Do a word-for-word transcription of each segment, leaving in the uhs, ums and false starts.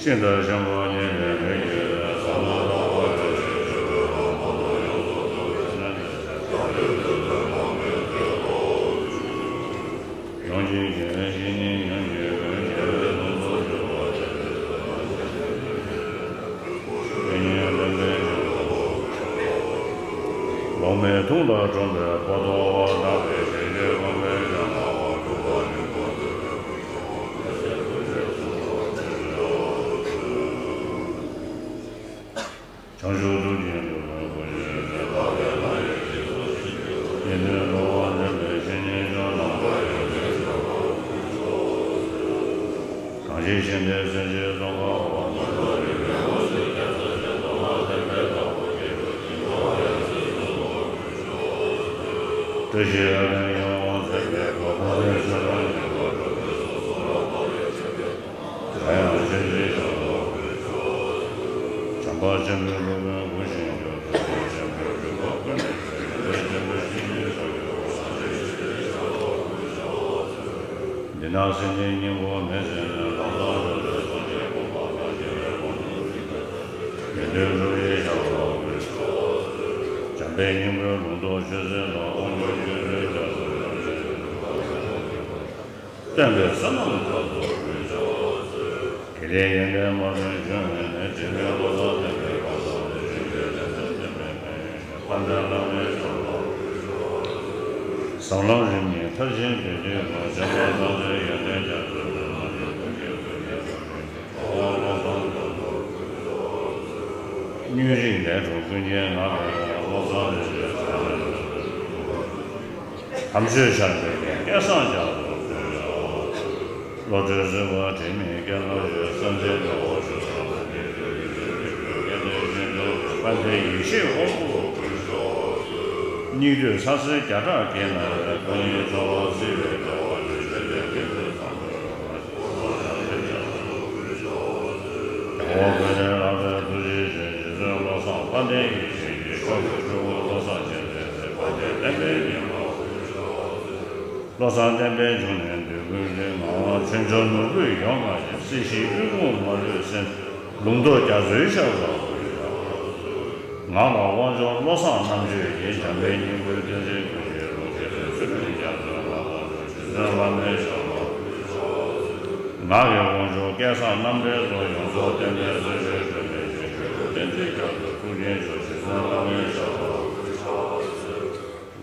ཤིང་རྟ་ཆེན་པོ་གཉིས་ལས་མི་བསྐྱོད་པའི་ས་ལ་ལྟ་བ་ཡོད་ཅེས་བརྗོད་པའི་ལམ་ཁོ་ན་ཡོངས་སུ་རྫོགས་པའི་ས་ནི། ཡོངས་ཀྱི་རྒྱལ་བའི་བཤེས་གཉེན་ཡོངས་ཀྱི་སྐུའི་རྒྱལ་བའི་ལུང་དུ་གྱུར་པ་ཆེན་པོའི་ས་ལ་ཆེན་པོའི་བཤེས་གཉེན་ཡོངས་སུ་རྫོགས་པའི་ས་ལ་ཆེན་པོའི་ས་ལ་ཆེན་པོའི་ས་ལ། ལོང་མེད་དུང་དང་འཁྲུངས་པའི་དཔའ་ཐོ་བ་དག་པའི་ཞིང་དེར་དགོན་པའི་ཞིང་ཁམས་པ་སྒྲུབ་པ་ནི་དགོན་པའི་ཡོངས་སུ་རྫོགས་པའི་སྐུ་ཞབས་ཀྱི་ཆོས་སུ་གྲགས་པའི་ཆོས་ཀྱི་ཆོས་སུ། བྱང་ཆུབ་ཐུགས་ཀྱི་འགྲོ་བའི་སྒོ་འབྱེད་པའི་བདག་པོའི་ལྷ་ཡི་རྗེས་སུ་བྱིན་གྱིས་རློབས། ཉན་ཐོས་འགྲོ་བ་འདྲེན་པའི་བཤེས་གཉེན་ཆོས་རྣམ་པར་ཡོངས་སུ་རྫོགས་པ་སྐུ་ཞབས་སུ། གང་ཞིག་ཞིང་དེར་སེམས་ཅན་ཚོགས་ཁམས་པ། མ་ལུས་པའི་འོད་ཟེར་རྒྱ་མཚོ་ཆེན་པོ་ལ་སེམས་དཔའི་བདག་པོ་རྒྱལ་པོའི་སྦྱིན་པ་ཡོངས་སུ་རྫོགས་པ་སྐུ་ཞབས་སུ། བཀྲ་ཤིས་ལྷ་ལྡན་ཡིད་འོང་མཛད་པའི་བཀའ། ཕ་རོལ་ཕྱིན་དྲུག་ཉན་པར་འགྲོ་བའི་ཚོགས་གསོག་ལ་བཏང་བའི་ཆོས་ཀྱི་ཕ། དེ་ཡང་ཆོས་ཀྱི་ཞབས་ཏོག་སྐུ་ཞབས་སུ། བྱམས་པ་ཆེན་པོའི་སློབ་དཔོན་སྐུ་ཞབས་ཀྱི། ཐུགས་རྗེ་ཆེན་པོའི་སྤྲུལ་པ་ཀུན་ནས་བསྟེན། ཡོན་ཏན་ཆེན་པོའི་བཤེས་གཉེན་མཆོག་གི་གུས། སངས་རྒྱས་ཞི་བདེའི་ཞབས་ཏོག་སྐུ་ཞབས་སུ། འདི་ན་སེམས་ཅན་སྙིང་པོ་མེད་ཟེར་ནས། ལམ་སང་འགྲོ་བའི་སངས་རྒྱས་གོ་འཕང་དང་། རྒྱལ་བའི་དབང་ཕྱུག་ཡོན་ཏན་གྲུབ་པའི་ཞབས་ཏོག་སྐུ་ཞབས་སུ། བྱམས་ སྙིང་པོའི་ལུང་རྟོགས་ཆོས་ཟེར་ལ་དབང་ཕྱུག་ཆོས་སྤྲུལ་རྒྱ་མཚོ་རིན་པོ་ཆེ་སྟོན་པའི་བསོད་ནམས་རྒྱ་མཚོ་ཕུལ་ཕྱོགས་སུ། དགེ་ལེགས་ཡོན་ཏན་མ་ལུས་འབྱུང་བའི་གནས། དྲི་མེད་བློ་བཟང་བསྟན་པའི་ཁ་སང་དུ། ཆོས་ཀྱི་རྒྱལ་མཚན་བསྟན་པའི་ཕན་ཡོན་ཞིང་། དཔལ་ལྡན་བླ་མའི་ཞབས་ལ་ཕུལ་ཕྱོགས་སུ། ཟབ་ལམ་རིམ་གཉིས་མཐར་ཕྱིན་བདེ་སྡུག་གོ། བྱམས་པ་སངས་རྒྱས་ཡོན་ཏན་རྒྱ་མཚོའི་ལུས། ལམ་གྱི་ཐུགས་རྗེ་བརྩོན་གཉིས་འགྲུབ་པའི་ཕྱིར། ལྷག་པར་བློ་བཟང་རྒྱ་མཚོ་ཕུལ་ཕྱོགས་སུ། སྙུན་གཞི་ལས་གྲུབ་ཀུན་མཁྱེན་ངག་གི་དབང་། བློ་བཟང་རིན་ཆེན་ཕྱག་ལེན་ལ་ཐུགས་ཕན་ཐོགས། དམ་ཆོས་ཆར་འབེབས་ཀྱི་སྐལ་བཟང་རྒྱ་མཚོ་ཕུལ་ཕྱོགས་སུ། བློ་གྲོས་བཟོད་པ་དྲི་མེད་སྐྱེ་ལོ་ཡོད། སེམས་ཅན་དགྲ་བོ་ཞི་བ་དང་། བདེ་སྐྱིད་ཀྱི་རྒྱུ་ཞིག་ཡོད། དགེ་འདུན་ཤིང་རྟ་ཡོད། དཔལ་ལྡན་ཡེ་ཤེས་དབང་པོ་ཕུལ་ཕྱོགས་སུ། སྙིགས་དུས་ཚ་ཟེར་བརྒྱ་ཕྲག་བརྒལ་ན་ཡང་། ཕ་ཡུལ་ཚ་བ་བསིལ་བའི་བདེ་བ་ཡོད། ཆོས་ལྡན་དགེ་འདུན་ཚང་འདུས་རོལ་པ་ཞིག་རྒྱལ་བ་དཔལ་ལྡན་ལྷ་མོའི་ཐུགས་རྗེ་ཆེ། རྗེ་བཙུན་བློ་བཟང་དཔལ་ལྡན་ཡེ་ཤེས་ཀྱི་མཆོག་གི་སྤྲུལ་སྐུ་བློ་བཟང་མཁྱེན་བརྩེ་ཟེར། དཔལ་ལྡན་བསྟན་པའི་ཉི་མ་ཕུལ་ཕྱོགས་སུ། བློ་བཟང་བསྟན་པའི་འབྱུང་གནས་འདོད་དགུའི་གླིང་། ངག་དབང་ཆོས་འབྱོར་ནོར་བུས་ཡོངས་བཀང་ཞིང་། སྲིད་ཞིའི་དབུལ་ཕོངས་མ་ལུས་སེལ། ལུང་རྟོགས་རྒྱ་མཚོའི་ཞབས་ལ་ཕུལ་ཕྱོགས་སུ། ངག་ལ་དབང་ཕྱུག་བློ་བཟང་རྣམ་དཔྱོད་ཀྱི། འཇམ་དཔལ་སྙིང་པོའི་བསྟན་འཛིན་ཀུན་མཁྱེན་རྡོ་རྗེ་ལྷས། ཚུལ་ཁྲིམས་རྒྱ་མཚོའི་ལག་པ་བླུགས། རྗེ་བཙུན་བླ་མའི་ཞབས་ལ་ཕུལ་ཕྱོགས་སུ། ངག་གི་དབང་ཕྱུག་སྐལ་བཟང་རྣམ་འདྲེན་སོགས། ཡོངས་རྫོགས་བསྟན་པའི་སྲིད་ཞིའི་སྒྲོན་མེ་ཡིན། ཆོས་ཀྱི་བསྟན་འཛིན་རྒྱ་མཚོའི་ཐུགས་རྒྱན་ཞུ། རྗེ་བཙུན་བླ་མའི་ཞབས་ལ་ཕུལ་ཕྱོགས་སུ།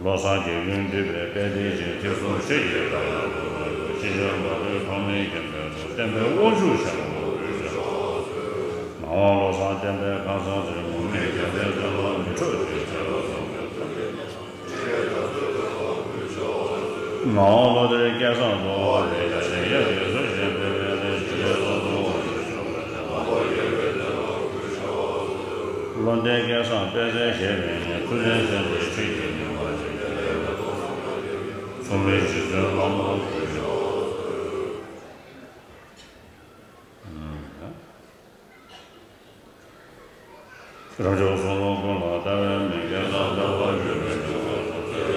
བློ་བཟང་རྒྱལ་ཀུན་འདུས་པའི་དཔལ་ལྡན་ཞིང་། ཐེག་གསུམ་ཆོས་ཀྱི་བདག་ཉིད་ལུགས་ལ་ཡོད། ཕྱི་ཕྱིར་མ་ལུས་ཕ་མའི་མཁྱེན་པའི་ནོར། བསྟན་པའི་དབང་ཕྱུག་ཞབས་ལ་ཕུལ་ཕྱོགས་སུ། ངག་དབང་བློ་བཟང་བསྟན་པའི་ཁང་བཟང་ཟེར། མུ་མེད་རྒྱལ་མཚན་བཙན་པོ་མི་འཕྲོགས་ཤིང་། ཆོས་ལ་བཟང་པོའི་ཐབས་མཁས་རྣམས། ངག་དབང་བློ་གཏེར་སྐལ་བཟང་ཏོག་དབང་ལས། རྒྱ་ཆེན་དབྱར་གྱི་མཚོ་བཞིན་སྤེལ་བའི་གླིང་། ཞི་བའི་ས་འཛིན་དབང་ཕྱུག་ཞབས་ལ་ཕུལ། མ་འཕགས་རྒྱལ་བའི་བསྟན་ལ་ཕུལ་ཕྱོགས་སུ། བློ་ལྡན་སྐལ་བཟང་དཔལ་བརྩེགས་ཞེས་པའི་མིང་། ཐུབ་བསྟན་སེམས་དཔའི་ཆོས་ཀྱི་ཉི་མ་ཞིག་རྒྱལ་བའི་མེ་ཏོག་བཟང་པོའི་གླིང་། མཚུངས་མེད་རྗེ་བཙུན་བླ་མ་ཕུལ་ཕྱོགས་སུ། རབ་འབྱོར་གསུང་ལུགས་ཀུན་ལ་ལྟ་བའི་མིག། སྐལ་བཟང་ལྟ་བ་བརྗོད་པའི་འབྱུང་བ་སོགས།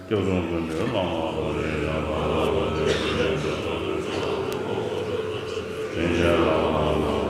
སྐྱབས་གསུམ་མགོན་པོའི་བླ་མ་ལོ་རེ་ཡང་། དྲིན་ཅན་བླ་མ་ལོ།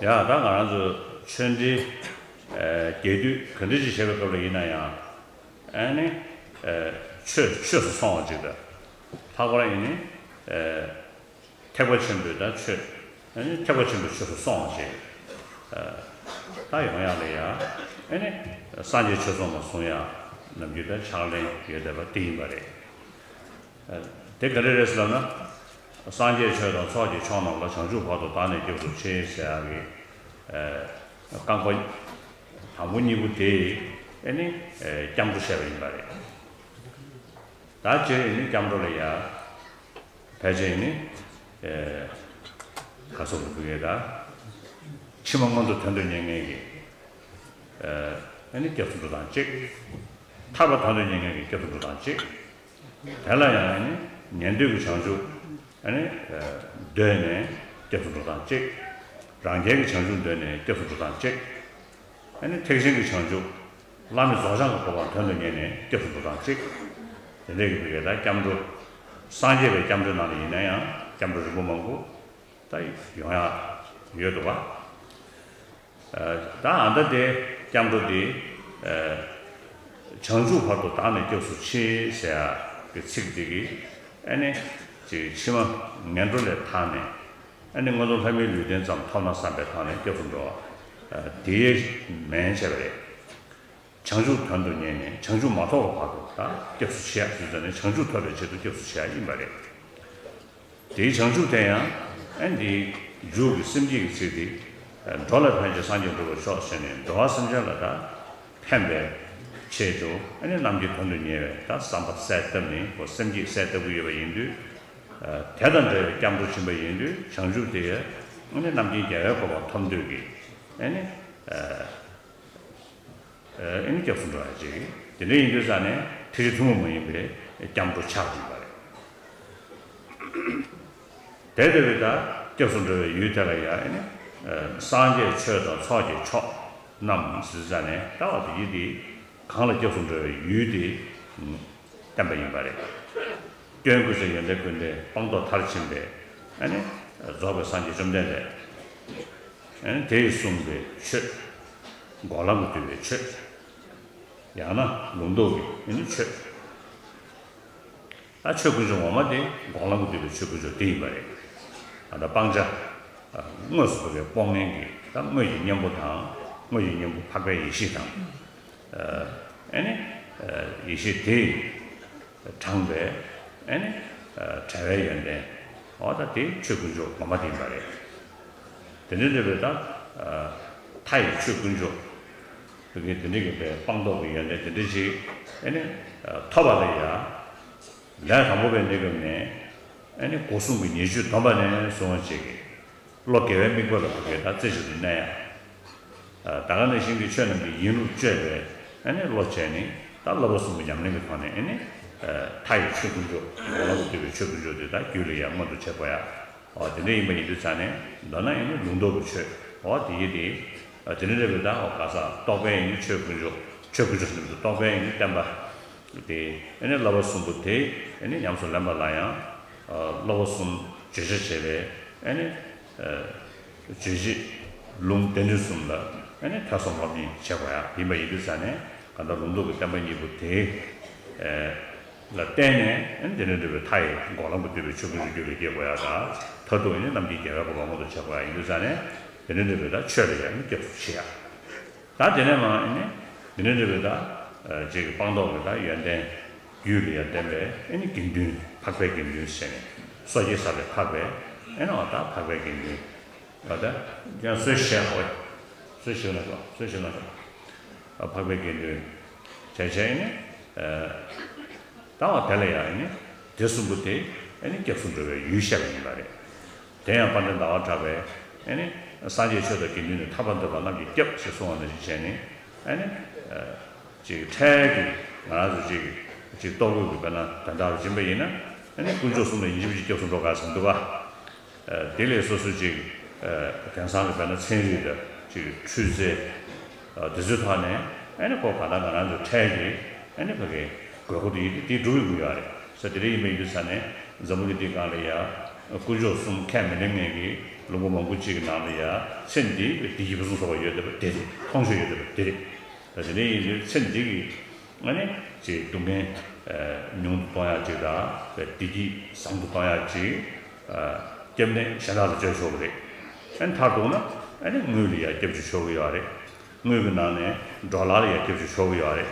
ཡ་ད་ང་རང་ཚོ་ཆོས་འབྲེལ་རྒྱས་བསྡུས་ག་འདྲ་ཅིག་བྱེད་པའི་སྐབས་ལ་ཡིན་ན་ཡང་། ཨ་ནི་ཆོས་ཆོས་སུ་སོང་བ་ཅིག་དང་། ལྷག་པར་ཡིན་ནི་ཐེག་པ་ཆེན་པོའི་ད་ཆོས། ཨ་ནི་ཐེག་པ་ཆེན་པོའི་ཆོས་སུ་སོང་བ་ཅིག་ད་ཡོང་ཡག་ལ་ཡ། ཨ་ནི་སངས་རྒྱས་ཆོས་ཚོགས་ལ་བཟུང་ཡག་ནམ་རྒྱུན་ད་ཕྱག་ལེན་ཡོད་བསྡད་པ་དེ་ཡིན་པ་རེད། དེ་ག་རེ་རེད་ཟེར་ལབ་ན། སངས་རྒྱས་ཆོས་དང་ཚོགས་ཀྱི་མཆོག་རྣམས་ལ། བྱང་ཆུབ་བར་དུ་བདག་ནི་སྐྱབས་སུ་མཆི་ཟེར་ཡག་གི་རྐང་པ་དང་པོ་གཉིས་པོ་དེ་ཨ་ནི་སྐྱབས་འགྲོ་བཤད་པ་ཡིན་པ་རེད། ད་སྤྱིར་ཨ་ནི་སྐྱབས་འགྲོ་ལ་ཡ། ཕལ་ཆེར་ནི། ཨེ། ག་སོགས་ཀྱི་ཕུགས་ཡས་དང་། ཕྱི་མ་མངོན་མཐོ་དོན་དུ་གཉེར་མཁན་གྱི། ཨེ། ནི་སྐྱབས་སུ་འགྲོ་སྟངས་གཅིག་ཐར་པ་དོན་དུ་གཉེར་མཁན་གྱི་སྐྱབས་སུ་འགྲོ་སྟངས་གཅིག་དེ་ལ་ཡང་ནི་ཉན་ཐོས་ཀྱི་བྱང་ཆུབ། ཨེ། ནི། ཨེ། འདོད་ནས་སྐྱབས་སུ་འགྲོ་སྟངས་གཅིག་རང་རྒྱལ་གྱི་བྱང་ཆུབ་འདོད་ནས་སྐྱབས་སུ་འགྲོ་སྟངས་གཅིག་ཨ་ནི་ཐེག་ཆེན་གྱི་བྱང་ཆུབ། བླ་མེད་རྫོགས་བྱང་གི་གོ་འཕང་དོན་དུ་གཉེར་ནས་སྐྱབས་སུ་འགྲོ་སྟངས་གཅིག་དེ་འདྲ་གི་བུ་གའི་ད་སྐྱབས་འགྲོ། སངས་རྒྱས་པའི་སྐྱབས་འགྲོའི་ནང་ལ་ཡིན་ན་ཡང་སྐྱབས་འགྲོ་རིམ་པ་མང་པོ་ད་ཡོང་ཡག་ཡོད་འདུག་བ། ད་ཨ་ད་དེ་སྐྱབས་འགྲོ་དེ། བྱང་ཆུབ་བར་དུ་བདག་ནི་སྐྱབས་སུ་མཆི་ཟེར་ཡག་གི་ཚིག་དེ་གི་ཨ་ནི་ཅིག་ཕྱི་མ་ངན་འགྲོ་ལས་ཐར་ནས། ཨ་ནི་མངོན་མཐོ་ལྷ་མིའི་ལུས་རྟེན་ཙམ་ཐོབ་ན་བསམ་པའི་ཐོག་ནས་སྐྱབས་སུ་འགྲོ་བ། དེའི་མིང་བྱས་པ་རེད། བྱང་ཆུབ་དོན་དུ་གཉེར་ནས་བྱང་ཆུབ་མ་ཐོབ་པ་བར་དུ་ད་སྐྱབས་སུ་མཆི་ཡག་ཟེར་ཙང་ནས་བྱང་ཆུབ་ཐོབ་པའི་ཆེད་དུ་སྐྱབས་སུ་མཆི་ཡག་ཡིན་པ་རེད། དེའི་བྱང་ཆུབ་དེ་ཡང་ཨ་ནི་འཇུག་གི་སེམས་བསྐྱེད་ཀྱི་ཚིག་དེ། འགྲོ་ལ་ཕན་ཕྱིར་སངས་རྒྱས་འགྲུབ་པར་ཤོག་ཟེར་ནས་འགྲོ་བ་སེམས་ཅན་ལ་ད་ཕན་པའི་ཆེད་དུ་ཨ་ནི་རྣམ་མཁྱེན་དོན་དུ་གཉེར་བའི་ད་བསམ་པ་གསལ་བཏབ་ནས་ཁོ་སེམས་བསྐྱེད་གསལ་བཏབ་ཀྱི་ཡོད་པ་ཡིན་དུས། དེ་དང་འབྲེལ་བའི་སྐྱབས་འགྲོ་ཕྱིན་པ་ཡིན་དུས་བྱང་ཆུབ་དེ་ཨ་ནི་རྣམ་མཁྱེན་རྒྱལ་བའི་གོ་འཕང་ཐོབ་འདོད་ཀྱི་ཨ་ནི། ཨེ་ནི་སྐྱབས་སུ་འགྲོ་ཡག་ཅིག་དེ་འདྲ་ཡིན་དུས་ཙང་ནས་ཐེག་ཆེན་ཐུན་མོང་མ་ཡིན་པའི་སྐྱབས་འགྲོ་ཆགས་ཀྱི་ཡོད་པ་རེད། དེ་ལྟ་བུའི་ད་སྐྱབས་སུ་འགྲོ་བའི་ཡུལ་དེ་ལ་ཡང་ཨེ་ནི། སངས་རྒྱས་ཆོས་དང་ཚོགས་ཀྱི་མཆོག་རྣམས་ཟེར་ཙང་ནས་ལྟ་བ་དེ་ཡིད་དེ་གང་ལ་སྐྱབས་སུ་འགྲོ་བའི་ཡུལ་དེ། བསྟན་པ་ཡིན་པ་རེད། སྐྱོན་ཀུན་ཟད་ཡོན་ཏན་ཀུན་ལྡན་སྤངས་རྟོགས་མཐར་ཕྱིན་པའི་ཨ་ནི་རྫོགས་པའི་སངས་རྒྱས་བཅོམ་ལྡན་འདས། ཨ་ནི་དེས་གསུངས་པའི་ཆོས། འགོག་ལམ་དུ་བསྡུས་པའི་ཆོས། ཡང་ན་ལུང་རྟོགས་ཀྱི་ཨ་ནི་ཆོས། ད་ཆོས་དཀོན་མཆོག་ངོ་མ་དེ་འགོག་ལམ་དུ་བསྡུས་པའི་ཆོས་དཀོན་མཆོག་དེ་ཡིན་པ་རེད། ད་ལྟ་སྤང་བྱ། དངོས་སུ་བབས་པའི་སྤོང་མཁན་གྱི་ད་དངོས་ཀྱི་གཉེན་པོ་དང་དངོས་ཀྱི་གཉེན་པོ་འཕགས་པའི་ཡེ་ཤེས་དང་། ཨ་ནི། ཡེ་ཤེས་དེས་དྲངས་པའི་ཨ་ནི། བྲལ་བའི་ཡོན་ཏན། འོ་ད་དེ་ཆོས་དཀོན་མཆོག་ངོ་མ་དེ་ཡིན་པ་རེད། དེ་འདྲ་འདྲ་བའི་ད་མཐའ་ཡས་ཆོས་དཀོན་མཆོག་དེ་འདྲ་གི་པའི་སྤངས་རྟོགས་ཀྱི་ཡོན་ཏན་དེ་འདྲ་ཞིག་ཨ་ནི། ཐོབ་པ་ལ་ཡང་། ལས་དང་པོ་པའི་གནས་སྐབས་ནས་ཨ་ནི་སྒོ་གསུམ་གྱི་ཉེས་སྤྱོད་སྡོམ་པ་ནས་བཟུང་བ་བཅས་ཀྱི་བློ་དགེ་བའི་དམིགས་པ་ལ་བབས་པའི་ད་རྩེ་གཅིག་ཏུ་གནས་ཡ། ད་ག་ནང་བཞིན་གྱི་ཆོས་རྣམས་ཀྱི་ཡིན་ལུགས་དཔྱོད་པའི་ཨ་ནི་བློ་བྱས་ནས་ད་བསླབ་པ་གསུམ་གྱི་ཉམས་ལེན་གྱི་ཐོག་ནས་ཨ་ནི། མཐའ་ཡས་ཆོས་དཀོན་མཆོག་འགོག་ལམ་དུ་བསྡུས་པའི་ཆོས་དཀོན་མཆོག་དེ་ད་རྒྱུད་ལ་ཡང་མངོན་དུ་བྱེད་དགོས་ཡ། འོ་དེ་འདྲ་ཡིན་པ་ཡིན་དུས་ཙང་ནས་མདོར་ན་ཨ་ནི་ལུང་རྟོགས་ཀྱི་ཆོས། འོ་དེ་ཡིན་ཏེ། དེ་འདྲ་འདྲ་བའི་ད་འོ་ག་ས་རྟོགས་པའི་ཨ་ནི་ཆོས་དཀོན་མཆོག་ཆོས་དཀོན་མཆོག་ཟེར་ནས་རྟོགས་པའི་ཨ་ནི་བསྟན་པ། དེ་ཨ་ནི་བསླབ་པ་གསུམ་པོ་དེ་ཨ་ནི་ཉམས་སུ་ལེན་པ་ལ་ཡང་། བསླབ་པ་གསུམ་བརྗོད་བྱ་བྱས་པའི་ཨ་ནི། རྗོད་བྱེད་ལུང་རྟེན་འབྲེལ་གསུམ་ལ་ཨ་ནི་ཐོས་བསམ་སློབ་གཉེར་བྱེད་དགོས་ཡ་ཡིན་པ་ཡིན་དུས་ཙང་ནས་གང་ལྟར་ལུང་རྟོགས་ཀྱི་བསྟན་པ་གཉིས་པོ་དེ་ལ་བརྟེན་ནས་ཨ་ནི་དེ་འདྲ་འདྲ་བའི་མཐའ་ཡས་འགོག་ལམ་དུ་བསྡུས་པའི་ཆོས་དཀོན་མཆོག་རྒྱུད་ལ་སྐྱེ་དགོས་ཡ་དང་མཐར་ཐུག་ཨ་ནི་རྣམ་མཁྱེན་རྒྱལ་བའི་གོ་འཕང་མངོན་དུ་བྱེད་དགོས་ཡ་ཡིན་དུས་ཙང་ནས་དེ་འདྲ་འདྲ་བའི་ད་ཆོས་ལ་ཡང་ཨ་ནི་སྐྱབས་སུ་མཆི་ཡ། ད་དེ་ནས་མ་ཨ་ནི་དེ་འདྲ་འདྲ་བའི་ད་ཅིག་སྤངས་རྟོགས་ཀྱི་ད་ཡོན་ཏན་རྒྱུད་ལ་ཡང་ལྡན་པའི་ཨ་ནི་དགེ་འདུན་འཕགས་པའི་དགེ་འདུན་ཟེར་ནས་སོ་སྐྱེ་ཟ་བའི་འཕགས་པའི་ཨ་ནི་འོ་ད་འཕགས་པའི་དགེ་འདུན་ད་ད་ཡང་སོ་བཤད་ཧོ་སོ་བཤད་ན་ཤོག་སོ་བཤད་ན་ཤོག་འཕགས་པའི་དགེ་འདུན་བྱས་བྱས་ཨ་ནི། ད་བ་དེ་ལ་ཡང་ཨ་ནི་དེ་གསུམ་པོ་དེ་ཨ་ནི་སྐྱབས་སུ་འགྲོ་བའི་ཡུལ་བཤད་པ་ཡིན་པ་རེད། དེ་ཡང་དཔལ་ལྡན་ཟླ་བ་གྲགས་པས་ཨ་ནི་སངས་རྒྱས་ཆོས་དང་དགེ་འདུན་ནི་ཐར་པ་འདོད་པ་རྣམས་ཀྱི་སྐྱབས་ཞེས་གསུངས་པ་ནང་བཞིན་བྱས་ནས་ཨ་ནི་ཅིག་འཕྲལ་གྱི་ང་རང་ཚོ་ཅིག་ཅིག་ལྟོ་གོས་ཀྱི་དཔེར་ན་དོན་དག་ལ་སྦྱིན་པ་ཡིན་ན་ཨ་ནི་དཀོན་མཆོག་གསུམ་ལ་ཡིན་གཅིག་མིན་གཅིག་སྐྱབས་སུ་འགྲོ་དགོས་ཟེར་འདུག་ག་དེ་ལས་སོ་སོའི་ཅིག་དེང་སང་གི་དཔེར་ན་ཚན་རིག་དང་ཅིག་འཕྲུལ་རྩལ་དེ་ཚོའི་ཐོག་ནས་ཨ་ནི་ཁོ་ག་ད་ང་རང་ཚོ་འཕྲལ་གྱི་ཨ་ནི་ཕ་གི་དགོས་མཁོ་དེ་ཡིན་དེ་དེ་འགྲུབ་ཡོང་གི་ཡོད་རེད་ས། དེ་འདྲ་ཡིན་པ་ཡིན་དུས་ས་ནས་འཛམ་བུ་གླིང་འདིའི་སྒང་ལ་ཡ་དཀོན་མཆོག་གསུམ་ཁས་མི་ལེན་མཁན་གྱི་ ལུང་པ་མང་པོ་གཅིག་གི་ནང་ལ་ཡ་ཚེ་འདིའི་བདེ་སྐྱིད་ཕུན་སུམ་ཚོགས་པ་ཡོད་བསྡད་པ་དེ་རེད། མཐོང་ཆོས་ཡོད་བསྡད་པ་དེ་རེད། ད་དེ་འདྲ་ཡིན་དུས་ཚེ་འདི་གི་ཨ་ནི་ཅིག་སྡུག་བསྔལ་ཉུང་དུ་གཏོང་ཡག་ཅིག་དང་བདེ་སྐྱིད་བཟང་དུ་གཏོང་ཡག་ཅིག་སྐྱབས་གནས་གཞན་དག་ལ་བཅོལ་ཆོག་གི་རེད། ཨ་ནི་མཐར་གཏུགས་ན་ཨ་ནི་དངུལ་ལ་ཡ་སྐྱབས་བཅོལ་ཆོག་གི་ཡོད་རེད། དངུལ་གྱི་ནང་ནས་ཌོ་ལར་ལ་ཡ་སྐྱབས་བཅོལ་ཆོག་གི་ཡོད་རེད།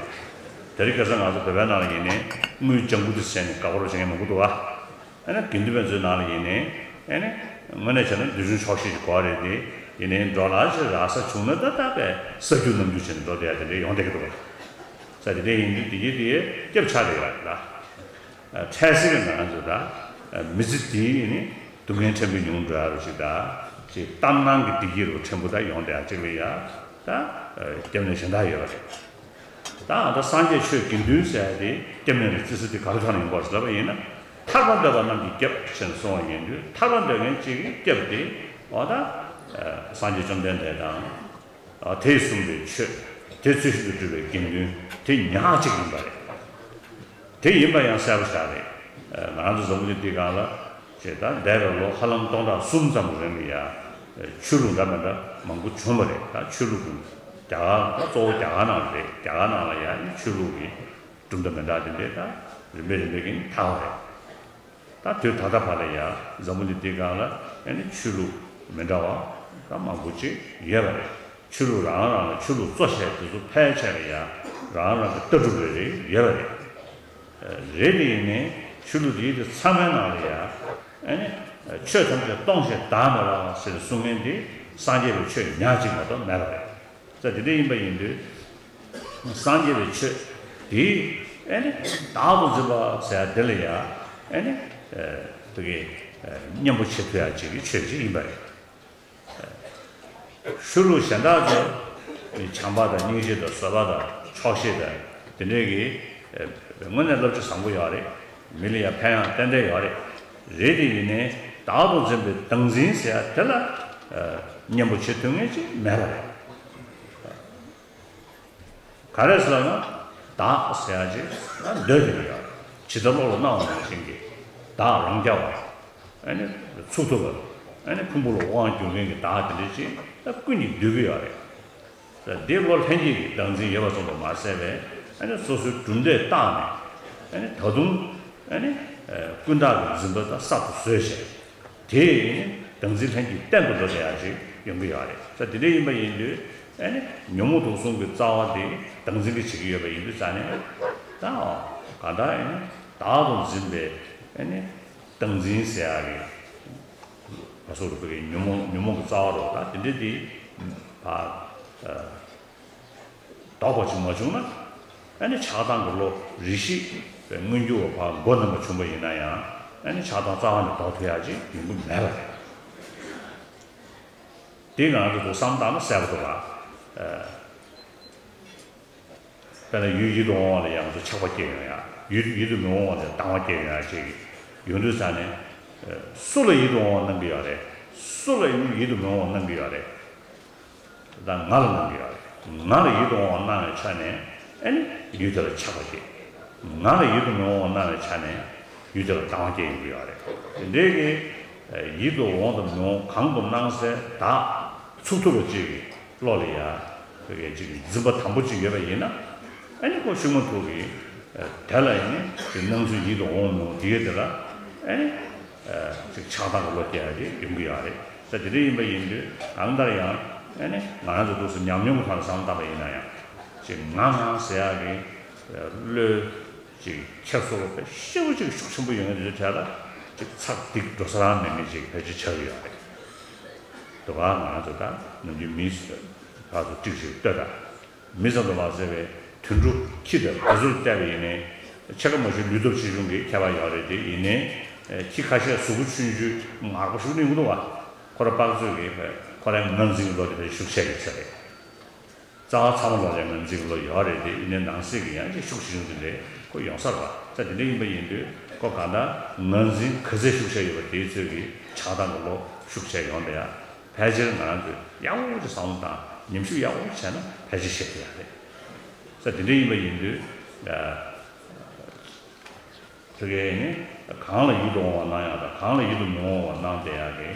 དེ་རིང་ཁ་སང་ང་ཚོ་བོད་པའི་ནང་ལ་ཡིན་ནའི་དངུལ་ལྗང་གུ་དེ་ཟེར་ནས་དགའ་པོ་རོ་བྱེད་མཁན་མང་པོ་འདུག་བ། ཨ་ནི་དགེ་འདུན་པ་ཚོའི་ནང་ལ་ཡིན་ནའི་ཨ་ནི་དངོས་གནས་བྱས་ན་འདོད་ཆུང་ཆོག་ཤེས་ཀྱི་གོ་རེད་དེ། ཡིན་ནའི་ཌོ་ལར་ཅིག་རག་ས་བྱུང་ན་ད་ལྟ་བས་ས་རྒྱུ་གནམ་རྒྱུ་བྱས་ནས་འགྲོ་བསྡད་ཡ་དེ་འདྲ་ཡོང་བསྡད་ཀྱི་འདུག་བ། ས་དེ་འདྲ་ཡིན་དུས་དེ་གྱིས་དེ་སྐྱབས་ཆགས་བསྡད་ཡོད་རེད་ད། འཕྲལ་སེལ་གྱི་ནང་ཚོ་ད་མི་ཚེ་དེའི་ནི་སྡུག་བསྔལ་ཕྲན་བུ་ཉུང་འགྲོ་ཡ་རུ་ཞིག་ད་ཅིག་ལྟར་སྣང་གི་བདེ་སྐྱིད་རུ་ཕྲན་བུ་ད་ཡོང་བསྡད་ཡ་ཅིག་ལ་ཡ་ད་སྐྱབས་གནས་གཞན་དག་ཡོད་རེད། ད་ཨ་ད་སངས་རྒྱས་ཆོས་དགེ་འདུན་ཟེར་ཡ་དེ་སྐྱབས་གནས་ལ་བརྩི་ས་དེ་ག་རེ་གང་ཡིན་པར་ལབ་པ་ཡིན་ན། ཐར་པ་འདོད་པ་རྣམས་ཀྱི་སྐྱབས་ཞེས་གསུངས་པ་ཡིན་དུས་ཐར་པ་འདོད་མཁན་གཅིག་གི་སྐྱབས་དེ་འོ་ད་སངས་རྒྱས་བཅོམ་ལྡན་འདས་དང་། དེས་གསུངས་པའི་ཆོས་དེ་ཚུལ་བཞིན་དུ་སྒྲུབ་པའི་དགེ་འདུན་དེ་ཉག་གཅིག་ཡིན་པ་རེད། དེ་ཡིན་པ་ཡང་གསལ་པོ་ཞིག་རེད། ང་རང་ཚོ་འཛམ་བུ་གླིང་འདིའི་སྒང་ལ་ཅེས་ད་འདས་པའི་ལོ་ཧ་ལམ་སྟོང་ཕྲག་གསུམ་ཙམ་རིང་ལ་ཡ་ཆོས་ལུགས་འདྲ་མི་འདྲ་མང་པོ་བྱུང་བ་རེད། ད་ཆོས་ལུགས་ཀྱི་རྒྱ་གར་ད་གཙོ་བོ་རྒྱ་གར་ནང་ལ་རེད། རྒྱ་གར་ནང་ལ་ཡ་ནི་ཆོས་ལུགས་ཀྱི་གྲུབ་མཐའ་མི་འདྲ་དེ་འདྲས་ད་རིམ་པས་རིམ་པས་ཀྱིས་དར་བ་རེད། ད་དུས་ད་ལྟ་བར་ལ་ཡང་འཛམ་བུ་གླིང་འདིའི་སྒང་ལ་ཨ་ནི་ཆོས་ལུགས་མི་འདྲ་བ་ད་མང་པོ་ཅིག་ཡོད་པ་རེད། ཆོས་ལུགས་རང་རང་ལ་ཆོས་ལུགས་གཙོ་ཆེ་དེ་ཚོ་ཕལ་ཆེར་ལ་ཡང་རང་རང་གི་ལྟ་གྲུབ་རེ་རེ་ཡོད་པ་རེད། རེད་དེ་ཡིན་ནའི་ཆོས་ལུགས་དེའི་དེ་ཚང་མའི་ནང་ལ་ཡང་ཨ་ནི་ཆོས་ཐམས་ཅད་སྟོང་ཞིང་བདག་མེད་པ་ཟེར་གསུང་མཁན་དེ་སངས་རྒྱས་པའི་ཆོས་ཉག་གཅིག་མ་གཏོགས་མེད་པ་རེད། ད་དེ་འདྲ་ཡིན་པ་ཡིན་དུས། སངས་རྒྱས་པའི་ཆོས་དེ་ཨེ་ནི་བདག་ཏུ་འཛིན་པ་ཟེར་ཡ་དེ་ལ་ཡ་ཨེ་ནི་ཨ་དེ་གའི་ཨ་གཉེན་པོ་བྱེད་ཐུབ་ཡ་ཅིག་གི་ཆོས་ཅིག་ཡིན་པ་རེད། ཆོས་ལུགས་གཞན་དག་ཚོ་བྱམས་པ་དང་སྙིང་རྗེ་དང་བཟོད་པ་དང་ཆོག་ཤེས་དང་དེ་འདྲའི་གི་ཨ་དངོས་གནས་བསླབ་བྱ་བཟང་པོ་ཡོད་རེད། མི་ལ་ཡ་ཕན་ཡང་ཏན་ཏན་ཡོད་རེད། རེད་དེ་ཡིན་ནའི་བདག་ཏུ་འཛིན་པའི་བདག་འཛིན་ཟེར་ཡ་དེ་ལ་ཨ་གཉེན་པོ་བྱེད་ཐུབ་མཁན་ཅིག་མེད་པ་རེད། ག་རེ་ཟེར་ན། བདག་ཟེར་ཡ་ཅིག་ན་འདོད་དེ་ཡོད། ཇི་ལྟར་བློ་ལ་སྣང་བ་ནང་བཞིན་གྱི་བདག་རང་རྐྱ་བ། ཨ་ནི་ཚུགས་ཐུབ་པ། ཨ་ནི་ཕུང་པོ་ལ་དབང་བསྒྱུར་མཁན་གྱི་བདག་དེ་འདྲ་ཅིག་ད་ཀུན་གྱིས་འདོད་ཀྱི་ཡོད་རེད། ད་འདི་བློ་ལྷན་སྐྱེས་ཀྱི་བདག་འཛིན་ཡོད་པ་ཙམ་དུ་མ་ཟད་པས་ཨ་ནི་སོ་སོའི་གྲུབ་འབྲས་བརྟགས་ནས་ཨ་ནི་ད་དུང་ཨ་ནི་ཀུན་བརྟགས་ཀྱི་འཛིན་པ་ད་གསར་དུ་བཟོས་བྱས། དེས་བདག་འཛིན་ལྷན་སྐྱེས་གཏན་དུ་འགྲོ་བསྡད་ཡག་ཅིག་ཡོང་གི་ཡོད་རེད། ས་དེ་འདྲ་ཡིན་པ་ཡིན་དུས་ཨ་ནི་ཉོན་མོངས་དུག་གསུམ་གྱི་རྩ་བ་དེ་བདག་འཛིན་གྱིས་བྱེད་ཀྱི་ཡོད་པ་ཡིན་དུས་ཙང་ནས་ད་གང་ལྟར་ཨ་ནི་བདག་ཏུ་འཛིན་པའི་ཨ་ནི་བདག་འཛིན་ཟེར་ཡག་གི་བ་སོགས་རུ་བ་གི་ཉོན་མོངས་ཉོན་མོངས་ཀྱི་རྩ་བ་རུ་ད་དེ་འདྲ་དེ་བ། ལྡོག་པ་ཅིག་མ་བྱུང་ན། ཨ་ནི་ཆགས་སྡང་གི་བློ་རེ་ཞིག་པའི་མངོན་གྱུར་བ་ཕར་མགོ་རྣམ་པར་བྱུང་བ་ཡིན་ན་ཡང་ཨ་ནི་ཆགས་སྡང་རྩ་བ་ནས་ལྡོག་ཐུབ་ཡག་ཅིག་ཡོང་གི་མེད་པ་རེད། དེ་ང་རང་ཚོ་བསམ་བློ་བཏང་ན་གསལ་པོ་འདུག་ག་དཔེར་ན་ཡུལ་ཡིད་དུ་འོང་བ་ལ་ཡང་ཚོ་ཆགས་པ་སྐྱེ་ཡོང་ཡ། ཡུལ་ཡིད་དུ་མི་འོང་བ་ལ་སྡང་བ་སྐྱེ་ཡོང་ཡ་ཅིག་ཡོང་དུས་ཙང་ནས། སུ་ལ་ཡིད་དུ་འོང་བ་གནང་གི་ཡོད་རེད། སུ་ལ་ཡིད་དུ་མི་འོང་བ་གནང་གི་ཡོད་རེད། ད་ང་ལ་གནང་གི་ཡོད་རེད། ང་ལ་ཡིད་དུ་འོང་བ་གནང་བའི་ཆ་ནས་ཨ་ནི་ཡུལ་དེ་ལ་ཆགས་པ་སྐྱེ། ང་ལ་ཡིད་དུ་མི་འོང་བ་གནང་བའི་ཆ་ནས་ཡུལ་དེ་ལ་སྡང་བ་སྐྱེ་ཡོང་གི་ཡོད་རེད། དེ་འདྲའི་གི་ཡིད་དུ་འོང་དང་མི་འོང་གང་དུ་སྣང་སའི་བདག་ཚུགས་ཐུབ་པ་ཅིག་གི་བློ་ལ་ཡ་བོད་སྐད་ཅིག་གི་འཛིན་པ་དམ་པོ་ཅིག་ཡོད་པ་ཡིན་ན་ཨ་ནི་ཁོ་ཤུགས་མ་ཐུག་གི་དེ་ལ་ཡིན་ནི་ཅིག་སྣང་ཚུལ་ཡིད་དུ་འོང་མི་འོང་དེ་གའི་དེ་ལ་ཨ་ནི། ཅིག་ཆགས་སྡང་གི་བློ་སྐྱེ་ཡ་དེ་ཡོང་གི་ཡོད་རེད། ད་དེ་འདྲ་ཡིན་པ་ཡིན་དུས་གང་ལྟར་ཡང་ཨ་ནི་ང་རང་ཚོ་འདུག་སེ་ཉམས་མྱོང་གི་ཐོག་ནས་བསམ་བློ་བཏང་པ་ཡིན་ན་ཡང་ཅིག་ང་ང་ཟེར་ཡ་གི་བློས་ཅིག་ཁྱེར་སོ་བ་དཔེ་ཤེས་པོ་ཅིག་ཤུགས་ཆེན་པོ་ཡོང་ཡ་དེ་ཚོའི་གྲས་ལ་ཅིག་ཚགས་སྡིག་འགྲོ་ས་རང་མེད་མཁན་ཅིག་ཕལ་ཆེར་ཆགས་ཀྱི་ཡོད་རེད། དུ་བ་ང་རང་ཚོ་ད་ནམ་རྒྱུན་མིས་ཕར་ཚུར་ཀྲིག་ཞིག་ལྟོས་དང་། མི་ཙམ་དུ་མ་ཟད་པའི་དུད་འགྲོ་ཁྱི་དང་དེ་ཚོར་བལྟས་པ་ཡིན་ནའི་ཕྱེད་ཀ་མ་ཞིག་ལུས་སྟོབས་ཆེ་ཆུང་གི་ཁྱད་པར་ཡོད་རེད་དེ་ཡིན་ནའི་ཁྱི་ཁ་ཤས་གཟུགས་པོ་ཆུང་ཆུང་ངར་པོ་ཞིག་ནི་ཡོང་གི་འདུག་བ། ཁོ་ར་པགས་ཚོད་ཀྱི་ཁོ་རའི་ངར་འཛིན་གྱི་བློ་དེ་ཕར་ཤུགས་ཆེ་ཡོད་ས་རེད། རྩ་བ་ཚང་མ་ལ་ལས་ངར་འཛིན་གྱི་བློ་ཡོད་རེད་དེ་ཡིན་ནའི་ནང་གསེས་ཀྱི་ཡང་ཅིག་ཤུགས་ཆེ་ཆུང་དེ་འདྲའི་ཁོ་ཡོང་ས་རེད་བ། ད་དེ་འདྲ་ཡིན་པ་ཡིན་དུས་ཁོ་གང་ལྟར་ངར་འཛིན་ག་ཚད་ཤུགས་ཆེ་ཡོད་པ་དེའི་ཚོད་ཀྱི་ཆགས་སྡང་གི་བློ་ཤུགས་ཆེ་ཡོང་བསྡད་ཡ། ཕལ་ཆེར་ང་རང་ཚོས་ཡག་པོ་ཅིག་བསམ་བློ་བཏང་ཉམས་ཞིབ་ཡག་པོ་བྱས་ན་ཕལ་ཆེར་ཤེས་ཐུབ་ཡག་རེད། ས་དེ་འདྲ་ཡིན་པ་ཡིན་དུས་ད་དེ་གའི་ནི་ གང་ལ་ཡིད་དུ་འོང་བ་གནང་ཡག་དང་གང་ལ་ཡིད་དུ་མི་འོང་བ་གནང་བསྡད་ཡག་གི་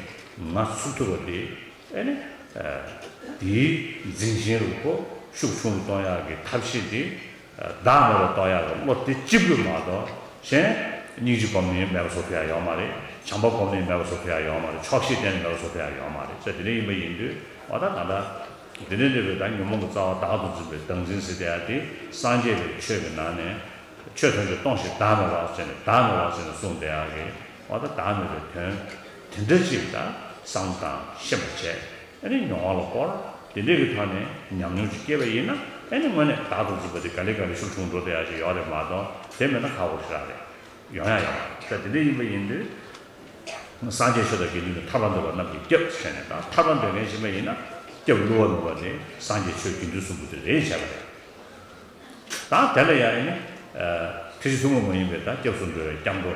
ང་ཚུགས་ཐུབ་པ་དེ། ཨེ་ནི། དེའི་འཛིན་ཞེན་རུ་ཁོ་ཤུགས་ཆུང་རུ་གཏོང་ཡག་གི་ཐབས་ཤེས་དེ། བདག་མེད་པར་གཏོང་ཡག་གི་བློ་དེ་གཅིག་པུས་མ་གཏོགས་གཞན་སྙིང་རྗེ་སྒོམ་ནས་མེད་པ་བཟོ་ཐུབ་ཡག་ཡོད་མ་རེད། བྱམས་པ་སྒོམ་ནས་མེད་པ་བཟོ་ཐུབ་ཡག་ཡོད་མ་རེད། ཆོག་ཤེས་བསྟེན་ནས་མེད་པ་བཟོ་ཐུབ་ཡག་ཡོད་མ་རེད་ཟེར། དེ་འདྲ་ཡིན་པ་ཡིན་དུས་འོ་ད་ད་ལྟ་དེ་འདྲ་འདྲ་བའི་ད་ཉོན་མོངས་ཀྱི་རྩ་བ་བདག་ཏུ་འཛིན་པའི་བདག་འཛིན་ཟེར་དེ་ཡག་དེ་སངས་རྒྱས་པའི་ཆོས་ཀྱི་ནང་ནས་ཆོས་ཐམས་ཅད་སྟོང་ཞིང་བདག་མེད་པ་ཟེར་ནས་བདག་མེད་པ་ཟེར་ནས་གསུངས་བསྡད་ཡག་གི་འོ་ད་བདག་མེད་པའི་དོན་དེ་འདྲ་ཅིག་ད་བསམ་དང་ཤེས་པར་བྱས། ཨ་ནི་མྱོང་བ་ལ་བསྐོར། དེ་འདྲའི་གི་ཐོག་ནས་ཉམས་མྱོང་ཅིག་སྐྱེས་པ་ཡིན་ན་ཨ་ནི་དངོས་གནས་བདག་ཏུ་འཛིན་པ་དེ་ག་ལེ་ག་ལེ་ཤུགས་ཆུང་འགྲོ་བསྡད་ཡག་ཅིག་ཡོད་རེད་མ་གཏོགས་དེ་མེད་ན་ཁག་པོ་ཞིག་རག་རེད། ཡོང་ཡག་ཡོད་མ་རེད། ད་དེ་འདྲ་ཡིན་པ་ཡིན་དུས། སངས་རྒྱས་ཆོས་དང་དགེ་འདུན་གྱི་ཐར་པ་འདོད་པ་རྣམས་ཀྱིས་སྐྱབས་ཟེར་ནས་ད་ཐར་པ་འདོད་མཁན་ཞིག་མ་ཡིན་ན་སྐྱབས་བསླུ་བ་མེད་པ་དེ་སངས་རྒྱས་ཆོས་དགེ་འདུན་གསུམ་པོ་དེ་རེད་བྱས་པ་རེད། ད་དེ་ལ་ཡང་ཨེ་ནི། ཨ། ཐེག་ཆེན་ཐུན་མོང་མ་ཡིན་པའི་ད་སྐྱབས་སུ་འགྲོ་བའི་སྐྱབས་འགྲོ།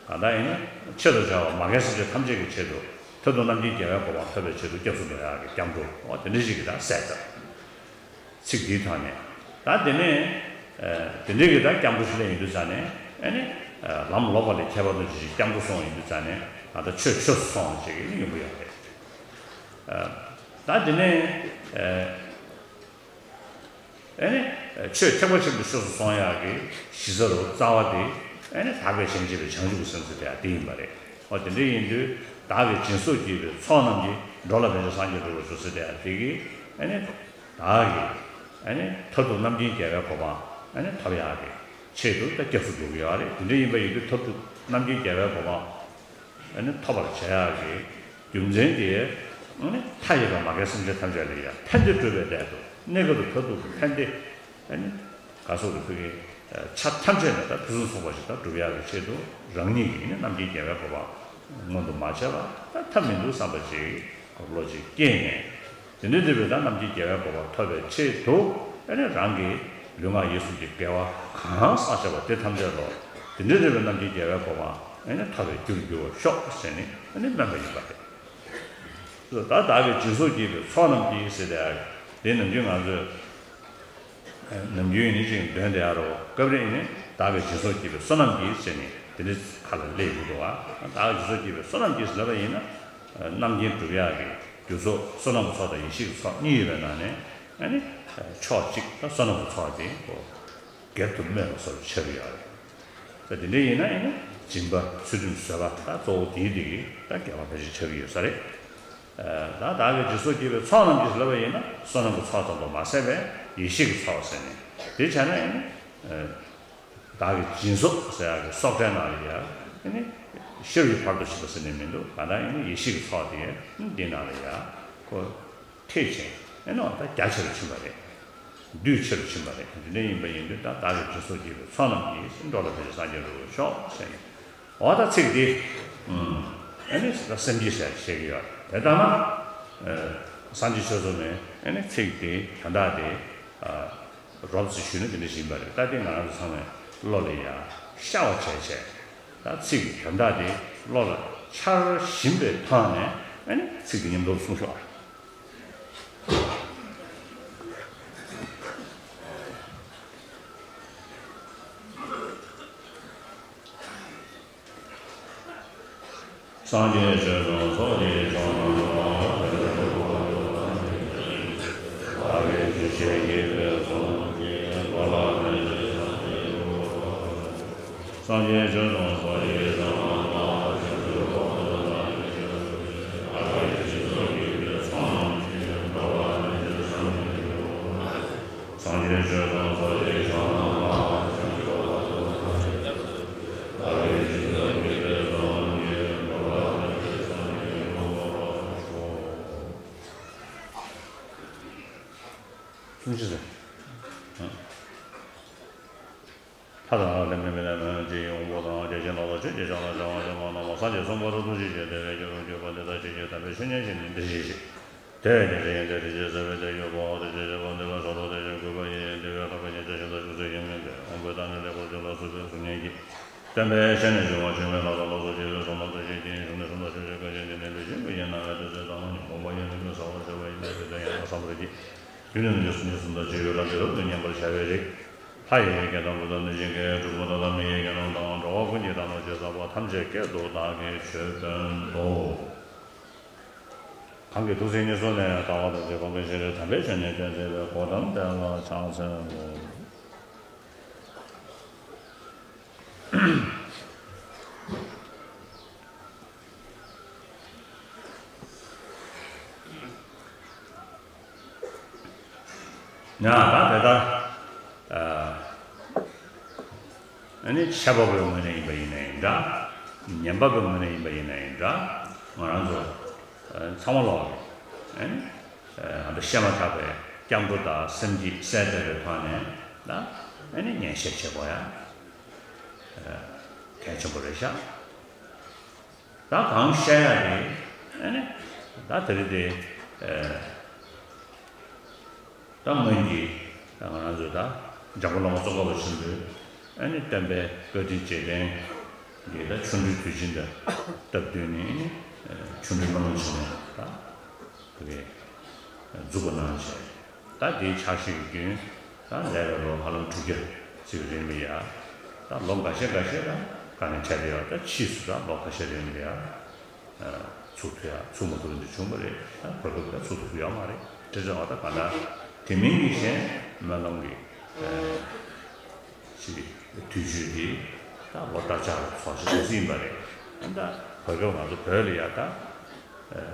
གང་ལྟར་ཨེ་ནི། ཆེད་དུ་བྱ་བ་མ་རྒན་སེམས་ཅན་ཐམས་ཅད་ཀྱི་ཆེད་དུ་མཐར་ཐུག་རྣམ་མཁྱེན་རྒྱལ་བའི་གོ་འཕང་ཐོབ་པའི་ཆེད་དུ་སྐྱབས་སུ་འགྲོ་ཡག་གི་སྐྱབས་འགྲོ། འོ་དེ་འདྲ་ཞིག་གི་ད་གསལ་བཏབ། ཚིག་འདིའི་ཐོག་ནས། ད་དེ་ནས། ཨ། དེ་འདྲའི་གི་ད་སྐྱབས་འགྲོ་ཞིག་སླེབས་ཡིན་དུས་ཙང་ནས་ཨེ་ནི། ཨ། ལམ་ལོག་པ་ལས་ཁྱད་པར་དུ་ཅི་ཞིག་སྐྱབས་འགྲོ་སོང་ཡིན་དུས་ཙང་ནས་ད་ལྟ་ཆོས་ཆོས་སུ་སོང་བ་ཅིག་ཡིན་ཡོང་གི་ཡོད་རེད། ཨ། ད་དེ་ནས། ཨ། ཨེ་ནི། ཆོས་ཐེག་པ་ཆེན་པོའི་ཆོས་སུ་སོང་ཡག་གི་གཞི་རྩ་རུ་རྩ་བ་དེ་ཨེ་ནི་བདག་གིས་གཞན་གཅེས་པའི་བྱང་ཆུབ་ཀྱི་སེམས་ཟེར་དེ་ཡག་དེ་ཡིན་པ་རེད། འོ་དེ་འདྲ་ཡིན་དུས་བདག་གིས་སྦྱིན་སོགས་བགྱིས་པའི་ཚོགས་རྣམས་ཀྱིས་འགྲོ་ལ་ཕན་ཕྱིར་སངས་རྒྱས་འགྲུབ་པར་ཤོག་ཟེར་དེ་ཡག་དེ་གིས་ཨེ་ནི། བདག་གིས་ཨེ་ནི་མཐར་ཐུག་རྣམ་མཁྱེན་རྒྱལ་བའི་གོ་འཕང་ཨེ་ནི་ཐོབ་ཡག་གི་ཆེད་དུ་ད་སྐྱབས་སུ་འགྲོ་གི་ཡོད་རེད། དེ་འདྲ་ཡིན་པ་ཡིན་དུས་མཐར་ཐུག་རྣམ་མཁྱེན་རྒྱལ་བའི་གོ་འཕང་ཨ་ནི་ཐོབ་པར་བྱ་ཡག་གི་རྒྱུ་མཚན་དེ་ཨ་ནི་མཐའ་ཡས་པའི་མ་རྒན་སེམས་ཅན་ཐམས་ཅད་ལ་ཡང་ཕན་བདེ་སྒྲུབ་པའི་སླད་དུ་གནས་སྐབས་དང་མཐར་ཐུག་གི་ཕན་བདེ་ཨ་ནི་ག་སོགས་ཀྱི་ཕ་གི་ཆ་ཐམས་ཅད་ནས་ད་ཕུན་སུམ་ཚོགས་པ་ཞིག་ད་སྒྲུབ་ཡག་གི་ཆེད་དུ་རང་ཉིད་ཀྱིས་ནི་རྣམ་མཁྱེན་རྒྱལ་བའི་གོ་འཕང་མངོན་དུ་མ་བྱས་པ་ད་ཐབས་མི་འདུག་བསམ་པ་ཅིག་བློ་ཅིག་སྐྱེས་ནས། དེ་འདྲའི་འདི་བས་ད་རྣམ་མཁྱེན་རྒྱལ་བའི་གོ་འཕང་ཐོབ་པའི་ཆེད་དུ་ཨ་ནི་རང་གི་ལུས་ངག་ཡིད་གསུམ་གྱི་དགེ་བ་གང་བསགས་བྱས་པ་དེ་ཐམས་ཅད་ལོ། དེ་འདྲའི་འདི་བས་རྣམ་མཁྱེན་རྒྱལ་བའི་གོ་འཕང་ཨ་ནི་ཐོབ་པའི་རྒྱུར་འགྱུར་བར་ཤོག་ཟེར་ནས་ཨ་ནི་སྨོན་པ་ཡིན་པ་རེད། ད་བདག་གིས་སྦྱིན་སོགས་བགྱིས་པའི་ཚོགས་རྣམས་ཀྱིས་ཟེར་དེ་ཡག་དེ་ནམ་རྒྱུན་ང་ཚོས་ནམ་རྒྱུན་ཡིན་ནི་ཅིག་འདོན་དེ་ཡག་རོ་སྐབས་རེ་ཡིན་ནི་བདག་གིས་སྦྱིན་སོགས་བགྱིས་པའི་བསོད་ནམས་ཀྱིས་ཟེར་ནས་དེ་འདྲའི་ཁ་ལ་སླེབས་ཡོང་འདུག་བ། བདག་གིས་སྦྱིན་སོགས་བགྱིས་པའི་བསོད་ནམས་ཀྱིས་ཟེར་ལབ་པ་ཡིན་ན། རྣམ་མཁྱེན་སྒྲུབ་ཡག་གི་རྒྱུ་ཚོགས་བསོད་ནམས་ཀྱི་ཚོགས་དང་ཡེ་ཤེས་ཀྱི་ཚོགས་གཉིས་ཡོད་པའི་ནང་ནས་ཨ་ནི་ཕྱོགས་གཅིག་ད་བསོད་ནམས་ཀྱི་ཚོགས་དེ་ཁོ་སྒེར་དུ་སྨོས་པ་སོགས་ཆགས་ཀྱི་ཡོད་རེད། ད་དེ་འདྲ་ཡིན་ན་ཨ་ནི་སྦྱིན་པ་ཚུལ་ཁྲིམས་བཟོད་པ་ད་གཙོ་བོ་དེའི་དེ་གི་ད་དགེ་བ་ཕལ་ཆེར་ཆགས་ཀྱི་ཡོད་ས་རེད། ད་བདག་གིས་སྦྱིན་སོགས་བགྱིས་པའི་ཚོགས་རྣམས་ཀྱིས་ལབ་པ་ཡིན་ན་བསོད་ནམས་ཀྱི་ཚོགས་ཙམ་དུ་མ་ཟད་པའི་ཡེ་ཤེས་ཀྱི་ཚོགས་ཟེར་ནས་དེ་བྱས་ན་ཨ་ནི། བདག་གིས་སྦྱིན་སོགས་ཟེར་ཡག་གི་སོགས་སྒྲའི་ནང་ལ་ཡ། ཨ་ནི། ཤེས་རབ་ཀྱི་ཕ་རོལ་ཏུ་ཕྱིན་པ་ཟེར་ནས་མི་འདུག་གང་ལྟར་ཨ་ནི་ཡེ་ཤེས་ཀྱི་ཚོགས་དེ་འདི་ནང་ལ་ཡ། ཁོ། ཐེག་ཆེན། ཨ་ནི་འོ་ད་རྒྱ་ཆེ་རུ་ཕྱིན་པ་རེད། འདུས་ཆེ་རུ་ཕྱིན་པ་རེད། འདི་འདྲ་ཡིན་པ་ཡིན་དུས་ད་བདག་གིས་སྦྱིན་སོགས་བགྱིས་པའི་ཚོགས་རྣམས་ཀྱིས་འགྲོ་ལ་ཕན་ཕྱིར་སངས་རྒྱས་འགྲུབ་པར་ཤོག་ཟེར་ནས། འོ་ད་ཚིག་འདི། ཨ་ནི་ད་སེམས་བསྐྱེད་ཟེར་བཤད་ཀྱི་ཡོད་དེ་ལྟར་ན། སངས་རྒྱས་ཆོས་ཚོགས་ནས་ཨ་ནི་ཚིག་འདི་དོན་དག་འདི། རོབ་ཙམ་ཞུས་ན་འདི་འདྲ་ཞིག་ཡིན་པ་རེད། ད་ལྟའི་ང་རང་ཚོ་ཚང་མས་བློ་ལ་ཡ་ཤར་བ་བྱས་བྱས། ད་ཚིག་གི་དོན་དག་དེ་བློ་ལ་འཆར་བཞིན་པའི་ཐོག་ནས་ཨ་ནི་ཚིག་དེ་མཉམ་དུ་གསུངས་ཤོག་ཨ། སངས་རྒྱས་ཆོས་དང་ཚོགས་ཀྱི་མཆོག་རྣམས་ལ། བདག་གིས་ཇི་བཞིན་བགྱིས་པའི་ཚོགས་རྣམས་ཀྱིས། འགྲོ་ལ་ཕན་ཕྱིར་སངས་རྒྱས་འགྲུབ་པར་ཤོག་སངས་རྒྱས་ཆོས་དང་ཚོགས་ཀྱི་མཆོག་རྣམས་ལ། བདག་གིས་ཇི་ལྟར་བགྱིས་པའི་ཚོགས་རྣམས་ཀྱིས། འགྲོ་བ་ཐམས་ཅད་སངས་རྒྱས་འགྲུབ་པར་ཤོག་སངས་རྒྱས་ཆོས་དང་ཚོགས་ཀྱི་མཆོག་རྣམས་ལ། བདག་གིས་ཇི་ལྟར་བགྱིས་པའི་ཚོགས་རྣམས་ཀྱིས། འགྲོ་བ་ཐམས་ཅད་སངས་རྒྱས་འགྲུབ་པར་ཤོག་གསུང་ཆོས་ཟེར། ལྷ་དང་ལྷ་མིན་མི་ལ་མིན་གྱི་དབང་པོ་དང་། བརྒྱ་བྱིན་ལ་སོགས་ཆོས་ཀྱི་ཕྱོགས་ལ་སྦྱང་བ་ཅན་མ་རྣམས་སངས་རྒྱས་གསུམ་ཀ་རུ་ཐུགས་རྗེ་ཆེ། དེ་བས་སྐྱེ་རུ་གྱུར་པ་འདི་དག་ཇི་སྐད་དམ་པའི་ཆོས་ཉན་ཞིང་ནི་འདིར་གཤེགས་ཤིག་དེ་བས་ཀྱང་དེ་ཡི་དེར་ཐུགས་རྗེས་བརྩེ་བས་དེ་ཡོད་པའོ། དེ་ཕྱིར་བྱེད་པ་འདི་ལ་གྲོགས་ལ་དེ་བཞིན་གུས་པ་ཡིས། འདི་བས་ལྷག་པའི་ཉེས་དགྲ་གཞན་དག་ཞི་སོགས་ཡིད་མི་བདེ། དབང་པོའི་དག་ནི་ལེགས་པར་འཇུ་ལ་སོགས་པའི་གཟུགས་བརྙན་གྱིས། བསྟན་པའི་ཆ་ནས་འབྱུང་བ་འབྱུང་བའི་ལྷ་དང་ལ་སོགས་སྐྱེ་བོའི་གཟུགས་རྣམས་དང་། ཤེས་བཞིན་གཞན་ནི་གསུམ་དུ་ཤེས་བྱའི་སྐད་ཅིག་འདི་ལས་འདི་ཞེས་པ་ཡིན་ན། ང་དེ་ཚེ་དང་ནི་དགོངས་པ་ཡིན་ལུགས་ཀྱི་ཟབ་པར་བྱ་བ་ཡིན་པས། དེ་ལྟར་ཡང་དག་བསམ་པར་བགྱི། རྒྱུ་ནི་ནམ་མཁའ་སུམ་བརྒྱ་གསུམ་དང་བརྗེ་བའི་ལྷ་འདི་རབ་ཏུ་མཉམ་པར་བྱ་བའི་རིགས། ལྷ་ཡི་སྐད་དང་། བུ་དང་། གནོད་སྦྱིན་སྐད། གྲུལ་བུམ་དང་། ལྷ་མིན་ཡི་སྐད་རྣམས་དང་། འགྲོ་བ་ཀུན་གྱི་དགྲ་རྣམས་ཀྱིས། ཟག་པ་ཐམས་ཅད་སྐད་དུ་བདག་གིས་ཆོས་བསྟན་ཏོ། གང་གི་ཐུགས་སྲས་ཉེར་བཟུང་ནས། ལྟ་བ་དང་བཅས་པ་གང་གི་ཕྱིར། དམ་པའི་ཆོས་ནི་སྟོན་མཛད་པའི། གོ་ཏམ་དེ་ལ་ཕྱག་འཚལ་ལོ། ཡང་ད་དེ་ལྟར། ཨ་ནི་འཆད་པ་པོའི་ངོས་ནས་ཡིན་པ་ཡིན་ན་ཡང་འདྲ། ཉན་པ་པོའི་ངོས་ནས་ཡིན་པ་ཡིན་ན་ཡང་འདྲ། ང་རང་ཚོ་ཚང་མ་ལོག་གི་ཨ་ནི་ཨ་ད་བཤད་མ་ཐག་པའི་སྐྱབས་འགྲོ་དང་སེམས་བསྐྱེད་གསལ་བཏབ་པའི་ཐོག་ནས་ད་ཨ་ནི་ཉན་བཤད་བྱེད་དགོས་ཡ་གལ་ཆེན་པོ་རེད་ཤག་ད་གང་བཤད་ཡ་དེ་ཨ་ནི་ད་དེ་རིང་དེ་ཨ་ད་སྔོན་གྱི་ད་ང་རང་ཚོ་ད་འཇམ་མགོན་བླ་མ་ཙོང་ཁ་པ་ཆེན་པོས་ཨ་ནི་སྟོན་པའི་བཀའ་དྲིན་རྗེས་དྲན་གྱི་ད་ཆོ་འཕྲུལ་དུས་ཆེན་དང་སྟབས་བསྟུན་ནས་ཨ་ནི་ཆོ་འཕྲུལ་སྨོན་ལམ་བྱས་ནས་ད་བོད་པའི་འཛུགས་པ་གནང་བྱས། ད་དེའི་ཕྱག་བཞེས་ཀྱི་རྒྱུན་ད་འདས་པའི་ལོ་ཧ་ལམ་དྲུག་བརྒྱ་ཙམ་རིང་ལ་ཡ། ད་ལོ་འགའ་ཤས་འགའ་ཤས་ད་དཀའ་ངལ་འཕྲད་དེ་ཡོད། ད་ཕྱིས་སུ་ད་ལོ་འགའ་ཤས་རིང་ལ་ཡ་ཚུགས་ཐུབ་ཡ་ཚུགས་མ་ཐུབ་པ་འདི་བྱུང་བ་རེད། ད་གོ་སྐབས་ད་ཚུགས་ཐུབ་ཡོད་མ་རེད། དེ་ཚོ་ད་ག་ད་དེ་མིན་གྱི་གཞན་སྨོན་ལམ་གྱི་ཅིག་དུས་ཚོད་འདི་ད་ལོ་ལྟར་ཆགས་ཚོགས་ཞིག་ཡིན་པ་རེད། ད་གོ་སྐབས་ང་ཚོ་བོད་ལ་ཡ་ད།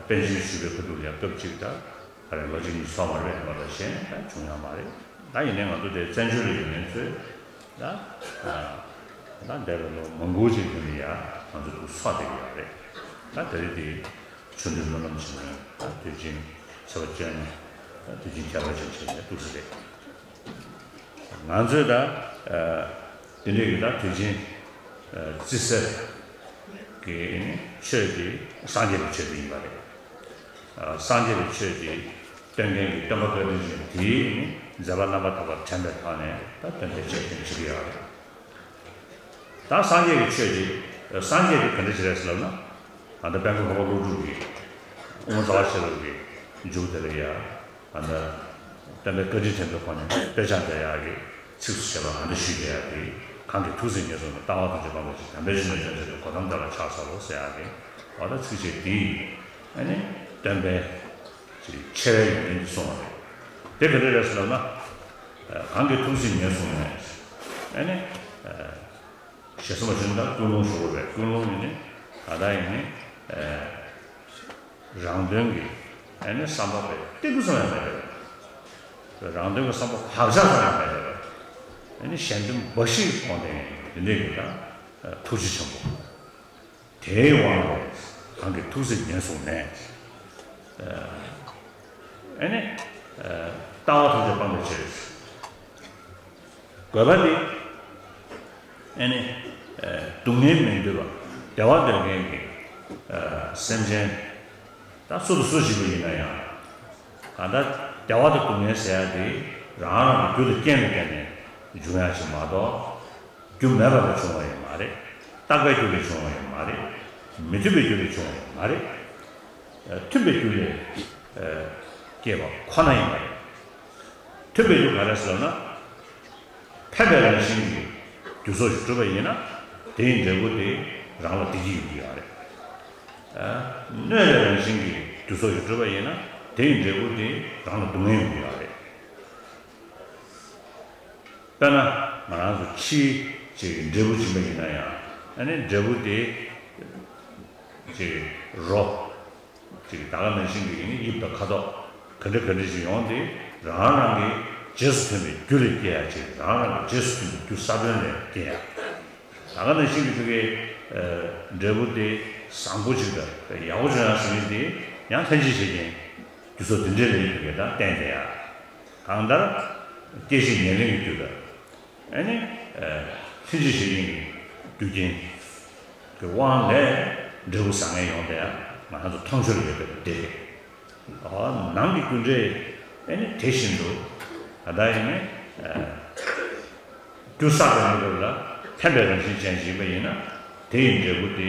པཎ་ཆེན་བཞུགས་པའི་ཁ་ཐུག་ལ་ཡང་སྐབས་གཅིག་ད་ད་རེས་ལོ་གཅིག་གཉིས་ཚོགས་མ་རེད་པ། ད་གཞན་ད་བྱུང་ཡོད་མ་རེད། ད་ཡིན་ནའི་ང་ཚོ་དེ་བཙན་བྱོལ་ལ་ཡོད་མཁན་ཚོས་ད་ད་འདས་པའི་ལོ་མང་པོ་ཅིག་གི་རིང་ལ་ཡང་ང་ཚོ་འདུག་ཚོགས་བསྡད་ཀྱི་ཡོད་རེད། ད་དེ་རིང་དེ་ཆོ་འཕྲུལ་སྨོན་ལམ་བྱེད་མཁན་ད་དུས་ཆེན་ཚེས་པ་བཅོ་ལྔ་ད་དུས་ཆེན་ཁྱད་པར་ཅན་བྱེད་མཁན་འདུག་ས་རེད། ང་ཚོས་ད་ཨ་དེ་འདྲའི་གི་ད་དུས་ཆེན་ཨ་བརྩི་སའི་གི་ཆོས་དེ་སངས་རྒྱས་པའི་ཆོས་དེ་ཡིན་པ་རེད། ཨ་སངས་རྒྱས་པའི་ཆོས་དེ་སྟོན་མཁན་གྱི་སྟོན་པ་བཀའ་དྲིན་ཅན་དེའི་མཛད་པ་རྣམ་པར་དག་པ་དྲན་པའི་ཐོག་ནས་ད་སྟོན་པའི་ཆོས་དེ་བྱེད་ཀྱི་ཡོད་རེད། ད་སངས་རྒྱས་ཀྱི་ཆོས་དེ་སངས་རྒྱས་དེ་ག་འདྲ་ཞིག་རེད་ཟེར་ལབ་ན། ད་ལྟ་དཔལ་མགོན་འཕགས་པ་ཀླུ་སྒྲུབ་ཀྱི་དབུ་མཛད་ཆེ་རབ་ཀྱི་མཇུག་དེ་ལ་ཡ། ད་ལྟ་སྟོན་པའི་བཀའ་དྲིན་དྲན་པའི་སྒོ་ནས་དཔེ་ཆ་མཛད་ཡག་གི་ཚིགས་སུ་བཅད་པ་ག་འདྲ་ཞུས་བསྡད་ཡག་གི། གང་གི་ཐུགས་སྲས་ཉེར་བཟུང་ནས། ལྟ་བ་ཐམས་ཅད་སྤངས་པའི་ཕྱིར། དམ་པའི་ཆོས་ནི་སྟོན་མཛད་པའི། གོ་ཏམ་དེ་ལ་ཕྱག་འཚལ་ལོ་ཟེར་ཡག་གི་འོ་ད་ཚིགས་བཅད་འདི་ཨ་ནི་སྟོན་པའི་ཆེ་བའི་ཡོན་ཏན་འདི་གསུངས་པ་རེད། དེ་ག་འདྲ་རེད་ཟེར་ལབ་ན། གང་གི་ཐུགས་སྲས་ཉེར་བཟུང་ནས་ཨ་ནི། ཞེས་གསུངས་པ་བཞིན་དུ་ཀུན་སློང་ཞུ་དགོས་པས། ཀུན་སློང་ཡིན་ནི་ད་ལྟ་ཡིན་ནི་རང་དོན་གྱི་ཨ་ནི་བསམ་པ་དཔེ་ཏིལ་འབྲུ་ཙམ་ཡང་མེད་པས། རང་དོན་གྱི་བསམ་པ་བག་ཆགས་ཙམ་ཡང་མེད་པས། ཨ་ནི་གཞན་དོན་འབའ་ཞིག་དགོངས་ཏེ་འདི་འདྲའི་གི་ད་ཐུགས་རྗེ་ཆེན་པོ། དེའི་དབང་ལས་གང་གི་ཐུགས་སྲས་ཉེར་བཟུང་ནས། ཨ་ནི། ལྟ་བ་ཐམས་ཅད་སྤངས་པའི་ཕྱིར། དགོས་པ་འདི། ཨ་ནི། སྡུག་བསྔལ་མི་འདོད་པ། བདེ་བ་འདོད་མཁན་གྱི། སེམས་ཅན། ད་སུ་དང་སུ་ཞིག་ཡིན་ན་ཡང་། གང་ལྟར་བདེ་བ་དང་སྡུག་བསྔལ་ཟེར་ཡ་དེ་རང་རང་གི་རྒྱུ་དང་རྐྱེན་ལ་བརྟེན་ནས་འབྱུང་ཡ་ཞིག་མ་གཏོགས། རྒྱུ་མེད་པ་ལས་བྱུང་བ་ཡང་མ་རེད། རྟག་པའི་རྒྱུ་ལས་བྱུང་བ་ཡང་མ་རེད། མི་མཐུན་པའི་རྒྱུ་ལས་བྱུང་བ་ཡང་མ་རེད། མཐུན་པའི་རྒྱུ་ལས་སྐྱེས་པ་ཁོ་ན་ཡང་མ་རེད། མཐུན་པའི་རྒྱུ་ག་རེ་ཟེར་ན། ཕན་པའི་རང་བཞིན་གྱི་རྒྱུ་ཚོགས་ཤིག་གྲུབ་པ་ཡིན་ན། དེའི་འབྲས་བུ་དེ་རང་ལ་བདེ་སྐྱིད་ཡོང་གི་ཡོད་རེད། གནོད་པའི་རང་བཞིན་གྱི་རྒྱུ་ཚོགས་ཤིག་གྲུབ་པ་ཡིན་ན། དེའི་འབྲས་བུ་དེ་རང་ལ་སྡུག་བསྔལ་ཡོང་གི་ཡོད་རེད། དཔེར་ན་ང་རང་ཚོ་ཁྱིའི་ཅིག་འབྲས་བུ་སྦྱིན་པ་ཡིན་ན་ཡང་། ཨ་ནི་འབྲས་བུ་དེ་ཅིག་རོ། ཅིག་ད་ག་ནང་བཞིན་གྱི་ཡིན་ན་དབྱིབས་དང་ཁ་དོག་ག་འདྲ་ག་འདྲ་ཞིག་ཡོང་དེ་རང་རང་གི་རྗེས་སུ་མཐུན་པའི་རྒྱུ་ལས་སྐྱེ་ཡ་ཅིག་རང་རང་གི་རྗེས་སུ་མཐུན་པའི་རྒྱུ་ས་བོན་ལས་སྐྱེ་ཡ། ད་ག་ནང་བཞིན་གྱི་ཕ་གིའི་འབྲས་བུ་དེ་བཟང་པོ་ཅིག་དང་ཡག་པོ་བྱུང་ཡ་ཟེར་མཁན་དེ་ཡང་ལྷན་ཅིག་བྱེད་མཁན་རྒྱུ་ཚོགས་དེ་འདྲའི་ལས་ཡིན་པ་གི་ད་བརྟེན་ཏེ་ཡ། གང་ལྟར་སྐྱེད་བྱེད་ཉེར་ལེན་གྱི་རྒྱུ་དང་། ཨ་ནི། ལྷན་ཅིག་བྱེད་ཉེར་ལེན་གྱི་རྒྱུ་རྐྱེན་གྱི་དབང་ལས་འབྲས་བུ་བཟང་ངན་ཡོང་དེ་ཡང་ང་རང་ཚོ་མཐོང་ཆོས་ལ་ཡོད་པའི་བདེ་སྐྱིད། ནང་གི་རྒྱུ་འབྲས་ཨ་ནི་དེ་བཞིན་དུ་ད་ལྟ་ཡིན་ནི། རྒྱུ་བསགས་པའི་གནས་སྐབས་ལ་ཕན་པའི་རང་བཞིན་ཅན་ཞིག་ཡིན་པ་ཡིན་ན། དེ་ཡི་འབྲས་བུ་དེ་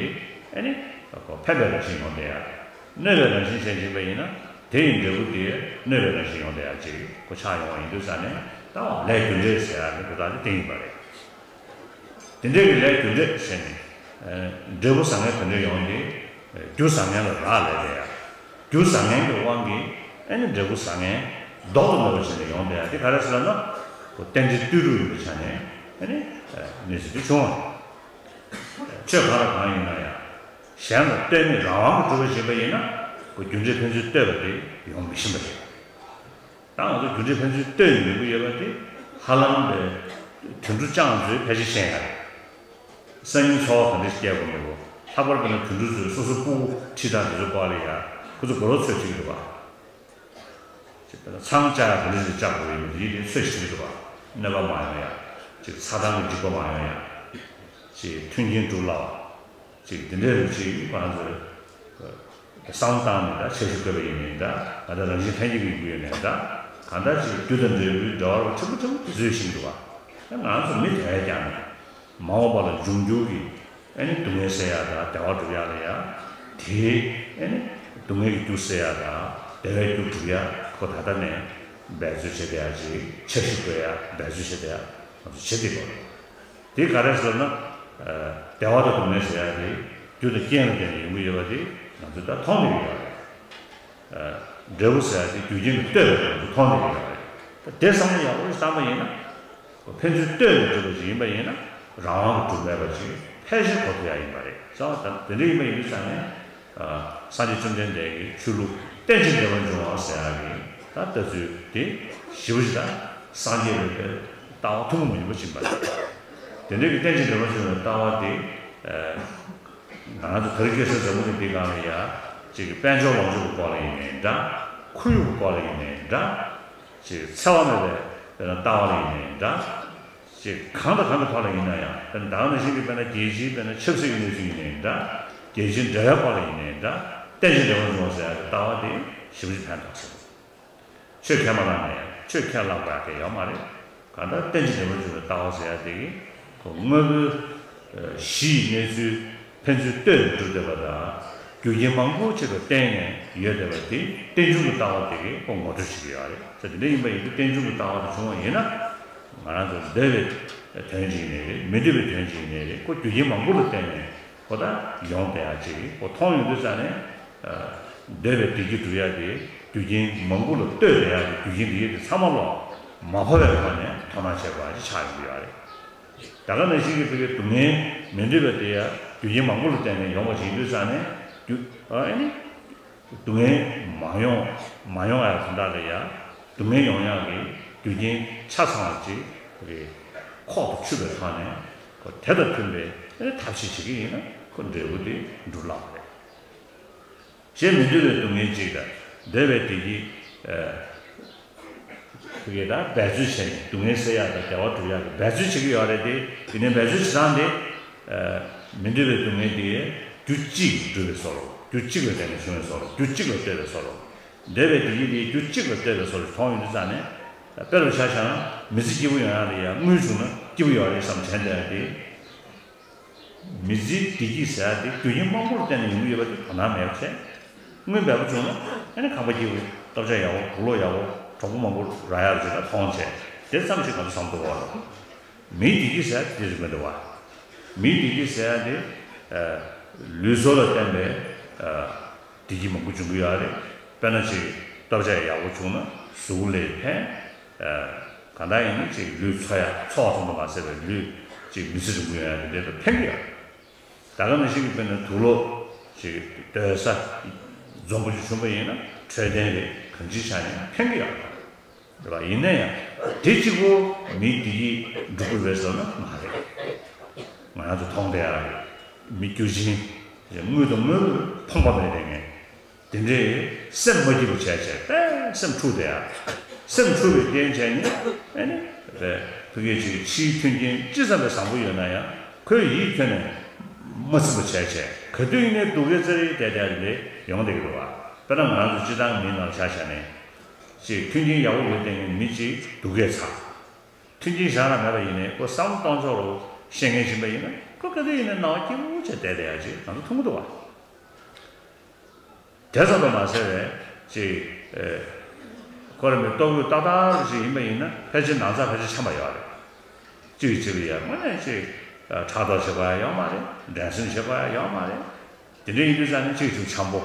ཨ་ནི་ཕན་པའི་རང་བཞིན་ཡོང་དེ་ཡང་། གནོད་པའི་རང་བཞིན་ཅན་ཞིག་ཡིན་པ་ཡིན་ན། དེ་ཡི་འབྲས་བུ་དེ་གནོད་པའི་རང་བཞིན་ཡོང་དེ་ཡང་ཅིག་གོ་ཆགས་ཡོང་བ་ཡིན་དུས་ཙང་ནས། ད་ལས་རྒྱུ་འབྲས་ཟེར་ཡག་གི་འདི་དག་དེ་བསྟན་ཡིན་པ་རེད། དེ་འདྲའི་གི་ལས་རྒྱུ་འབྲས་ཟེར་ནས། ཨ་འབྲས་བུ་བཟང་ངན་ག་འདྲ་ཡོང་དེ། རྒྱུ་བཟང་ངན་ལ་རག་ལས་པས་ཡ། རྒྱུ་བཟང་ངན་གྱི་དབང་གིས་ཨ་ནི་འབྲས་བུ་བཟང་ངན་ལྡོག་ཏུ་མེད་པ་བྱས་ནས་ཡོང་བསྡད་ཡ་དེ་ག་རེ་ཟེར་ན། ཁོ་རྟེན་འབྲེལ་ལྟོས་གྲུབ་ཡིན་པའི་ཆ་ནས་ཨ་ནི་གནས་ཚུལ་དེ་བྱུང་བ། ཆོས་གང་ལ་གང་ཡིན་ན་ཡང་། གཞན་ལ་ལྟོས་ནས་རང་དབང་གིས་གྲུབ་པ་ཡིན་པ་ཡིན་ན། ཁོ་རྒྱུ་འབྲས་ཕན་ཚུན་ལྟོས་པ་དེ་ཡོང་མི་ཤེས་པ་རེད། ད་ང་ཚོ་རྒྱུ་འབྲས་ཕན་ཚུན་ལྟོས་ནས་ཡོང་གི་ཡོད་པ་དེ་ཧ་ལམ་པའི་དུད་འགྲོ་རྐྱང་ཚོས་ཕལ་ཆེར་ཤེས་ཡ་རེད། སང་ཉིན་འཚོ་བ་ག་འདྲ་ཞིག་སྐྱེལ་དགོས་མེད་པོ། ལྷག་པར་དུ་ན་དུད་འགྲོ་ཚོས་སོ་སོ་སྤུ་གུ་ཁྲིད་སྟངས་དེ་ཚོའི་སྐོར་ལ་ཡ་ཁོ་ཚོ་དགའ་རོགས་ཚོད་ཁྲིད་ཀྱི་འདུག་ག་ཅིག་དཔེར་ན་ཚང་བཅའ་ཡག་ག་འདྲ་ཞིག་བཅའ་དགོས་ཡོད་མེད་དེ་ཡིད་དེ་ཚོད་ཞིག་ཁྲིད་ཀྱི་འདུག་ག་གནོད་པ་མ་ཡོང་ཡ། ཅིག་ཚ་གྲང་གི་འཇིགས་པ་མ་ཡོང་ཡ། ཅིག་མཐུན་རྐྱེན་སྒྲུབ་སླ་བ། ཅིག་དེ་འདྲའི་རིགས་ཅིག་ཁོ་རང་ཚོས་བསམ་བློ་བཏང་ནས་ད་འཆར་གཞི་བཀོད་པ་ཡིན་ནའི་འདྲ། ད་ལྟ་རང་བཞིན་ལྷན་སྐྱེས་ཀྱི་ཡོང་གི་ཡོད་ནའི་འདྲ། གང་ལྟར་ཅིག་རྒྱུ་དང་འབྲས་བུའི་འབྲེལ་བ་ཕྲན་བུ་ཕྲན་བུ་དེ་ཚོས་ཤེས་ཀྱི་འདུག་ག་ང་རང་ཚོ་མི་དེ་ཡང་ཀྱང་མ་འོངས་པ་ལ་འབྱུང་འགྱུར་གྱི་ཨ་ནི་སྡུག་བསྔལ་སེལ་ཡག་དང་བདེ་བ་སྒྲུབ་ཡག་ལ་ཡ། དེའི་ཨ་ནི་སྡུག་བསྔལ་གྱི་རྒྱུ་སེལ་ཡག་དང་བདེ་བའི་རྒྱུ་སྒྲུབ་ཡག་ཁོ་ད་ལྟ་ནས་འབད་རྩོལ་བྱེད་བསྡད་ཡག་ཅིག་འཆར་གཞི་བཀོད་ཡག་འབད་རྩོལ་བྱེད་བསྡད་ཡག་ང་ཚོ་བྱེད་བསྡད་ཡོད་རེད། དེ་ག་རེ་ཟེར་ན། བདེ་བ་དང་སྡུག་བསྔལ་ཟེར་ཡག་དེ་རྒྱུ་དང་རྐྱེན་ལ་བརྟེན་ནས་ཡོང་གི་ཡོད་པ་དེ་ང་ཚོས་ད་མཐོང་བསྡད་ཀྱི་ཡོད་རེད། འབྲས་བུ་ཟེར་ཡག་དེ་རྒྱུ་རྐྱེན་ལ་ལྟོས་པའི་ཐོག་ནས་མཐོང་བསྡད་ཀྱི་ཡོད་རེད། ད་དེ་བསམ་བློ་ཡག་པོ་ཞིག་བཏང་པ་ཡིན་ན། ཕན་ཚུན་ལྟོས་ནས་གྲུབ་པ་ཞིག་ཡིན་པ་ཡིན་ན། རང་དབང་གིས་གྲུབ་མེད་པ་ཞིག་ཕལ་ཆེར་གོ་ཐུབ་ཡག་ཡིན་པ་རེད། བྱས་ཙང་ད་དེ་འདྲ་ཡིན་པ་ཡིན་དུས་ཙང་ནས། སངས་རྒྱས་བཅོམ་ལྡན་འདས་ཀྱི་ཆོས་ལུགས་རྟེན་ཅིང་འབྲེལ་བར་འབྱུང་བ་ཟེར་ཡག་གི་ད་ལྟ་ཚུལ་དེ་ཞེ་པོ་ཞིག་ད་སངས་རྒྱས་པའི་ལྟ་བ་ཐུན་མོང་མ་ཡིན་པ་ཞིག་ཡིན་པ་རེད། དེ་འདྲ་གི་རྟེན་ཅིང་འབྲེལ་བར་འབྱུང་བའི་ལྟ་བ་དེ། ང་རང་ཚོ་དེ་རིང་ཁ་སང་འཛམ་བུ་གླིང་འདིའི་སྒང་ལ་ཡ། ཅིག་གི་དཔལ་འབྱོར་ལོངས་སྤྱོད་ཀྱི་སྐོར་ལ་ཡིན་ནའི་འདྲ། ཁོར་ཡུག་གི་སྐོར་ལ་ཡིན་ནའི་འདྲ། ཅིག་འཚེ་བ་མེད་པའི་དཔེར་ན་ལྟ་བ་ལ་ཡིན་ནའི་འདྲ། ཅིག་གང་དང་གང་གི་ཐོག་ལ་ཡིན་ན་ཡང་དཔེར་ན་ད་ག་ནང་བཞིན་གྱི་དཔེར་ན་རྒྱལ་སྤྱིའི་དཔེར་ན་ཆབ་སྲིད་ཀྱི་གནས་ཚུལ་ཡིན་ནའི་འདྲ། རྒྱལ་སྤྱིའི་འབྲེལ་བའི་སྐོར་ལ་ཡིན་ནའི་འདྲ། རྟེན་ཅིང་འབྲེལ་བར་འབྱུང་བ་ཟེར་ཡག་གི་ལྟ་བ་དེ་ཞེ་པོ་ཅིག་ཕན་ཐོགས་ཟེར། ཆོས་ཁས་མ་བླངས་ནས་ཆོས་ཁས་བླངས་དགོས་ཡག་གི་ཡོད་མ་རེད། གང་ལྟར་རྟེན་ཅིང་འབྲེལ་བར་འབྱུང་བའི་ལྟ་བ་ཟེར་ཡག་དེ་གི་ཁོ་དངོས་པོའི་གཞི་ཡི་གནས་ཚུལ་ཕན་ཚུན་ལྟོས་ནས་གྲུབ་བསྡད་པ་དང་། རྒྱུ་རྐྱེན་མང་པོ་ཅིག་ལ་བརྟེན་ནས་ཡོད་བསྡད་པ་དེ་རྟེན་འབྱུང་གི་ལྟ་བ་དེ་གིས་ཁོ་ངོ་སྤྲོད་བྱེད་ཀྱི་ཡོད་རེད། ད་དེ་འདྲ་ཡིན་པ་ཡིན་དུས་རྟེན་འབྱུང་གི་ལྟ་བ་དེ་བྱུང་བ་ཡིན་ན། ང་རང་ཚོ་འདོད་པའི་དོན་ཅིག་ཡིན་ནའི་རེད། མི་འདོད་པའི་དོན་ཅིག་ཡིན་ནའི་རེད། ཁོ་རྒྱུ་རྐྱེན་མང་པོ་ལ་བརྟེན་ནས་ཁོ་ད་ཡོང་བསྡད་ཡག་ཅིག་ཁོ་མཐོང་ཡོང་དུས་ཙང་ནས། འདོད་པའི་བདེ་སྐྱིད་སྒྲུབ་ཡག་དེ་རྒྱུ་རྐྱེན་མང་པོ་ལ་ལྟོས་བསྡད་ཡག་གི་རྒྱུ་རྐྱེན་འདི་ཡོད་དེ་ཚང་མ་ལོག་མ་ཕོག་པའི་ཐོག་ནས་དོ་སྣང་བྱེད་དགོས་ཡག་ཅིག་ཆགས་ཡོང་གི་ཡོད་རེད། ད་ག་ནང་བཞིན་གྱི་བོད་ཀྱི་སྡུག་བསྔལ་མི་འདོད་པ་དེ་ཡང་རྒྱུ་རྐྱེན་མང་པོ་ལ་བརྟེན་ནས་ཡོང་བ་ཞིག་ཡིན་དུས་ཙང་ནས་རྒྱུ་ཨ་ནི་སྡུག་བསྔལ་མ་ཡོང་མ་ཡོང་ཡག་དོན་དག་ལ་ཡང་སྡུག་བསྔལ་ཡོང་ཡག་གི་རྒྱུ་རྐྱེན་ཆ་ཚང་བ་ཅིག་གི་ཁོག་ཏུ་ཆུད་པའི་ཐོག་ནས་ཁོ་དེ་དང་མཐུན་པའི་ཐབས་ཤེས་བྱེད་ཀྱི་ཡིན་ན་ཁོ་འབྲས་བུ་དེ་འགྲུབ་སླ་བ་རེད། གཞན་མི་འདོད་པའི་སྡུག་བསྔལ་གཅིག་དང་། འདོད་པའི་བདེ་སྐྱིད། ཨ། ཁོ་གིས་ད་འབད་རྩོལ་བྱས་ནས་སྡུག་བསྔལ་སེལ་ཡག་དང་བདེ་བ་སྒྲུབ་ཡག་གི་འབད་རྩོལ་བྱེད་ཀྱི་ཡོད་རེད་དེ། དེ་ནས་འབད་རྩོལ་བྱེད་སྟངས་དེ། ཨ། མི་འདོད་པའི་སྡུག་བསྔལ་དེ་རྒྱུ་གཅིག་སྒྲུབ་པའི་བཟོ་འདྲ། རྒྱུ་གཅིག་ལ་བརྟེན་ནས་བྱུང་བའི་བཟོ་འདྲ། རྒྱུ་གཅིག་ལ་ལྟོས་པའི་བཟོ་འདྲ། འདོད་པའི་བདེ་སྐྱིད་དེ་རྒྱུ་གཅིག་ལ་ལྟོས་པའི་བཟོ་འདྲ་མཐོང་ཡོང་དུས་ཙང་ནས། དཔེ་རུ་ཆ་བཞག་ན་མི་ཚེ་སྐྱིད་པོ་ཡོང་ཡག་ལ་ཡང་དངུལ་བྱུང་ན་སྐྱིད་པོ་ཡོད་རེད་བསམ་དྲན་བསྡད་ཡག་དེ། མི་ཚེའི་བདེ་སྐྱིད་ཟེར་ཡག་དེ་རྒྱུ་རྐྱེན་མང་པོ་ལ་བརྟེན་ནས་ཡོང་གི་ཡོད་པ་དེ་དོ་སྣང་མེད་པ་བྱས། དངུལ་འབེལ་པོ་བྱུང་ན་ཨ་ནི་ཁང་པ་སྐྱིད་པོ། སྟོབས་ཆ་ཡག་པོ། དུག་ལོག་ཡག་པོ། གྲོགས་པོ་མང་པོ་རག་ཡག་རེད་ཟེར་ད་མཐོང་བྱས། དེ་ཙམ་ཞིག་ང་ཚོ་བསམ་ཐུབ་པ་རེད། མིའི་བདེ་སྐྱིད་ཟེར་ཡག་དེ་རེད་མི་འདུག་བ། མིའི་བདེ་སྐྱིད་ཟེར་ཡག་དེ། ཨ། ལུས་སྲོག་ལ་བརྟེན་པའི། ཨ། བདེ་སྐྱིད་མང་པོ་འབྱུང་གི་ཡོད་རེད། དཔེར་ན་ཅིག་སྟོབས་ཆ་ཡག་པོ་བྱུང་ན་གཟུགས་ལ་ཕན། ཨ། གང་ལྟར་ཡིན་ན་ཅིག་ལུས་འཚོ་ཡག་འཚོ་བ་ཐོན་པ་མ་ཟད་པའི་ལུས་ཅིག་མི་ཚེ་རིང་པོ་ཡོང་ཡག་དེ་འདྲ་ལ་ཕན་གྱི་ཡོད་རེད། ད་ག་ནང་བཞིན་གྱི་དཔེར་ན་དུག་ལོག་ཅིག་སྡོད་ས་འཛོམས་པོ་ཅིག་བྱུང་པ་ཡིན་ན་འཕྲོད་བསྟེན་རེད། གང་ཅིའི་ཆ་ནས་ཕན་གྱི་ཡོད་རེད། རེད་པ། ཡིན་ན་ཡང་དེ་གཅིག་པོ་མིའི་བདེ་སྐྱིད་སྒྲུབ་ཐུབ་པ་རེད་ཟེར་ན་མ་རེད། ང་རང་ཚོ་མཐོང་བསྡད་ཡག་རེད། མི་རྒྱུ་ཅན། དངུལ་དང་དངུལ་ཕོངས་པ་མེད་བསྡད་མཁན། དེ་འདྲའི་སེམས་མ་སྐྱིད་པ་བྱས་བྱས་དཔེ་སེམས་འཁྲུག་བསྡད་ཡག་སེམས་འཁྲུག་པའི་རྐྱེན་བྱས་ནས་ཨ་ནི་རེད། ཕ་གི་ཅིག་ཕྱིའི་མཐུན་རྐྱེན་ཅི་ཙམ་ལ་བཟང་པོ་ཡོད་ན་ཡང་ཁོའི་ཡིད་ཁྱོན་ནས་མ་ཚིམ་པ་བྱས་བྱས་ག་དུས་ཡིན་ནའི་སྡུག་སྐད་ཙེ་རེ་བསྡད་བསྡད་རེ་རེ་ཡོང་བསྡད་ཀྱི་འདུག་བ། དཔེར་ན་ང་རང་ཚོ་སྤྱིར་བཏང་མིའི་ནང་ལ་ཆ་བཞག་ནས། ཅིག་མཐུན་རྐྱེན་ཡག་པོ་ཡོད་བསྡད་མཁན་མི་གཅིག་སྡུག་སྐད་ཚ། མཐུན་རྐྱེན་བཞག་ན་མེད་པ་ཡིན་ནའི་ཁོ་བསམ་བློ་གཏོང་ཕྱོགས་རུ་བཤད་མཁན་ཡིན་པ་ཡིན་ན་ཁོ་ག་དུས་ཡིན་ནའི་སྣང་བ་སྐྱིད་པོ་བྱས་བསྡད་བསྡད་ཡག་ཅིག་ང་ཚོ་མཐོང་གི་འདུག་བ། དེ་ཙམ་དུ་མ་ཟད་པའི་ཅིག་ཨེ། ཁོ་རང་མི་ལྟོ་གོས་ཏག་ཏག་ཞིག་ཡིན་པ་ཡིན་ན་ཕལ་ཆེར་ནང་ཚགས་ཕལ་ཆེར་འཆམ་པ་ཡོད་རེད། གཅིག་གིས་གཅིག་ལ་ཡ་དངོས་གནས་ཅིག་ཕྲག་དོག་བྱེད་དགོས་ཡ་ཡོད་མ་རེད། འགྲན་སེམས་བྱེད་དགོས་ཡ་ཡོད་མ་རེད། དེ་འདྲ་ཡིན་དུས་ཙང་ནས་གཅིག་གིས་གཅིག་འཆམ་པོ།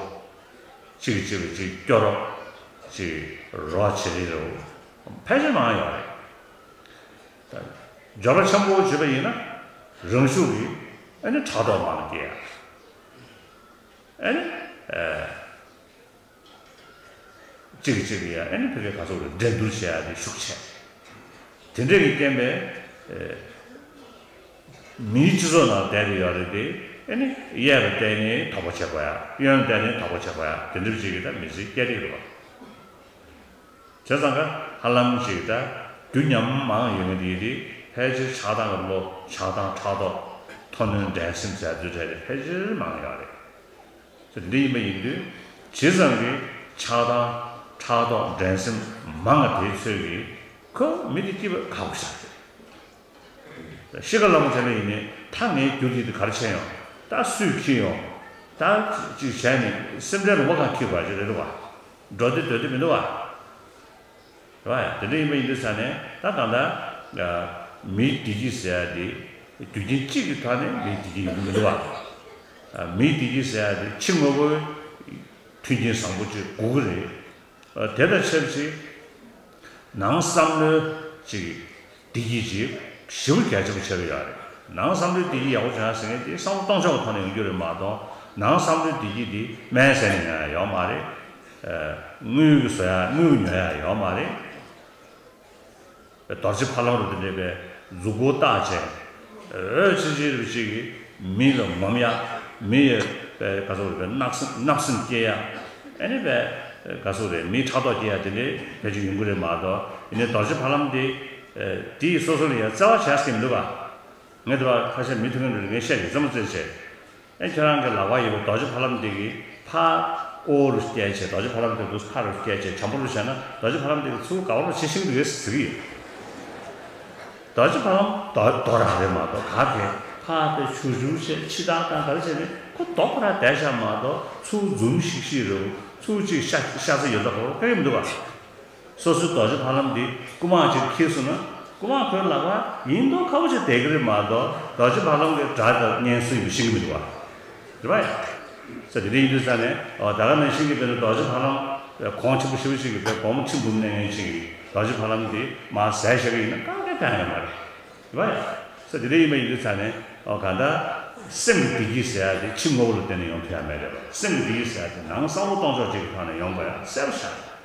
གཅིག་གིས་གཅིག་ལ་ཅིག་སྐྱོ་རོགས། ཅིག་རོགས་བྱེད་རེས་རོགས། ཕལ་ཆེར་མང་ཡོད་རེད། ད་འབྱོར་པ་ཆེན་པོ་བྱེད་པ་ཡིན་ན་རང་ཤུགས་ཀྱིས་ཨ་ནི་ཕྲག་དོག་མང་སྐྱེ་ཡ། ཨ་ནི་ཨ། གཅིག་གིས་གཅིག་ལ་ཡ་ཨ་ནི་ཕ་གིའི་ག་ཚོད་རེད། འགྲན་བསྡུར་བྱེད་ཡ་དེ་ཤུགས་ཆེ། དེ་འདྲ་གི་རྐྱེན་པས་ཨ། མིའི་སྤྱི་ཚོགས་ནང་བསྡད་ཀྱི་ཡོད་རེད་དེ། ཨ་ནི་གཡས་པ་བལྟས་ནས་དོགས་པ་བྱེད་དགོས་ཡ། གཡོན་བལྟས་ནས་དོགས་པ་བྱེད་དགོས་ཡ། དེ་འདྲ་ཅིག་གིས་ད་མི་ཚེ་སྐྱེལ་གྱི་རེད་པ། བྱས་ཙང་ཀ་ཧ་ལམ་ཅིག་ད་རྒྱུ་ཉམས་མང་ཡོད་མཁན་དེ་དེ་ཕལ་ཆེར་ཆགས་སྡང་གི་བློ། ཆགས་སྡང་ཕྲག་དོག་མཐོ་གནོན་འགྲན་སེམས་ཟེར་ཚོའི་གྲས་དེ་ཕལ་ཆེར་མང་ཡོད་རེད། ཟེར་འདི་ཡིན་པ་ཡིན་དུས་ཇི་ཙམ་གྱིས་ཆགས་སྡང་ཕྲག་དོག་འགྲན་སེམས་མང་བ་དེ་ཚོས་ཀྱིས་ཁོ་མི་དེ་སྐྱིད་པ་ཁག་པོ་ཞིག་རེད། ཤི་ཁ་ལ་མོ་བྱས་པ་ཡིན་ནའི་ད་ངའི་རྒྱུ་དེ་དེ་ག་རེ་བྱས་ཡོང་། ད་སུས་ཁྱེར་ཡོང་། ད་ཅིག་བྱས་ནས་སེམས་ཁྲལ་རུང་བ་གང་འཁྱེར་བ་ཅིག་རེད་འདུག་བ། འགྲོ་དེ་སྡོད་དེ་མི་འདུག་བ། རེད་བ། དེ་འདྲ་ཡིན་པ་ཡིན་དུས་ཙང་ནས་ད་གང་ལྟར་མིའི་བདེ་སྐྱིད་ཟེར་ཡ་དེ་རྒྱུ་རྐྱེན་གཅིག་གི་ཐོག་ནས་མིའི་བདེ་སྐྱིད་ཡོང་གི་མི་འདུག་བ། མིའི་བདེ་སྐྱིད་ཟེར་ཡ་དེ་ཕྱི་དངོས་པོའི་མཐུན་རྐྱེན་བཟང་པོ་ཅིག་དགོས་ཀྱི་རེད། དེ་དང་ཆབས་ཅིག་ནང་བསམ་བློའི་ཅིག་བདེ་སྐྱིད་ཅིག་ཞེ་པོ་གལ་ཆེན་པོ་ཆགས་ཀྱི་ཡོད་རེད། ནང་བསམ་བློའི་བདེ་སྐྱིད་ཡག་པོ་བྱུང་ཡ་ཟེར་མཁན་དེ་བསམ་བློ་གཏོང་ཕྱོགས་ཀྱི་ཐོག་ནས་ཡོང་རྒྱུ་རེད་མ་གཏོགས། ནང་བསམ་བློའི་བདེ་སྐྱིད་དེ་སྨན་ཟས་ནས་ཉོ་ཡ་ཡོད་མ་རེད། དངུལ་གྱིས་བཟོ་ཡ། དངུལ་ཉོ་ཡ་ཡོད་མ་རེད། རྡོ་རྗེ་ཕ་ལམ་རུ་དེ་འདྲས་པའི་གཟུགས་པོ་བརྟག་བྱས། འོད་ཆེ་ཆེ་རུ་ཅིག་གིས་མི་ལ་ངོམ་ཡ། མི་ཡི་པའི་ག་ཚོད་རེད། པའི་བརྣབ་སེམས་བརྣབ་སེམས་སྐྱེ་ཡ། ཨ་ནི་པའི་ག་ཚོད་རེད། མིའི་ཕྲག་དོག་སྐྱེ་ཡ་དེ་འདྲས་ཕལ་ཆེར་ཡོང་གི་རེད་མ་གཏོགས། ཡིན་ནའི་རྡོ་རྗེ་ཕ་ལམ་དེ་དེ་ཡིས་སོ་སོ་ལ་ཡ་བརྩེ་བ་བྱས་ཟིན་འདུག་ག་ངས་དེ་བ་ཁ་ཤས་མི་ཐུག་མཁན་འདྲ་ངས་བཤད་ཀྱི་རྩེད་མོ་རྩེད་བྱས། ཨེ་ཁྱེད་རང་གི་ལག་པ་ཡོད་པའི་རྡོ་རྗེ་ཕ་ལམ་དེ་གིས་ཕར་ཨོ་རུ་བསྐྱལ་བྱས། རྡོ་རྗེ་ཕ་ལམ་དེ་འདུག་ཕར་རུ་བསྐྱལ་བྱས། བྱམས་པོ་རུ་བྱས་ན་རྡོ་རྗེ་ཕ་ལམ་དེ་གིས་ཚུར་དགའ་བ་རུ་བྱེད་ཤེས་ཀྱི་འདུག་ཟེར་གྱི་ཡོད། རྡོ་རྗེ་ཕ་ལམ་རྡོ་རྡོ་རང་རེད་མ་གཏོགས། ག་གེ་ཕར་དེ་བྱུར་བྱུར་བྱས་ཕྱི་ཐག་བཏང་ག་རེ་བྱས་ནས་ཁོ་རྡོ་ཁོ་རང་བསྡད་བཞག་མ་གཏོགས། ཚུར་འཛུམ་ཤིག་ཤིག་རུ་ཚུར་ཅིག་ཤ་ཤ་ཚ་ཡོད་ཚ་ཁོ་རང་ག་གེ་མི་འདུག་ག་སོ་སོའི་རྡོ་རྗེ་ཕ་ལམ་འདི་རྐུ་མ་ཅིག་འཁྱེར་སོང་ན་རྐུ་མ་ཁོའི་ལག་པར་ཡིན་མདོག་ཁ་པོ་ཅིག་བསྡད་ཀྱི་རེད་མ་གཏོགས། རྡོ་རྗེ་ཕ་ལམ་གྱི་དགྲ་དང་གཉེན་སུ་ཡིན་པ་ཤེས་ཀྱི་མི་འདུག་བ། རེད་པ། ས་དེ་འདྲ་ཡིན་དུས་ས་ནས་ཨོ་ད་ག་ནང་བཞིན་གྱི་དཔེར་ན་རྡོ་རྗེ་ཕ་ལམ་གོང་ཆེན་པོ་ཞེ་པོ་ཅིག་གི་དཔེ་སྒོར་མོ་ཁྲི་འབུམ་གནས་མཁན་ཅིག་གིས་རྡོ་རྗེ་ཕ་ལམ་འདི་མར་ཟས་བཞག་གི་ཡིན་ན་གང་ག་ཕན་ཡོད་མ་རེད། རེད་པ། ས་དེ་འདྲ་ཡིན་པ་ཡིན་དུས་ས་ནས་ཨོ་ག་ད་སེམས་ཀྱི་བདེ་སྐྱིད་ཟེར་ཡ་དེ་ཕྱི་དངོས་པོ་ལ་བརྟེན་ནས་ཡོང་ཐུབ་ཡ་མེད་རེད་པ། སེམས་ཀྱི་བདེ་སྐྱིད་ཟེར་ཡ་དེ་ནང་བསམ་བློ་གཏོང་ཕྱོགས་ཅིག་གི་ཐོག་ནས་ཡོང་དགོས་ཡ་གསལ་པོ་ཆགས་རེད།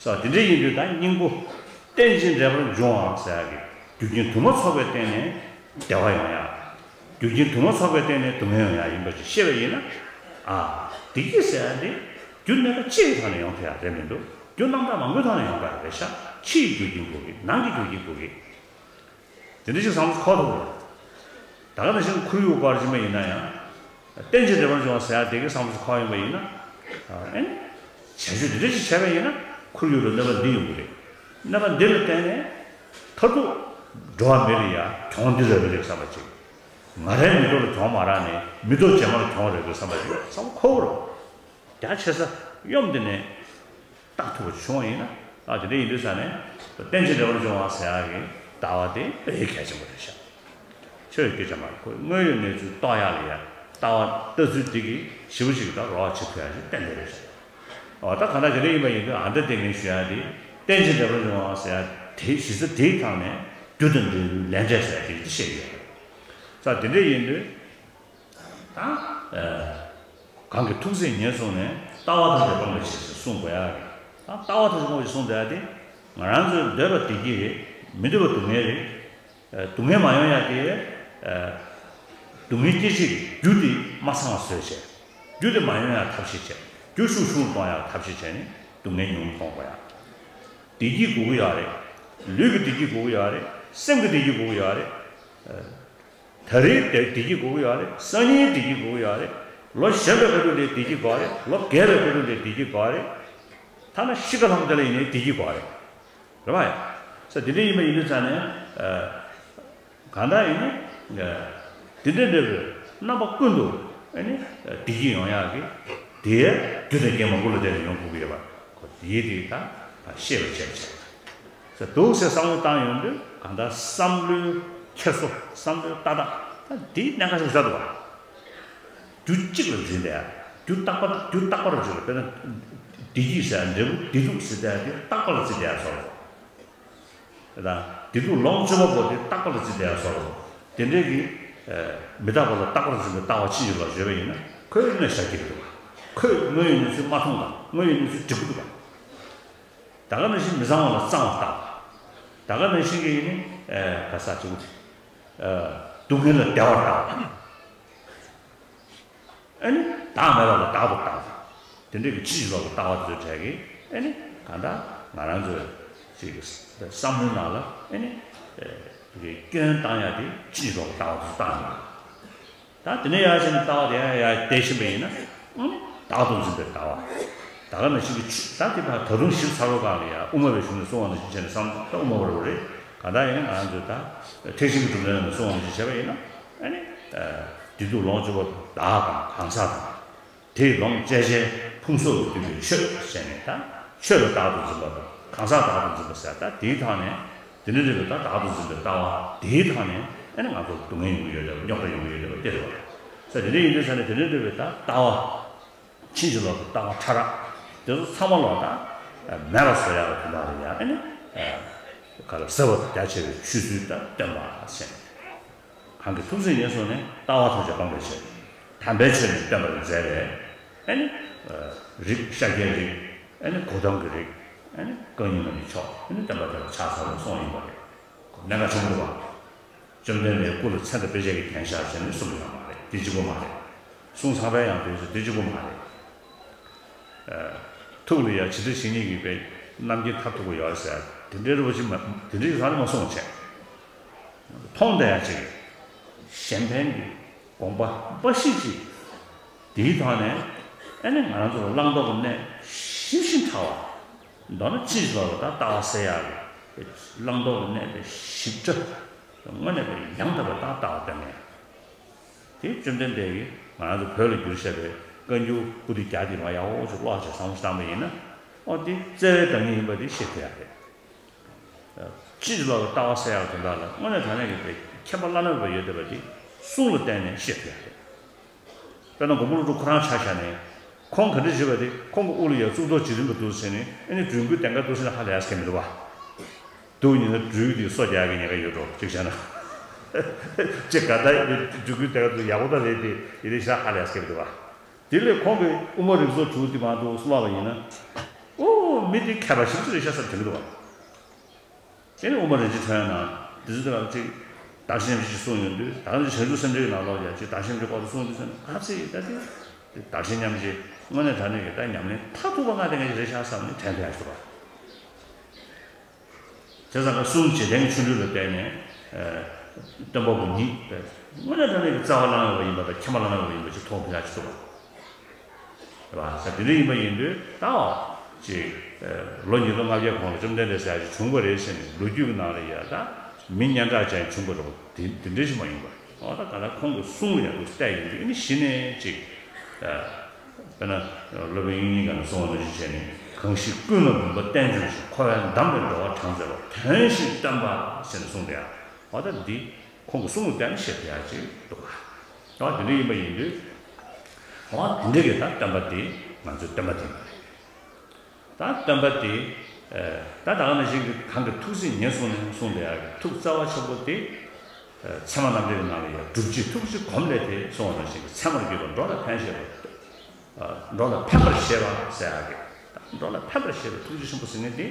སོ་དེ་འདྲ་ཡིན་དུས་ད་སྙིང་པོ། རྟེན་ཅིང་འབྲེལ་པར་འབྱུང་བ་ཟེར་ཡག་གི་རྒྱུ་རྐྱེན་དུ་མ་ཚོགས་པའི་སྟེང་ནས་བདེ་བ་ཡོང་ཡག་རྒྱུ་རྐྱེན་དུ་མ་ཚོགས་པའི་སྟེང་ནས་སྡུག་བསྔལ་ཡོང་ཡག་ཡིན་པ་ཅིག་ཤེས་པ་ཡིན་ན། ཨ། བདེ་སྐྱིད་ཟེར་ཡག་འདི་རྒྱུ་གནས་པ་གཅིག་གི་ཐོག་ནས་ཡོང་ཐུབ་ཡག་རེད་མི་འདུག་རྒྱུ་རྣམ་དག་མང་པོའི་ཐོག་ནས་ཡོང་དགོས་ཡག་རེད་ཤག་ཕྱིའི་རྒྱུ་རྐྱེན་དགོས་ཀྱི། ནང་གི་རྒྱུ་རྐྱེན་དགོས་ཀྱི། དེ་འདྲ་ཞིག་བསམ་བློ་འཁོར་ཐུབ་དགོས། ད་ག་ནང་བཞིན་ཁོར་ཡུག་སྐོར་ཅིག་མ་ཡིན་ན་ཡང་། རྟེན་ཅིང་འབྲེལ་པར་འབྱུང་བ་ཟེར་ཡག་དེ་གི་བསམ་བློ་འཁོར་ཡོང་བ་ཡིན་ན། ཨ་ནི། བྱ་སྤྱོད་འདི་འདྲ་ཞིག་བྱས་པ་ཡིན་ན་ཁོར་ཡུག་ལ་གནོད་པ་འདི་ཡོང་གི་རེད། གནོད་པ་འདི་ལ་བརྟེན་ནས་མཐར་ཐུག་འགྲོ་བ་མི་ལ་ཡང་གྱོང་འདི་རག་གི་རེད་བསམ་པ་ཅིག་ང་རའི་མི་ཚེ་ལ་གྱོང་མ་རག་ནས་མི་ཚེ་རྗེས་མ་ལ་གྱོང་རག་གི་བསམ་པ་ཅིག་བསམ་བློ་འཁོར་བ་རེད། རྒྱ་ཆེ་ས་གཡོམ་འདི་ནས་བརྟག་ཐུབ་པ་བྱུང་བ་ཡིན་ན། ཨ་དེ་འདྲ་ཡིན་དུས་ས་ནས་རྟེན་ཅིང་འབྲེལ་པར་འབྱུང་བ་ཟེར་ཡག་གི་ལྟ་བ་དེ་དཔེ་གལ་ཆེན་པོ་རེད་ཤག་ཆོས་སྐད་ཆ་མ་རེད། ཁོས་དངོས་ཡོད་གནས་ཚུལ་རྟོགས་ཡག་ལ་ཡ་ལྟ་བ་ལྟ་ཚུལ་འདི་གིས་ཞེ་པོ་ཞིག་ད་རོགས་བྱེད་ཐུབ་ཡག་ཞིག་ཏན་ཏན་རེད་ཤག་ཨོ་ད་གང་ལྟར་དེ་འདྲ་ཡིན་པ་ཡིན་དུས་ཨ་འདྲ་དེ་ངས་ཞུ་ཡག་དེ་རྟེན་ཅིང་འབྲེལ་པར་འབྱུང་བ་ཟེར་ཡག་དེ་གཞི་རྩ་དེའི་ཐོག་ནས་རྒྱུ་དང་འབྲས་བུའི་ལས་འབྲས་ཟེར་ཡག་དེ་བཤད་ཡོད་རེད། ས་དེ་འདྲ་ཡིན་དུས། ད། གང་གི་ཐུགས་བརྩེ་ཉེར་བཟུང་ནས་ལྟ་བ་དང་འབྲེལ་བ་མ་བྱེད་ཅེས་གསུངས་དགོས་ཡག་རེད། ད་ལྟ་བ་དང་འབྲེལ་བ་གསུངས་བསྡད་ཡག་དེ་ང་རང་ཚོས་འདོད་པ་བདེ་སྐྱིད་རེད། མི་འདོད་པ་སྡུག་བསྔལ་རེད། སྡུག་བསྔལ་མ་ཡོང་ཡག་དེ། སྡུག་བསྔལ་སྐྱེད་བྱེད་ཀྱི་རྒྱུ་དེ་མ་ཚང་བ་བཟོས་བྱས། རྒྱུ་དེ་མ་ཡོང་ཡག་ཐབས་ཤེས་བྱས། རྒྱུ་ཤུགས་ཆུང་རུ་གཏོང་ཡག་ཐབས་ཤེས་བྱས་ནས་སྡུག་བསྔལ་ཉུང་རུ་གཏོང་དགོས་ཡག་བདེ་སྐྱིད་དགོས་ཀྱི་ཡོད་རེད། ལུས་ཀྱི་བདེ་སྐྱིད་དགོས་ཀྱི་ཡོད་རེད། སེམས་ཀྱི་བདེ་སྐྱིད་དགོས་ཀྱི་ཡོད་རེད། ད་རེས་དེ་བདེ་སྐྱིད་དགོས་ཀྱི་ཡོད་རེད། སང་ཉིན་བདེ་སྐྱིད་དགོས་ཀྱི་ཡོད་རེད། ལོ་གཞོན་པའི་སྐབས་དུས་ལ་བདེ་སྐྱིད་དགོས་རེད། ལོ་རྒས་པའི་སྐབས་དུས་ལ་བདེ་སྐྱིད་དགོས་རེད། ཐ་ན་ཤི་ཁ་ལྷག་དེ་ལ་ཡིན་ནའི་བདེ་སྐྱིད་དགོས་རེད། རེད་བ། ས་དེ་འདྲ་ཡིན་པ་ཡིན་དུས་ཙང་ནས། གང་ལྟར་ཡིན་ནའི། དེ་འདྲ་འདྲ་བའི་རྣམ་པ་ཀུན་ཏུ་ཨ་ནི་བདེ་སྐྱིད་ཡོང་ཡག་གི་དེ་རྒྱུ་དང་རྐྱེན་མང་པོ་ལ་བརྟེན་ནས་ཡོང་དགོས་ཀྱི་ཡོད་པ་ཁོ་དེའི་དེ་ད། ཤེས་པར་བྱས་བྱས། ཟེར་འདུག་ཟེར་བསམ་བློ་བཏང་ཡོང་དུས་གང་ལྟར་བསམ་བློའི་འཁྱེར་སོ། བསམ་བློའི་ལྟ་སྟངས་ད་འདིའི་གནད་འགག་ཆེན་པོ་ཆགས་འདུག་བ། རྒྱུ་གཅིག་ལ་འཛིན་བསྡད་ཡ། རྒྱུ་རྟག་པ་རྒྱུ་རྟག་པ་རུ་བྱེད་པ། དཔེར་ན་བདེ་སྐྱིད་ཟེར་ཡ་འབྲས་བུ་བདེ་སྡུག་ཟེར་བསྡད་ཡ་དེ་རྟག་པ་ལ་འཛིན་བསྡད་ཡ་བཟོ་འདྲ། དང་བདེ་སྡུག་ལོངས་སྤྱོད་པ་པོ་དེ་རྟག་པ་ལ་འཛིན་བསྡད་ཡ་བཟོ་འདྲ། དེ་འདྲའི་གི་མི་རྟག་པ་ལ་རྟག་པར་འཛིན་པའི་ལྟ་བ་ཕྱིན་ཅི་ལོག་བརྗོད་པ་ཡིན་ན་ཁོས་དངོས་བཞག་གི་འདུག་བ། ཁོས་དངོས་ཡོད་གནས་ཚུལ་མ་མཐོང་དང་དངོས་ཡོད་གནས་ཚུལ་འགྲིག་གི་འདུག་བ། ད་ག་ནང་བཞིན་མི་གཙང་བ་ལ་གཙང་བར་ལྟ་བ། ད་ག་ནང་བཞིན་གྱི་ཡིན་ནི་ག་ས་གཅིག་པུ་དེ་སྡུག་བསྔལ་ལ་བདེ་བར་ལྟ་བ། ཨ་ནི་བདག་མེད་པ་ལ་བདག་ཏུ་ལྟ་བ། དེ་འདྲའི་གི་ཕྱིན་ཅི་ལོག་གི་ལྟ་བ་དེ་ཚོའི་གྲས་ཀྱིས་ཨ་ནི་གང་ལྟར་ང་རང་ཚོའི་ཅིག་བསམ་བློའི་ནང་ལ་ཨ་ནི་སྐྱོན་བཏང་ཡ་དེ་ཕྱིན་ཅི་ལོག་གི་ལྟ་བ་དེ་ཚོ་བཏང་ཡོད། ད་དེ་ནས་ཡར་བྱས་ནས་ལྟ་བ་དེ་ཡར་ཡར་བལྟས་ཕྱིན་པ་ཡིན་ན། ཨང་། བདག་ཏུ་འཛིན་པའི་ལྟ་བ། ད་ག་ནང་བཞིན་གྱི་ཆོས་ད་དེ་བར་ད་དུང་ཞིབ་ཚགས་པོ་སྒང་ལ་ཡ་དབུ་མ་པའི་གཞུང་ནས་གསུངས་པ་ནང་བཞིན་བྱས་ནས་བསམ་ད་དབུ་མ་པ་རེད། གང་ལྟར་ཡིན་ན་ང་རང་ཚོས་ད་ཐེག་ཆེན་གྱི་གྲུབ་མཐའ་ནང་གསུངས་པ་ནང་བཞིན་བྱས་པ་ཡིན་ན། ཨ་ནི་བདེ་སྡུག་ལོངས་སྤྱོད་པ་བདག་དང་གང་ཟག་དང་། དེས་ལོངས་སྤྱད་བྱའི་ཕུང་སོགས་ལ་འདུས་པའི་ཆོས་ཟེར་ནས་ད་ཆོས་ལ་བདག་ཏུ་འཛིན་པ་དང་གང་ཟག་བདག་ཏུ་འཛིན་པ་ཟེར། ད་དེའི་ཐོག་ནས་དེ་འདྲ་རེད་པས། ད་བདག་ཏུ་འཛིན་པའི་ལྟ་བ་དེའི་ཐོག་ནས་ཨ་ནི་ང་ཚོར་སྡུག་བསྔལ་ཡོང་གི་ཡོད་རེད་པ། རྙོག་དྲ་ཡོང་གི་ཡོད་རེད་པ། དེ་རེད་པ། ས་དེ་འདྲ་ཡིན་དུས་ས་ནས་དེ་འདྲ་འདྲ་བའི་ད་ལྟ་བ། ཕྱིན་ཅི་ལོག་གི་ལྟ་བ་ཕྲ་རགས་དེ་ཚོ་ཚང་མ་ལོག་ད་མེད་པ་བཟོ་ཡག་གི་དོན་དག་ལ་ཡ་ཨ་ནི་ག་ལ་ཟབ་པ་དང་རྒྱ་ཆེ་བའི་ཆོས་ཚུལ་ད་སྟོན་པ་ཟེར། གང་གི་ཐུགས་བརྩེ་ཉེར་བཟུང་ནས། ལྟ་བ་ཐམས་ཅད་སྤངས་པའི་ཕྱིར། དམ་པའི་ཆོས་ནི་སྟོན་པར་མཛད་པས། ཨ་ནི་རིགས་ཤཱཀྱའི་རིགས། ཨ་ནི་གོས་ཐུང་གི་རིགས། ཨ་ནི་རྐང་གཉིས་མ་ནི་མཆོག་ཨ་ནི་སྟོན་པ་དེ་ལ་ཕྱག་འཚལ་ལོ་གསུངས་ཡིན་པ་རེད། གནད་འགག་ཆེན་པོ་འདུག་བ། བཅོམ་ལྡན་འདས་སྐུ་ལ་ཚེ་འདི་དཔེ་བྱད་ཀྱིས་བརྒྱན་བཞག་ཟེར་ནས་གསུངས་ཡོད་མ་རེད། དེ་གཅིག་པོ་མ་རེད། གསུང་ཚངས་པའི་ཡང་དོན་ཟེར་དེ་གཅིག་པོ་མ་རེད། ཨ། ཐུགས་ལ་ཡ་ཇི་ལྟར་ཇི་སྙེད་ཀྱི་དཔེ་རྣམ་མཁྱེན་མཐར་ཐུག་པ་ཡོད་ཟེར་དེ་འདྲའི་རིན་པོ་ཆེ་མ་དེ་འདྲའི་ས་ནས་མ་གསུངས་བྱས། མཐོང་བསྡད་ཡ་ཅིག་གཞན་ཕན་གྱི་དགོངས་པ་འབའ་ཞིག་ཅིག་དེའི་ཐོག་ནས་ཨ་ནི་ང་རང་ཚོ་ལ་བླང་དོར་གྱི་གནས་ཞིབ་ཅིང་ཕྲ་བ། མདོར་ན་ཕྱིན་ཅི་ལོག་ལ་ད་ལྟ་བ་ཟེར་ཡག་གི་བླང་དོར་གྱི་གནས་དེ་ཞིབ་ཕྲ་དངོས་གནས་པའི་ཡང་དག་པའི་ད་ལྟ་བ་སྟོན་མཁན། དེ་བཅོམ་ལྡན་འདས་ཀྱིས་ང་རང་ཚོ་བོད་ལ་བསྒྱུར་བཞག་པའི་བཀའ་འགྱུར་པོ་ཏི་རྒྱ་དེ་མར་ཡག་པོ་ཅིག་ཀློག་བྱས་བསམ་བློ་བཏང་པ་ཡིན་ན། ཨོ་དེ་བརྩེ་བའི་བདག་ཉིད་ཡིན་པ་དེ་ཤེས་ཐུབ་ཡག་རེད། ཕྱིན་ཅི་ལོག་གི་ལྟ་བ་ཟེར་ཡག་དོན་དག་ལ་དངོས་གནས་དྲང་གནས་ཀྱི་དཔེ་ཁྱད་པར་བླ་ན་མེད་པ་ཡོད་བསྡད་པ་དེ་གསུང་ལ་བརྟེན་ནས་ཤེས་ཐུབ་ཡག་རེད། དཔེར་ན་མགོན་པོ་ཀླུ་སྒྲུབ་ཁོ་རང་ཆ་བཞག་ནས་ཁོང་ག་འདྲ་བྱེད་པ་དེ་ཁོང་གི་དབུ་ལ་ཡ་གཙུག་ཏོར་ཇི་བཞིན་པ་འདུག་ཟེར་ནས་ཨ་ནི་སྦྲུལ་མགོའི་གདེངས་ཀ་འདུག་ཟེར་ན་ཧ་ལས་ཡག་གི་མི་འདུག་བ། འདུག་ཡིན་ན་སྦྲུལ་དེ་སོ་རྒྱག་གི་ཉེན་ཁ་ཡོད་འགྲོ་གཅིག་བྱས་ན། གཅིག་ག་ད་སྦྲུལ་མགོའི་གདེངས་ཀ་འདུག་ཡག་པོ་ད་རེད་དེ་ཡིན་ནའི་ཤ་ཧ་ལས་ཡག་གི་མི་འདུག་བ། དེ་ལས་ཁོང་གི་དབུ་མ་རིགས་ཚོགས་དྲུག་དེ་མ་གཏོགས་ཀློག་པ་ཡིན་ན། ཨོ་མི་དེ་མཁས་པ་ཞིག་ཅིག་རེད་ཤག་བསམ་དྲན་གྱི་འདུག་བ། དེ་ནི་དབུ་མ་རིན་ཆེན་ཕྲེང་བའི་ནང་དེ་ཚོ་དེ་ལ་ཅིག་བདག་གཞན་ཅིག་གསུངས་ཡོང་དུས་ད་ནི་བྱང་ཆུབ་སེམས་འགྲེལ་གྱི་ནང་ལོགས་ཀྱང་ཅིག་བདག་གཞན་གྱི་སྐོར་དུ་གསུངས་དུས་ཙམ་ཨ་ཙི་ད་དེ་བདག་གཞན་མཉམ་བརྗེ་དངོས་གནས་དྲང་གནས་ཀྱི་ད་ཉམས་ལེན་མཐར་ཐུག་པ་ང་དེ་འདྲ་ཞིག་རེད་ཤག་བསམ་ནས་དྲན་ཐུབ་ཡག་ཞིག་འདུག་བ། བྱས་ཙང་ཀ་གསུང་རྗེས་དྲན་གྱི་ཆོ་འཕྲུལ་ལ་བརྟེན་ནས། ཨ། སྟོན་པ་པོ་ཉིད་དངོས་གནས་དྲང་གནས་ཀྱི་རྩ་བ་བླ་ན་མེད་པ་ཡིན་པ་དང་མཁྱེན་པ་བླ་ན་མེད་པ་ཡིན་པ་ཅིག་མཐོང་ཐུབ་ཡག་ཅིག་འདུག་བ། རེད་བ། ས་དེ་འདྲ་ཡིན་པ་ཡིན་དུས་ད་ཅིག་ཨ། ལོ་ཉིས་སྟོང་ལྔ་བརྒྱའི་གོང་ལ་བཅོམ་ལྡན་འདས་ཟེར་ཡག་ཅིག་བྱུང་བ་རེད་ཟེར་ནས་ལོ་རྒྱུས་ཀྱི་ནང་ལ་ཡ་ད་མི་སྙན་གྲགས་ཅན་བྱུང་བ་རེད་བ། དེ་དེ་འདྲ་ཞིག་མ་ཡིན་པ། འོ་ད་ག་ལ་ཁོང་གི་གསུང་ལ་ཡ་འདུག་བལྟས་ཡོང་དུས་ཨ་ནི་གཞི་ནས་ཅིག་ཨ། དཔེར་ན་སློབ་དཔོན་དབྱིག་གཉེན་སྒང་ནས་གསུངས་པ་ནང་བཞིན་བྱས་ནས་གང་ཞིག་ཀུན་ལ་མུན་པ་གཏན་བྱོན་ཞིང་། འཁོར་བའི་འདམ་ལས་འགྲོ་བ་དྲངས་མཛད་པ། དོན་བཞིན་སྟོན་པ་ཟེར་ནས་གསུངས་ཏེ་ཡ། འོ་ད་འདི་ཁོང་གི་གསུང་ལ་བརྟེན་ནས་བཤད་ཐུབ་ཡག་ཅིག་འདུག་ག། འོ་དེ་འདྲ་ཡིན་པ་ཡིན་དུས། འོ་དེ་འདྲ་གི་ད་སྟོན་པ་དེ་ང་ཚོའི་སྟོན་པ་དེ་ཡིན་པ་རེད། ད་སྟོན་པ་དེ། ད་ད་ག་ནང་བཞིན་གྱི་གང་གི་ཐུགས་བརྩེ་ཉེར་བཟུང་ནས་གསུངས་པའི་ཡག་གི་ཐུགས་རྩ་བ་ཆེན་པོ་དེ། ཚད་མ་རྣམ་འགྲེལ་གྱི་ནང་ལ་ཡང་སྒྲུབ་བྱེད་ཐུགས་རྗེ་སྒོམ་ལས་ཏེ་གསུངས་པ་ནང་བཞིན་གྱི་ཚད་མར་གྱུར་པ་འགྲོ་ལ་ཕན་བཞེད་པ། འགྲོ་ལ་ཕན་པར་བཞེད་པ་ཟེར་ཡག་གི། འགྲོ་ལ་ཕན་པར་བཞེད་པའི་ཐུགས་རྗེ་ཆེན་པོ་ཟེར་མཁན་དེ།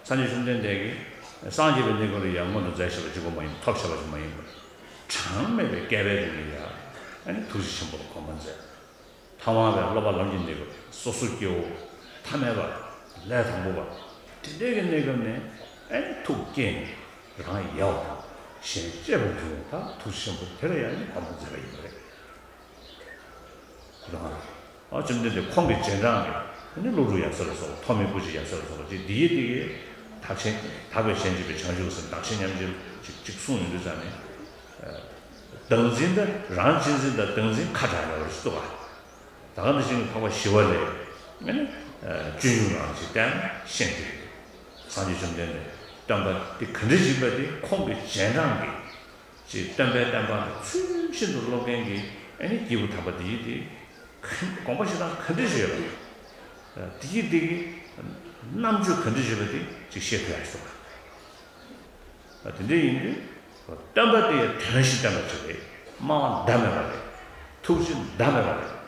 སངས་རྒྱས་བཅོམ་ལྡན་འདས་ཀྱིས་སངས་རྒྱས་པའི་གནས་སྐབས་ལ་ཡང་མངོན་དུ་མཛད་བཞག་པ་གཅིག་པོ་མ་ཡིན་པར་ཐོབ་བཞག་པ་ཞིག་མ་ཡིན་པར། གྲངས་མེད་པའི་བསྐལ་པའི་རིང་ལ་ཡང་ཨ་ནི་ཐུགས་རྗེ་ཆེན་པོ་ལ་གོམས་པ་མཛད། ཐ་མལ་པའི་བསླབ་པ་ལམ་གྱི་གནས་སྐབས་སོ་སོ་སྐྱེ་བོ་ཐ་མལ་པ་ལས་དང་པོ་པ་དེ་འདྲའི་གི་གནས་སྐབས་ནས་ཨེ་ཐུགས་བསྐྱེད་ནས་རང་ཡལ་བ་དང་གཞན་གཅེས་པར་འཛིན་པ་དང་ཐུགས་ཆེན་པོ་དེ་ལ་ཡང་ནི་གོམས་པ་མཛད་པ་ཡིན་པ་རེད། རེད་བ། ཨ་བཅོམ་ལྡན་འདས་ཁོང་གི་རྗེས་འབྲང་གི་ཨ་ནི་ཀླུ་སྒྲུབ་ཡབ་སྲས་ལ་སོགས་པ་ཐོགས་མེད་སྐུ་མཆེད་ཡབ་སྲས་ལ་སོགས་པ་ཅིག་འདི་ཡི་འདི་གི་དག་ཆེན་དག་པའི་ཞལ་མཇལ་བའི་བྱང་ཆུབ་སེམས་དག་ཆེན་མཉམ་མཇལ་ཅིག་ཅིག་གསུངས་ཡོང་དུས་ཙང་ནས། བདག་འཛིན་དང་རང་གཅེས་འཛིན་དང་བདག་འཛིན་ཁ་བྲལ་བ་རེད་ཟེར་བ། ད་ག་ནང་བཞིན་གྱི་འཕགས་པ་ཞི་བ་ལྷས་ཨ་ནི་སྤྱོད་ཡུལ་རང་ཅིག་བསྟན་ཤེས་ཀྱི་རེད། སངས་རྒྱས་བཅོམ་ལྡན་འདས་སྟོན་པ་དེ་ག་འདྲ་ཞིག་པ་དེ་ཁོང་གི་རྗེས་འབྲང་གི་ཅིག་སྟོན་པའི་བསྟན་པ་ལ་ཚུལ་བཞིན་དུ་སློབ་མཁན་གྱི་ཨ་ནི་སྐྱེས་བུ་དམ་པ་དེ་ཡིན་ཏེ། དགོངས་པ་བཞེས་སྟངས་ག་འདྲ་ཞིག་ཡོད་པ། དེ་ཡིན་དེ་གི་རྣམ་དཔྱོད་ག་འདྲ་ཞིག་པ་དེ་ཅིག་ཤེས་ཐུབ་ཡག་ཞིག་འདུག་དེ་འདྲ་ཡིན་དུས། སྟོན་པ་དེ་དོན་བཞིན་བསྟན་པ་ཅིག་རེད། སྨྲ་བ་ཟླ་མེད་པ་རེད། ཐུགས་རྗེ་ཟླ་མེད་པ་རེད།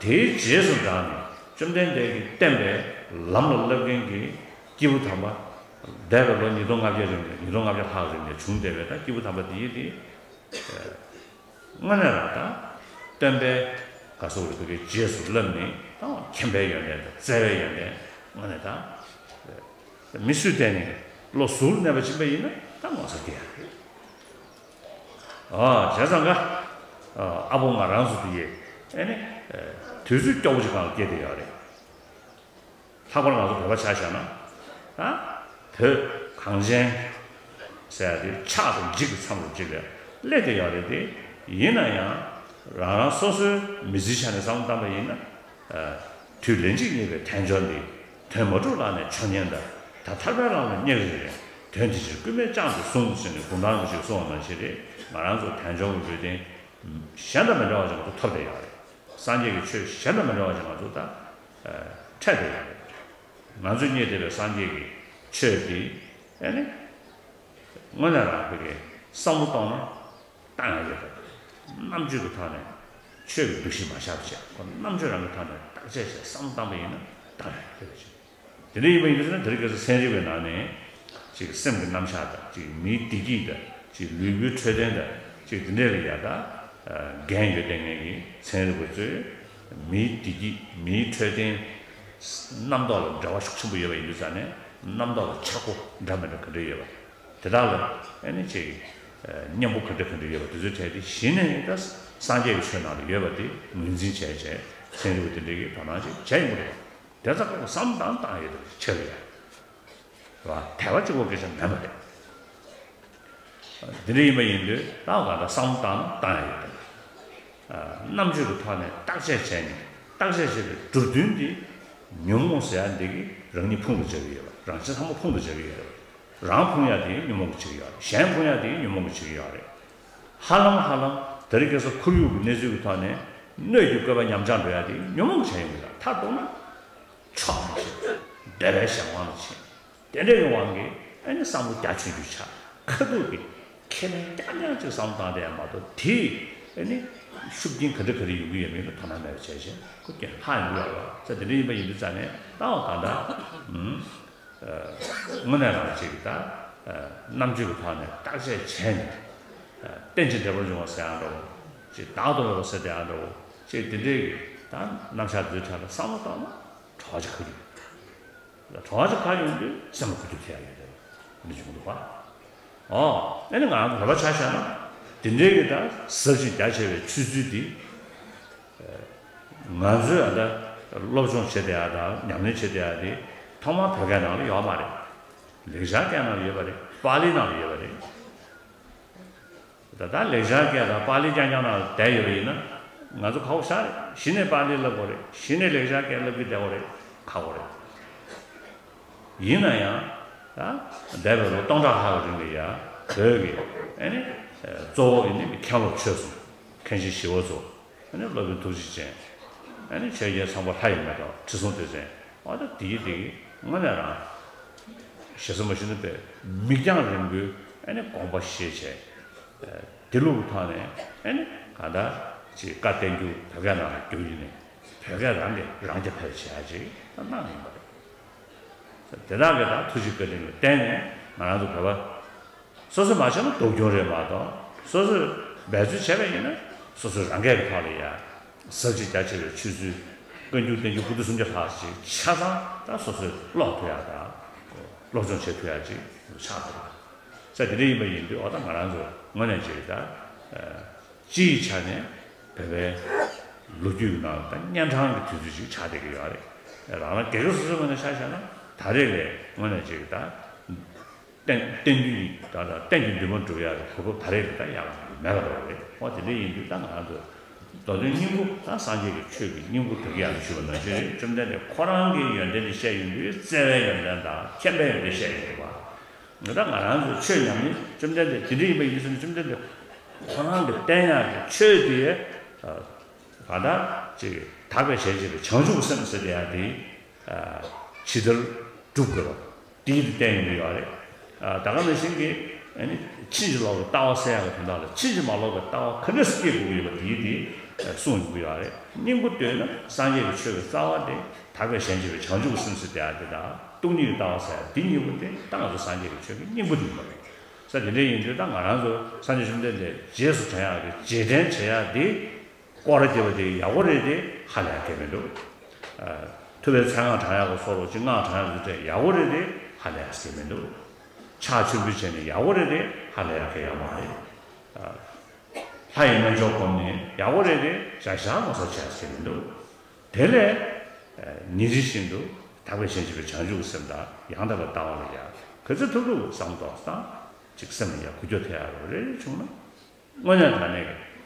དེའི་རྗེས་སུ་འབྲངས་ནས་བཅོམ་ལྡན་འདས་ཀྱིས་བསྟན་པའི་ལམ་ལ་བསླབ་མཁན་གྱི་སྐྱེས་བུ་དམ་པ། འདས་པའི་ལོ་ཉིས་སྟོང་ལྔ་བརྒྱ་རིང་ནས་ཉིས་སྟོང་ལྔ་བརྒྱ་ལྷག་རིང་ནས་བྱུང་བསྡད་པའི་ད་སྐྱེས་བུ་དམ་པ་དེ་ཡིན་ཏེ། དངོས་གནས་རང་ད་སྟོན་པའི་ག་སོགས་རིག་པའི་རྗེས་སུ་བསླབས་ནས་ད་མཁྱེན་པའི་ཡོན་ཏན་དང་བརྩེ་བའི་ཡོན་ཏན་དངོས་གནས་ད། མི་སུས་བལྟས་ནས་བློ་གཟུར་གནས་པ་ཕྱིན་པ་ཡིན་ན་ད་ངོ་ཚ་སྐྱེ་ཡ་རེད། ཨ་བྱས་ཙང་ཀ་ཨ་ཨ་བོ་ང་རང་ཚོ་དེ་ཡས་ཨེ་ནི་དུས་ཚོད་སྐྱོ་བོ་ཅིག་སྒང་ལ་སྐྱེས་བསྡད་ཡོད་རེད། ལྷག་པར་ང་ཚོ་བོད་པ་ཆ་བཞག་ན། ད་བོད་གངས་ཅན་ཟེར་ཡ་དེ་ཆགས་དང་འཇིག་གི་མཚམས་རུ་ཅིག་ལ་སླེབས་བསྡད་ཡོད་རེད་དེ། ཡིན་ན་ཡང་རང་རང་སོ་སོའི་མི་ཚེའི་ཆ་ནས་བསམ་བློ་བཏང་པ་ཡིན་ན། དུས་ལན་གཅིག་རྙེད་པའི་དལ་འབྱོར་འདི། དོན་མ་གྲུབ་ལག་ནས་འཕྱོག་ཉེན་འདའ། ད་ཐར་པའི་ལམ་ལ་སྙེག་རེ་རེ། དོན་དེ་ཕྱིར་སྐུལ་མེད་བཅངས་ཏེ་ཟུངས། ཟེར་ནས་གུང་ཐང་རིན་པོ་ཆེས་གསུངས་པ་ནང་བཞིན་རེད། ང་རང་ཚོ་དལ་འབྱོར་གྱི་ལུས་རྟེན་གཞན་དང་མི་འདྲ་བ་ཞིག་ང་ཚོ་ཐོབ་བསྡད་ཡོད་རེད། སངས་རྒྱས་ཀྱི་ཆོས་གཞན་དང་མི་འདྲ་བ་ཞིག་ང་ཚོ་ད་འཕྲད་བསྡད་ཡོད་རེད། ང་ཚོས་རྙེད་བསྡད་པའི་སངས་རྒྱས་ཀྱི་ཆོས་འདི་ཨེ་ནི། དངོས་གནས་རང་བོད་ཀྱི་བསམ་བློ་གཏོང་ན་བཏང་ཡག་ཡོད་པ། རྣམ་དཔྱོད་ཀྱི་ཐོག་ནས་ཆོས་ཀྱི་འདུ་ཤེས་མ་བཞག་པ་བྱས། ཁོ་རྣམ་དཔྱོད་རང་གི་ཐོག་ནས་བརྟག་དཔྱད་བྱས་བསམ་བློ་བཏང་པ་ཡིན་ན་བཏང་ཡག་ཡོད་པ་བྱས། དེ་འདྲ་ཡིན་པ་ཡིན་དུས་ན་དེ་རིང་ཁ་སང་ཚན་རིག་པའི་ནང་ནས་ཅིག་སེམས་ཀྱི་རྣམ་གཞག་དང་། ཅིག་མིའི་བདེ་སྐྱིད་དང་། ཅིག་ལུས་པོའི་འཕྲོད་བསྟེན་དང་། ཅིག་དེ་འདྲ་ལ་ཡ་ད་འགན་ཡོད་བསྡད་མཁན་གྱི་ཚན་རིག་པ་ཚོས་མིའི་བདེ་སྐྱིད། མིའི་འཕྲོད་བསྟེན། རྣམ་རྟོག་ལ་འབྲེལ་བ་ཤུགས་ཆེན་པོ་ཡོད་པ་ཡིན་དུས་ཙང་ནས་རྣམ་རྟོག་ལ་ཆག་སྒོ་འདྲ་མི་འདྲ་ག་འདྲ་ཡོད་པ། དེ་དག་ལ་ཨ་ནི་ཅིག་གཉེན་པོ་ག་འདྲ་ག་འདྲ་ཡོད་པ་དེ་ཚོའི་གྲས་དེ་གཞི་ནས་ད་སངས་རྒྱས་ཀྱི་ཆོས་ནང་ལ་ཡོད་པ་དེ་ངོས་འཛིན་བྱས་བྱས་ཚན་རིག་པ་དེ་འདྲས་ཀྱིས་དོ་སྣང་ཅིག་བྱས་ཡོང་གི་རེད། དེ་ཙམ་ཁོ་བསམ་བཏང་བཏང་ཡོད་དེ་ཆེ་རེད། རེད་བ། དལ་བ་གཅིག་པོ་སྐད་ཆ་མེད་པ་རེད། འདི་འདྲ་ཡིན་པ་ཡིན་དུས་ད་ག་འདྲ་བསམ་བཏང་ན་བཏང་ཡ་ཡོད་དེ། རྣམ་དཔྱོད་ཀྱི་ཐོག་ནས་བརྟག་དཔྱད་བྱས་ནས། བརྟག་དཔྱད་བྱས་པའི་གྲུབ་དོན་འདི་ཉོན་མོངས་ཟེར་ཡ་འདི་གིས་རང་ཉིད་ཕུང་དུ་བྱ་གི་ཡོད་པ། རང་གཞན་ཚང་མ་ཕུང་དུ་བྱ་གི་ཡོད་པ། རང་ཕུང་ཡ་དེ་ཉོན་མོངས་ཀྱིས་བྱེད་ཀྱི་ཡོད་རེད། གཞན་ཕུང་ཡ་དེ་ཉོན་མོངས་ཀྱིས་བྱེད་ཀྱི་ཡོད་རེད། ཧ་ལམ་ཧ་ལམ་དེ་རིང་ཁ་སང་ཁོར་ཡུག་གི་གནས་ཚུལ་གྱི་ཐོག་ནས་སྣོད་ཀྱི་བཀོད་པ་ཉམས་ཆག་འགྲོ་ཡ་དེ་ཉོན་མོངས་ཀྱིས་བྱས་ཡོང་གི་རེད། མཐར་གཏུགས་ན་ཕྱོགས་རེ་བཞིན་འདོད་པའི་གཞན་དབང་དུ་ཕྱིན། དེ་འདྲ་ཡི་དབང་གིས་ཨ་ནི་བསམ་བློ་རྒྱ་ཆུང་ཆུང་ཆགས། ཁ་ཐུག་གི་ཁས་ལེན་རྐྱང་རྐྱང་ཅིག་བསམ་བློ་བཏང་བསྡད་ཡ་མ་གཏོགས། དེས་ཨ་ནི་ཤུགས་རྐྱེན་ག་འདྲ་ག་རེ་ཡོང་གི་ཡོད་མེད་ལ་དོ་སྣང་མེད་པ་བྱས་བྱས་ཁོ་སྐྱོན་ལྷག་ཡོང་གི་ཡོད་རེད་བ། ས་དེ་འདྲ་ཡིན་པ་ཡིན་དུས་ཙང་ནས་ད་འོ་གང་ལྟར་དངོས་གནས་རང་ཅིག་ད་རྣམ་དཔྱོད་ཀྱི་ཐོག་ནས་བརྟག་དཔྱད་བྱས་ནས། རྟེན་ཅིང་འབྲེལ་པར་འབྱུང་བ་ཟེར་ཡང་འདྲ་བོ། ཅིག་བདག་ཏུ་མེད་པ་ཟེར་དེ་ཡང་འདྲ་བོ། ཅིག་དེ་འདྲའི་ད་རྣམ་གཞག་འདིའི་གྲས་ལ་བསམ་བློ་བཏང་ན་གྲོགས་ཅིག་ཁ་རྒྱུ། གྲོགས་ཅིག་ཁ་ཡོང་དུས་སེམས་ལ་ཁུ་རྒྱུ་ཐེབས་ཡ་ཡོད་རེད། འདི་བྱུང་འདུག་པ། ཨོ། ཨ་ནི་ང་རང་ཚོ་བོད་པ་ཆ་བཞག་ན་དེ་འདྲའི་གི་ད་ཟབ་ཅིང་རྒྱ་ཆེ་བའི་ཆོས་ཚུལ་འདི། ང་ཚོས་ཨ་ད་སློབ་སྦྱོང་བྱེད་བསྡད་ཡ་དང་ཉམས་ལེན་བྱེད་བསྡད་ཡ་དེ་ཐོག་མར་བོད་སྐད་ནང་ལ་ཡོད་མ་རེད། ལེགས་སྦྱར་སྐད་ནང་ལ་ཡོད་པ་རེད། པཱ་ལི་ནང་ལ་ཡོད་པ་རེད། ད་ལྟ་ལེགས་སྦྱར་སྐད་དང་པཱ་ལི་རྐྱང་རྐྱང་ནང་བསྡད་ཡོད་པ་ཡིན་ན་ང་ཚོ་ཁག་པོ་ཞེ་དྲག་རེད། གཞི་ནས་པཱ་ལི་བསླབ་དགོས་རེད། གཞི་ནས་ལེགས་སྦྱར་སྐད་བསླབ་ཀྱི་བསྡད་དགོས་རེད། ཁག་པོ་རེད། ཡིན་ན་ཡང་ད་འདས་པའི་ལོ་སྟོང་ཕྲག་ལྷག་གི་རིང་ལ་ཡ་བོད་ཀྱི་ཨ་ནི་གཙོ་བོ་ཨ་ནི་མཁན་སློབ་ཆོས་གསུམ། མཁན་ཆེན་ཞི་བ་འཚོ། ཨ་ནི་སློབ་དཔོན་ཐུགས་རྗེ་ཅན། ཨ་ནི་ཆོས་རྒྱལ་ཚངས་པ་ལྷ་ཡི་མེ་ཏོག། ཁྲི་སྲོང་ལྡེ་བཙན། འོ་ད་དེ་གི་དེ་གི་དངོས་གནས་རང་ཞེ་ས་མ་ཞུ་ན་དཔེ་མིག་རྒྱང་རིང་པོའི་ཨ་ནི་དགོངས་པ་བཞེས་བྱས། དེ་ལུགས་ཀྱི་ཐོག་ནས་ཨ་ནི་གང་ལྟར་ཅིག་བཀའ་བསྟན་འགྱུར་བོད་སྐད་ནང་ལ་བསྒྱུར་ཡིན་ནས་བོད་སྐད་རང་གིས་རང་རྐྱ་འཕེར་བྱེད་ཡ་ཅིག་ད་གནང་ཡིན་པ་རེད། དེ་དག་གི་ད་ཐུགས་རྗེ་བཀའ་དྲིན་ལ་བརྟེན་ནས་ང་རང་ཚོ་བོད་པ་སོ་སོ་མ་བྱས་ན་སྡུག་གྱོང་རེད་མ་གཏོགས། སོ་སོས་འབད་རྩོལ་བྱས་པ་ཡིན་ན་སོ་སོའི་རང་སྐད་ཀྱི་ཐོག་ལ་ཡ་ཟབ་ཅིང་རྒྱ་ཆེ་བའི་ཆོས་ཚུལ་བཀའ་འགྱུར་བསྟན་འགྱུར་པོ་ཏི་སུམ་བརྒྱ་ལྷག་ཅིག་ཆ་ཚང་ད་སོ་སོས་ཀློག་ཐུབ་ཡ་དང་སློབ་སྦྱོང་བྱེད་ཐུབ་ཡ་ཅིག་ཆགས་ཐུབ་པ། ས་དེ་འདྲ་ཡིན་པ་ཡིན་དུས་འོ་ད་ང་རང་ཚོ་དངོས་གནས་ཅིག་ད། སྤྱི་ཡི་ཆ་ནས་བོད་པའི་ལོ་རྒྱུས་ནང་ད་གཉན་འཕྲང་གི་དུས་ཚོད་ཅིག་ཆགས་བསྡད་ཀྱི་ཡོད་རེད། རང་རང་སྒེར་གྱི་སོ་སོའི་ངོས་ནས་ཆ་བཞག་ན་ད་རེས་ལས་དངོས་གནས་ཅིག་ད། གཏན་གཏན་དུས་ད་ད་གཏན་གྱི་འདུན་མ་འགྲུབ་ཡག་གི་གོ་སྐབས་ད་རེས་ལས་ད་ཡག་མེད་པ་རེད། འོ་དེ་འདྲ་ཡིན་དུས་ད་ང་རང་ཚོ་ མདོ་དོན་སྙིང་པོ་དང་སངས་རྒྱས་ཀྱི་ཆོས་ཀྱི་སྙིང་པོ་དེ་ག་ཡང་ཞུས་པ་ནང་བཞིན་རེད། བཅོམ་ལྡན་འདས་ཁོ་རང་གི་ཡོན་ཏན་དེ་བཤད་ཡོང་དུས་བརྩེ་བའི་ཡོན་ཏན་དང་མཁྱེན་པའི་ཡོན་ཏན་བཤད་ཡོང་གི་རེད་པ། ད་ང་རང་ཚོ་ཆོས་ཉམས་ལེན་བཅོམ་ལྡན་འདས་དེ་འདྲ་ཡིན་པ་ཡིན་ཟེར་ན། བཅོམ་ལྡན་འདས་ཁོ་རང་གི་བསྟན་ཡག་གི་ཆོས་དེ་གང་ལྟར་ཅིག་དག་པའི་ཞལ་མཇལ་བའི་བྱང་ཆུབ་སེམས་ཟེར་དེ་ཡང་དེ་ཇི་ལྟར་སྒྲུབ་དགོས་པ་དེའི་བསྟན་ཡོང་གི་ཡོད་རེད། ད་ག་ནང་བཞིན་གྱི་ཨ་ནི་ཕྱིན་ཅི་ལོག་གི་ལྟ་བ་སད་ཡག་གི་དོན་དག་ལ་ཕྱིན་ཅི་མ་ལོག་པའི་ལྟ་བ་ག་འདྲ་སེ་སྐྱེ་དགོས་ཀྱི་ཡོད་པ་དེའི་དེ་གསུངས་ཡོང་གི་ཡོད་རེད། སྙིང་པོ་བཏོན་ན་སངས་རྒྱས་ཀྱི་ཆོས་ཀྱི་རྩ་བ་དེ་དག་པའི་ཞལ་མཇལ་བའི་བྱང་ཆུབ་སེམས་ཟེར་དེ་ཡང་དེ་དང་སྟོང་ཉིད་ཀྱི་ལྟ་བ་སད་ཡག་དེ་གཉིས་པོ་དེ་ད་ང་ཚོ་སངས་རྒྱས་ཀྱི་ཆོས་ཀྱི་སྙིང་པོ་དེ་ཡིན་པ་རེད། ས་དེ་འདྲ་ཡིན་དུས་ད་ང་རང་ཚོ་སངས་རྒྱས་བཅོམ་ལྡན་འདས་རྗེས་སུ་དྲན་ཡག་གི་རྗེས་དྲན་བྱེད་ཡག་དེ་སྐོར་ར་རྒྱབ་པ་དེ་ཡག་པོ་རེད་དེ་ཧ་ལས་ཡག་གི་མི་འདུག་ཐུབ་པའི་མཚན་སྔགས་བགྲང་ཡག་གི་སོགས་ཅིག་སྔགས་བགྲང་ཡག་དེ་ཡག་པོ་རེད་དེ་ཧ་ལས་ཡག་གི་མི་འདུག་ཕྱག་མཆོད་འབུལ་བྱས་ནས་ཡག་པོ་རེད་དེ་ཧ་ལས་ཡག་གི་ཡག་མ་རེད། ལྷ་ཡི་རྣལ་འབྱོར་བསྒོམས་ནས་ཡག་པོ་རེད་དེ་བྱ་བཞག་ངོ་ཚ་བྱས་ཡག་གི་མི་འདུག་དེ་ལས་ཉིན་རེ་བཞིན་དུ་དག་པའི་ཞལ་མཇལ་བའི་བྱང་ཆུབ་སེམས་དང་ཡང་དག་པའི་ལྟ་བ་ལ་ཡང་ག་ཚོད་ཐུབ་ཐུབ་བསམ་བློ་བཏང་ཅིག་སེམས་ལ་ཡག་གུ་སྐྱོ་ཐེབས་ཡག་རོ་རེ་རེ་བྱུང་ན། དངོས་གནས་དྲང་གནས་ཀྱི་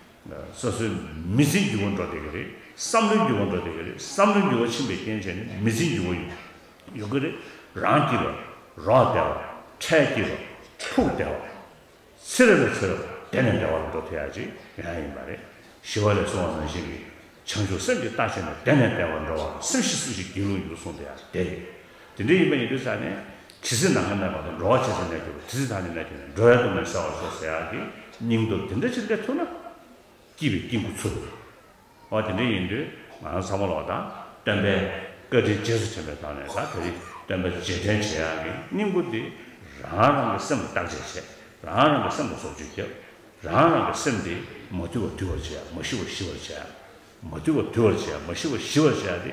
སོ་སོའི་མི་ཚེའི་འགྱུར་བ་འགྲོ་བསྡད་ཀྱི་རེད། བསམ་བློའི་འགྱུར་བ་འགྲོ་བསྡད་ཀྱི་རེད། བསམ་བློའི་འགྱུར་བ་ཕྱིན་པའི་རྐྱེན་བྱས་ནས་མི་ཚེའི་འགྱུར་བ་ཡོང་ཡོང་གི་རེད། རང་སྐྱིད་པ། རོགས་བདེ་བ། འཕྲལ་སྐྱིད་པ། ཕུགས་བདེ་བ། ཚེ་རབས་ལ་ཚེ་རབས་བདེ་ནས་བདེ་བ་ལ་འགྲོ་ཐུབ་ཡག་ཅིག་ཡང་ཡིན་པ་རེད། ཞི་བ་ལྷས་གསུངས་པ་ནང་བཞིན་གྱི་བྱང་ཆུབ་སེམས་ཀྱི་རྟ་ཞོན་ནས་བདེ་ནས་བདེ་བར་འགྲོ་བ། སེམས་ཤེས་སུ་ཞིག་སྒྱིད་ལུག་ཡིན་གསུངས་ཏེ་ཡང་བདེ་རེད། དེ་འདྲ་ཡིན་པ་ཡིན་དུས་ཙང་ནས་ཇི་སྲིད་ནམ་མཁའ་གནས་པ་དང་། འགྲོ་བ་ཇི་སྲིད་གནས་གྱུར་པ། དེ་སྲིད་བདག་ནི་གནས་གྱུར་ནས། འགྲོ་བའི་སྡུག་བསྔལ་སེལ་བར་ཤོག་ཟེར་ཡག་གི་སྙིང་སྟོབས་དེ་འདྲ་ཅིག་སླེབས་ཐུབ་ན་སྐྱིད་པའི་སྐྱིད་འགོ་ཚུགས། འོ་དེ་འདྲ་ཡིན་དུས་ང་རང་ཚང་མ་ལོག་དང་སྟོན་པའི་བཀའ་དྲིན་རྗེས་སུ་དྲན་པའི་ཐོག་ནས། ད་དེ་རིང་སྟོན་པ་རྗེས་དྲན་བྱེད་ཡག་གི་སྙིང་པོ་འདི་རང་རང་གི་སེམས་ལ་བརྟག་དཔྱད་བྱས། རང་རང་གི་སེམས་ལ་བཟོ་བཅོས་བརྒྱབ། རང་རང་གི་སེམས་དེ་མ་དུལ་བ་དུལ་བར་བྱེད་ཡག་མ་ཞི་བར་ཞི་བར་བྱེད་ཡག་མ་དུལ་བ་དུལ་བར་བྱེད་ཡག་མ་ཞི་བ་ཞི་བར་བྱེད་ཡག་དེ་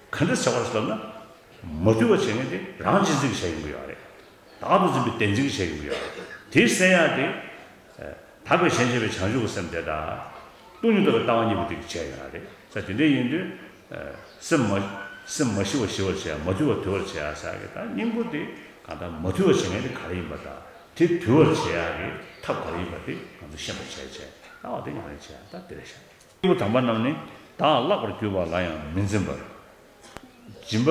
ག་འདྲ་བྱེད་པ་རེད་ཟེར་ན། མ་དུལ་བ་བྱེད་མཁན་དེ་རང་གཅེས་འཛིན་གྱིས་བྱས་ཡོང་གི་ཡོད་རེད། བདག་ཏུ་འཛིན་པའི་བདེན་འཛིན་གྱིས་བྱས་ཡོང་གི་ཡོད་རེད། དེ་སེལ་ཡག་དེ་དག་པའི་ཞལ་མཇལ་བའི་བྱང་ཆུབ་ཀྱི་སེམས་དེ་དང་སྟོང་ཉིད་རྟོགས་པའི་ལྟ་བ་གཉིས་པོ་དེ་གིས་བྱས་ཡོང་ཡག་རེད། ས་དེ་འདྲ་ཡིན་དུས་སེམས་མ་སེམས་མ་ཞི་བ་ཞི་བར་བྱེད་ཡག་མ་དུལ་བ་དུལ་བར་བྱེད་ཡག་ཟེར་ཡག་གི་ད་སྙིང་པོ་དེ་གང་ལྟར་མ་དུལ་བ་བྱེད་མཁན་དེ་ག་རེ་ཡིན་པ་དང་། དེ་དུལ་བར་བྱེད་ཡག་གི་ཐབས་ག་རེ་ཡིན་པ་དེ་ང་ཚོ་ཤེས་པར་བྱས་བྱས། ལྟ་བ་དེ་ཉམས་ལེན་བྱེད་ཡག་ད་དེ་རེད་ཤག་སྐྱེས་བུ་དམ་པ་རྣམས་ནི། བདག་བརླག་པར་གྱུར་པ་ལ་ཡང་མི་འཛིན་པར། སྦྱིན་པ་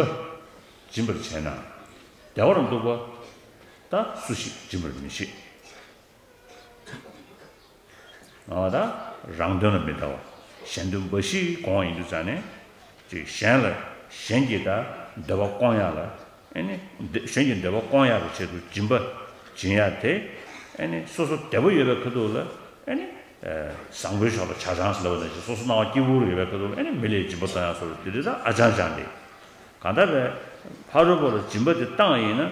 སྦྱིན་པར་བྱས་ན། བདེ་བར་འདུག་པ་དག་སུ་ཞིག་སྦྱིན་པར་མི་བྱེད། ཨ་ད་རང་དོན་ལ་མི་ལྟ་བ། གཞན་དོན་འབའ་ཞིག་དགོངས་ཡིན་དུས་ཙང་ནས། ཅིག་གཞན་ལ་གཞན་གྱི་ད་འདོད་པ་སྐོང་ཡག་ལ། ཨེ་ནི་འདི་གཞན་གྱི་འདོད་པ་སྐོང་ཡག་གི་ཆེད་དུ་སྦྱིན་པ་སྦྱིན་ཡག་དེ། ཨེ་ནི་སོ་སོ་བདེ་པོ་ཡོད་པའི་ཁ་ཐུག་ལ། ཨེ་ནི་བཟང་པོའི་ཕྱོགས་ལ་ཆ་ཚང་ཟེར་བ་ནང་བཞིན། སོ་སོ་སྣང་བ་སྐྱིད་པོ་རུ་ཡོད་པའི་ཁ་ཐུག་ལ་ཨེ་ནི་མི་ལ་སྦྱིན་པ་གཏོང་ཡག་སོགས་དེ་འདྲ་ད་ཨ་ཅང་ཅང་རེད། གང་ལྟར་བས་ཕ་རོལ་པོ་ལ་སྦྱིན་པ་དེ་བཏང་ཡིན་ན།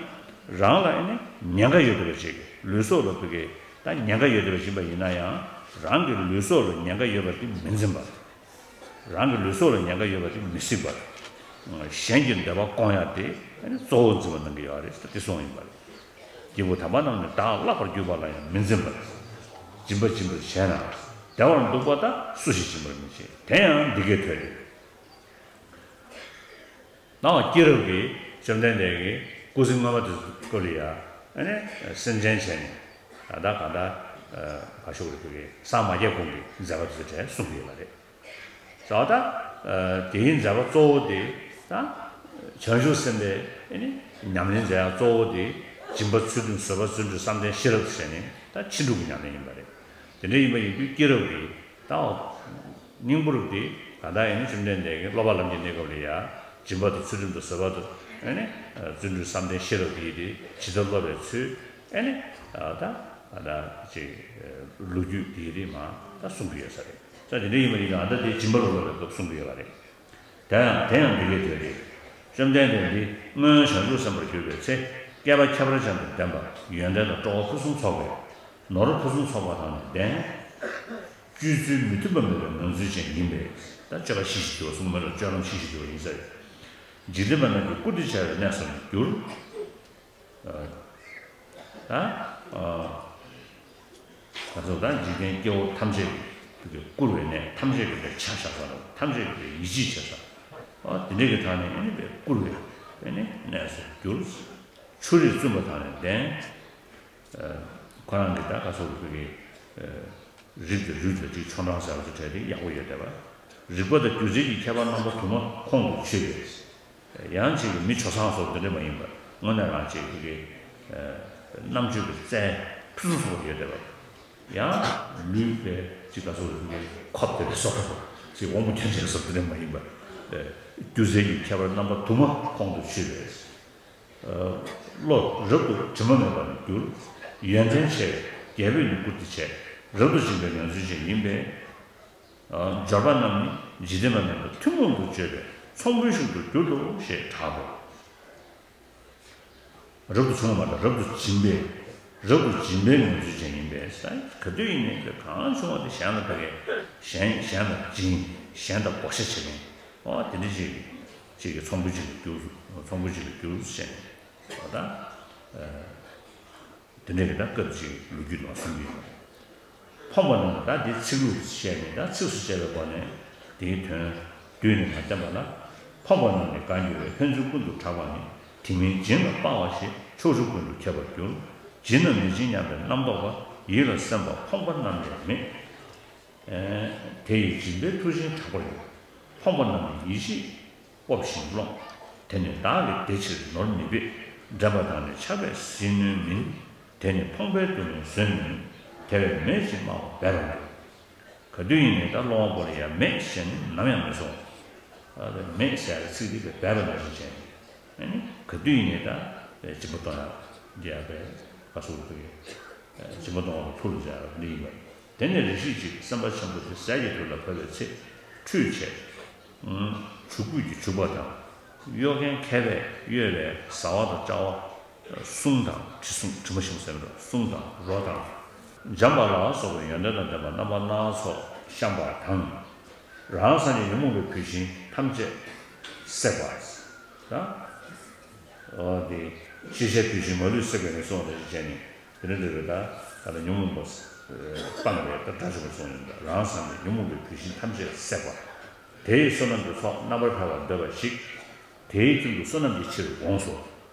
རང་ལ་ཨེ་ནི་ཉེན་ཁ་ཡོད་བསྡད་པ་ཅིག་ལུས་སྲོག་ལ་ཕ་གི་ད་ཉེན་ཁ་ཡོད་བསྡད་པ་ཡིན་པ་ཡིན་ན་ཡང་། རང་གི་ལུས་སྲོག་ལ་ཉེན་ཁ་ཡོད་པ་དེ་མི་འཛིན་པ། རང་གི་ལུས་སྲོག་ལ་ཉེན་ཁ་ཡོད་པ་དེ་མི་གཟིགས་པར། གཞན་གྱི་འདོད་པ་སྐོང་ཡག་དེ་ཨ་ནི་གཙོ་བོར་འཛིན་པ་གནང་གི་ཡོད་རེད་ཟེར་དེ་གསུངས་ཡིན་པ་རེད། སྐྱེས་བུ་དམ་པ་རྣམས་ནི། བདག་བརླག་པར་གྱུར་པ་ལ་ཡང་མི་འཛིན་པར། སྦྱིན་པ་སྦྱིན་པར་བྱས་ན། བདེ་བར་འདུག་པ་དག་སུ་ཞིག་སྦྱིན་པར་མི་བྱེད། དེ་ཡང་འདི་སྐད་ཐོས་ཏེ། ནའོ། སྐྱེས་རབས་ཀྱིས་བཅོམ་ལྡན་འདས་ཀྱི་སྐུ་ཚེ་སྔོན་མ་དེ་སྐོར་ལ་ཡ་ཨ་ནི་སེམས་ཅན་བྱས་ནས། ད་ལྟ་གང་ལྟར་ག་ཤོག་རེད། ཁོ་གི་ས་མ་རྒྱལ་ཁོང་གི་མཛད་པ་དེ་ཚོ་གྲས་གསུང་གི་ཡོད་པ་རེད། ཟེར་བ་ད། དེའི་མཛད་པ་གཙོ་བོ་དེ་ད་བྱང་ཆུབ་སེམས་དཔའི་ཨེ་ནི་ཉམས་ལེན་མཛད་ཡག་གཙོ་བོ་དེ། སྦྱིན་པ་ཚུལ་ཁྲིམས་བཟོད་པ་བརྩོན་འགྲུས་བསམ་གཏན་ཤེས་རབ་ཟེར་ནས་ད་ཕྱིན་དྲུག་གི་ཉམས་ལེན་ཡིན་པ་རེད། དེ་འདྲ་ཡིན་པ་ཡིན་དུས་སྐྱེས་རབས་ཀྱི་ད་སྙིང་པོ་རུ་དེ་གང་ལྟར་ཨེ་ནི་བཅོམ་ལྡན་འདས་ཀྱིས་སློབ་པ་ལམ་གྱི་གནས་སྐབས་ལ་ཡ་སྦྱིན་པ་དང་ཚུལ་ཁྲིམས་དང་བཟོད་པ་དང་ཨེ་ནི་བརྩོན་འགྲུས་བསམ་གཏན་ཤེས་རབ་དེ་དེ་ཇི་ལྟར་སློབ་པའི་ཚུལ། ཨེ་ནི་ད་ད་ཅིག་ལོ་རྒྱུས་དེ་རེད་མ་ད་གསུང་གི་ཡོད་ས་རེད། ད་དེ་འདྲ་ཡིན་པ་ཡིན་ན་ད་དེ་སྦྱིན་པ་རུ་སློབ་པའི་སྐབས་གསུང་གི་ཡོད་པ་རེད། དེ་ཡང་དེ་ཡང་འདི་སྐད་ཐོས་ཏེ། བཅོམ་ལྡན་འདས་འདི་སྔོན་བྱང་ཆུབ་སེམས་དཔར་གྱུར་པའི་ཚེ། བསྐལ་པ་ཁྱད་པར་ཅན་དང་ལྡན་པ། ཡོན་ཏན་དང་སྤྲོ་བ་ཕུན་སུམ་ཚོགས་པའི་ནོར་ཕུན་སུམ་ཚོགས་པ་དག་ནི་ལྡན། སྤྱོད་ཚུལ་མི་མཐུན་པ་མེད་པའི་ངང་ཚུལ་ཅན་ཡིན་པས། ད་སྤྱོད་པ་ཞི་ཞིང་དུལ་བ་གསུངས་མ་རེད། སྤྱོད་ལམ་ཞི་ཞིང་དུལ་བ་ཡིན་ས་རེད། འཇིག་རྟེན་པ་རྣམས་ཀྱིས་བཀུར་སྟི་བྱ་བའི་གནས་སུ་ནི་འགྱུར། ད་ང་ཚོ་ད་འཇིག་རྟེན་སྐྱེ་བོ་ཐམས་ཅད་ཀྱིས་བཀུར་བའི་གནས། ཐམས་ཅད་ཀྱིས་ཆ་བཞག་ས་རེད། ཐམས་ཅད་ཀྱིས་ཡིད་ཆེས་བྱེད་ས། འོ་དེ་འདྲ་གི་ཐོག་ནས་ཨེ་ནི་བཀུར་བའི་ཨེ་ནི་གནས་སུ་འགྱུར། ཆོས་རིག་བཙུན་པ་དག་ནི་ལྡན། ཁོ་རང་གི་ད་ག་སོགས་ཀྱི་ཕ་གི། རིགས་དང་རུས་དང་གཅིག་ཆོ་འབྲང་ཟེར་བ་ཅིག་བྲལ་ཏེ་ཡག་པོ་ཡོད་བསྡད་པ། རིག་པ་དང་སྒྱུ་རྩལ་གྱི་ཁྱད་པར་རྣམ་པ་དུ་མ་ཁོང་དུ་ཆུད་པས། ཡང་ཅིག་གི་མི་ཆོ་ཚང་སོགས་འདི་འདྲ་མ་ཡིན་པར་དངོས་གནས་རང་ཅིག་གི་རྣམ་དཔྱོད་ཀྱི་རྩལ་ཕུན་སུམ་ཚོགས་པ་ཡོད་བསྡད་པ། ཡང་ལུས་པའི་ཅིག་ག་ཚོད་རིག་པའི་ཁོབ་བསྡད་པའི་སོགས་ཅིག་དབང་པོ་སྐྱོན་ཅན་སོགས་འདི་འདྲ་མ་ཡིན་པར། སྒྱུ་རྩལ་གྱི་ཁྱད་པར་རྣམ་པ་དུ་མ་ཁོང་དུ་ཆུད་པས། བློ་རབ་ཏུ་དྲི་མ་མེད་པར་འགྱུར། ཡོན་ཏན་ཆེ་བས་རྒྱལ་པོས་ནི་བཀུར་སྟི་བྱས། རབ་ཏུ་སྦྱིན་པའི་ངང་ཚུལ་ཅན་ཡིན་པས། འབྱོར་པ་རྣམས་ནི་འཇིག་རྟེན་པ་རྣམས་དང་ཐུན་མོང་དུ་སྤྱོད་པའི་ཚོང་དཔོན་ཞིག་ཏུ་གྱུར་ཏོ་ཞེས་གྲག་གོ། རབ་ཏུ་བྱུང་བ་དང་རབ་ཏུ་སྦྱིན་པའི་རབ་ཏུ་སྦྱིན་པའི་ངང་ཚུལ་ཅན་ཡིན་པས། ག་དུས་ཡིན་ནའི་གང་བྱུང་བ་དེ་གཞན་ལ་ཕ་གི་གཞན་གཞན་ལ་སྦྱིན། གཞན་དང་བགོ་བཤའ་བྱེད་མཁན། ཨོ་དེ་འདྲ་ཅིག་ཅིག་གི་ཚོང་དཔོན་ཅིག་ལ་གྱུར། ཚོང་དཔོན་ཅིག་ལ་གྱུར་ཟེར་ནས་ཨོ་ད། དེ་འདྲ་གི་ད་སྐབས་ཅིག་ལོ་རྒྱུས་ནང་གསུང་གི་ཡོད། ཕོངས་པ་རྣམས་ལ་ད་འདི་ཚིག་ལྷུག་བཤད་ནས་ད་ཚིགས་སུ་བཅད་པའི་སྒོ་ནས་དེའི་དོན་བསྡུས་ནས་མ་བསྟན་པ་ལ། ཕོངས་པ་རྣམས་ནི་གང་འགྱུར་བའི་ཕན་ཚུན་ཀུན་ཏུ་གྲགས་པ་ནི། དེ་མིན་སྦྱིན་ལ་སྤང་བ་ཞེས་ཕྱོགས་བཅུ་ཀུན་ཏུ་ཁྱབ་པར་འགྱུར། སྦྱིན་ནམ་མི་སྦྱིན་སྙམ་པའི་རྣམ་རྟོག་པ། ཡིད་ལ་སེམས་པ་ཕོངས་པ་རྣམས་ལས་མེད། དེ་ཡི་སྦྱིན་པའི་མཐུ་ཆེན་དྲག་པོར་ཡང་། ཕོངས་པ་རྣམས་ནི་ཡིད་ཆེས་སྤོབས་ཤིང་སློང་། དེ་ནི་བདག་གི་བདེ་ཕྱིར་ནོར་མི་སྦས། འགྲན་པ་དང་ནི་ཆགས་པས་ཟིན་ནུས་མིན། དེ་ནི་ཕོངས་པའི་སྡུག་བསྔལ་བཟོད་མི་ནུས། དེ་བས་མེད་ཅིང་དམའ་བ་འབད་པ་ནི། ག་དུས་ཡིན་ནའི་ད་སློབ་དཔོན་པོ་ལ་ཡང་མེད་ཟེར་ནས་ནམ་ཡང་མི་གསུང་། མེད་ཟེར་བའི་ཚིག་འདི་སྦས་པ་ནང་བཞིན་བྱས་ནས། ག་དུས་ཡིན་ནའི་ད་སྦྱིན་པ་གཏོང་ཡག་འདི་ཡང་པས་ག་སོགས་ཀྱི་སྦྱིན་པ་གཏོང་བ་ལ་ཐུགས་ལ་འཇགས་ཡག་འདི་ཡིན་པ། དེ་ནས་རེ་ཞིག་ཅིག་སེམས་དཔའ་ཆེན་པོ་དེ་ཟས་ཀྱི་དུས་ལ་བབ་པའི་ཚེ་ཁྲུས་བྱས། བྱུག་སྤོས་ཀྱིས་བྱུག་པ་དང་། གཡོ་མཁན་མཁས་པས་གཡོས་པའི་བཟའ་བ་དང་བཅའ་བ། གསུང་དང་དྲི་བསུང་། དྲི་མ་ཞིམ་ཟེར་བ་གསུང་དང་རོ་དང་། འཇམ་པ་ལ་སོགས་པའི་ཡོན་ཏན་དང་ལྡན་པ་རྣམ་པ་སྣ་ཚོགས་བཤམས་པ་དང་། རང་སངས་རྒྱས་ཉོན་མོངས་པའི་བུད་ཤིང་ཐམས་ཅད་བསྲེགས་པ་དང་། འོ་དེ་ཤེས་བྱའི་བུད་ཤིང་མ་ལུས་བསྲེགས་པའི་ནི་གསུང་རེ་བྱས་ནས་དེ་འདྲ་འདྲ་བའི་ད་ག་ལ་ཉོན་མོངས་པ་སྤངས་པའི་ད་དགྲ་བཅོམ་པ་གསུང་ཡིན་པ། རང་སངས་རྒྱས་ཉོན་མོངས་པའི་བུད་ཤིང་ཐམས་ཅད་བསྲེགས་པ། དེ་ཡི་བསོད་ནམས་ཀྱི་ཚོགས་རྣམ་པར་འཕེལ་བར་འདོད་པ་ཞིག་དེའི་ཁྱིམ་དུ་བསོད་ནམས་ཀྱི་ཕྱིར་འོངས་སོ།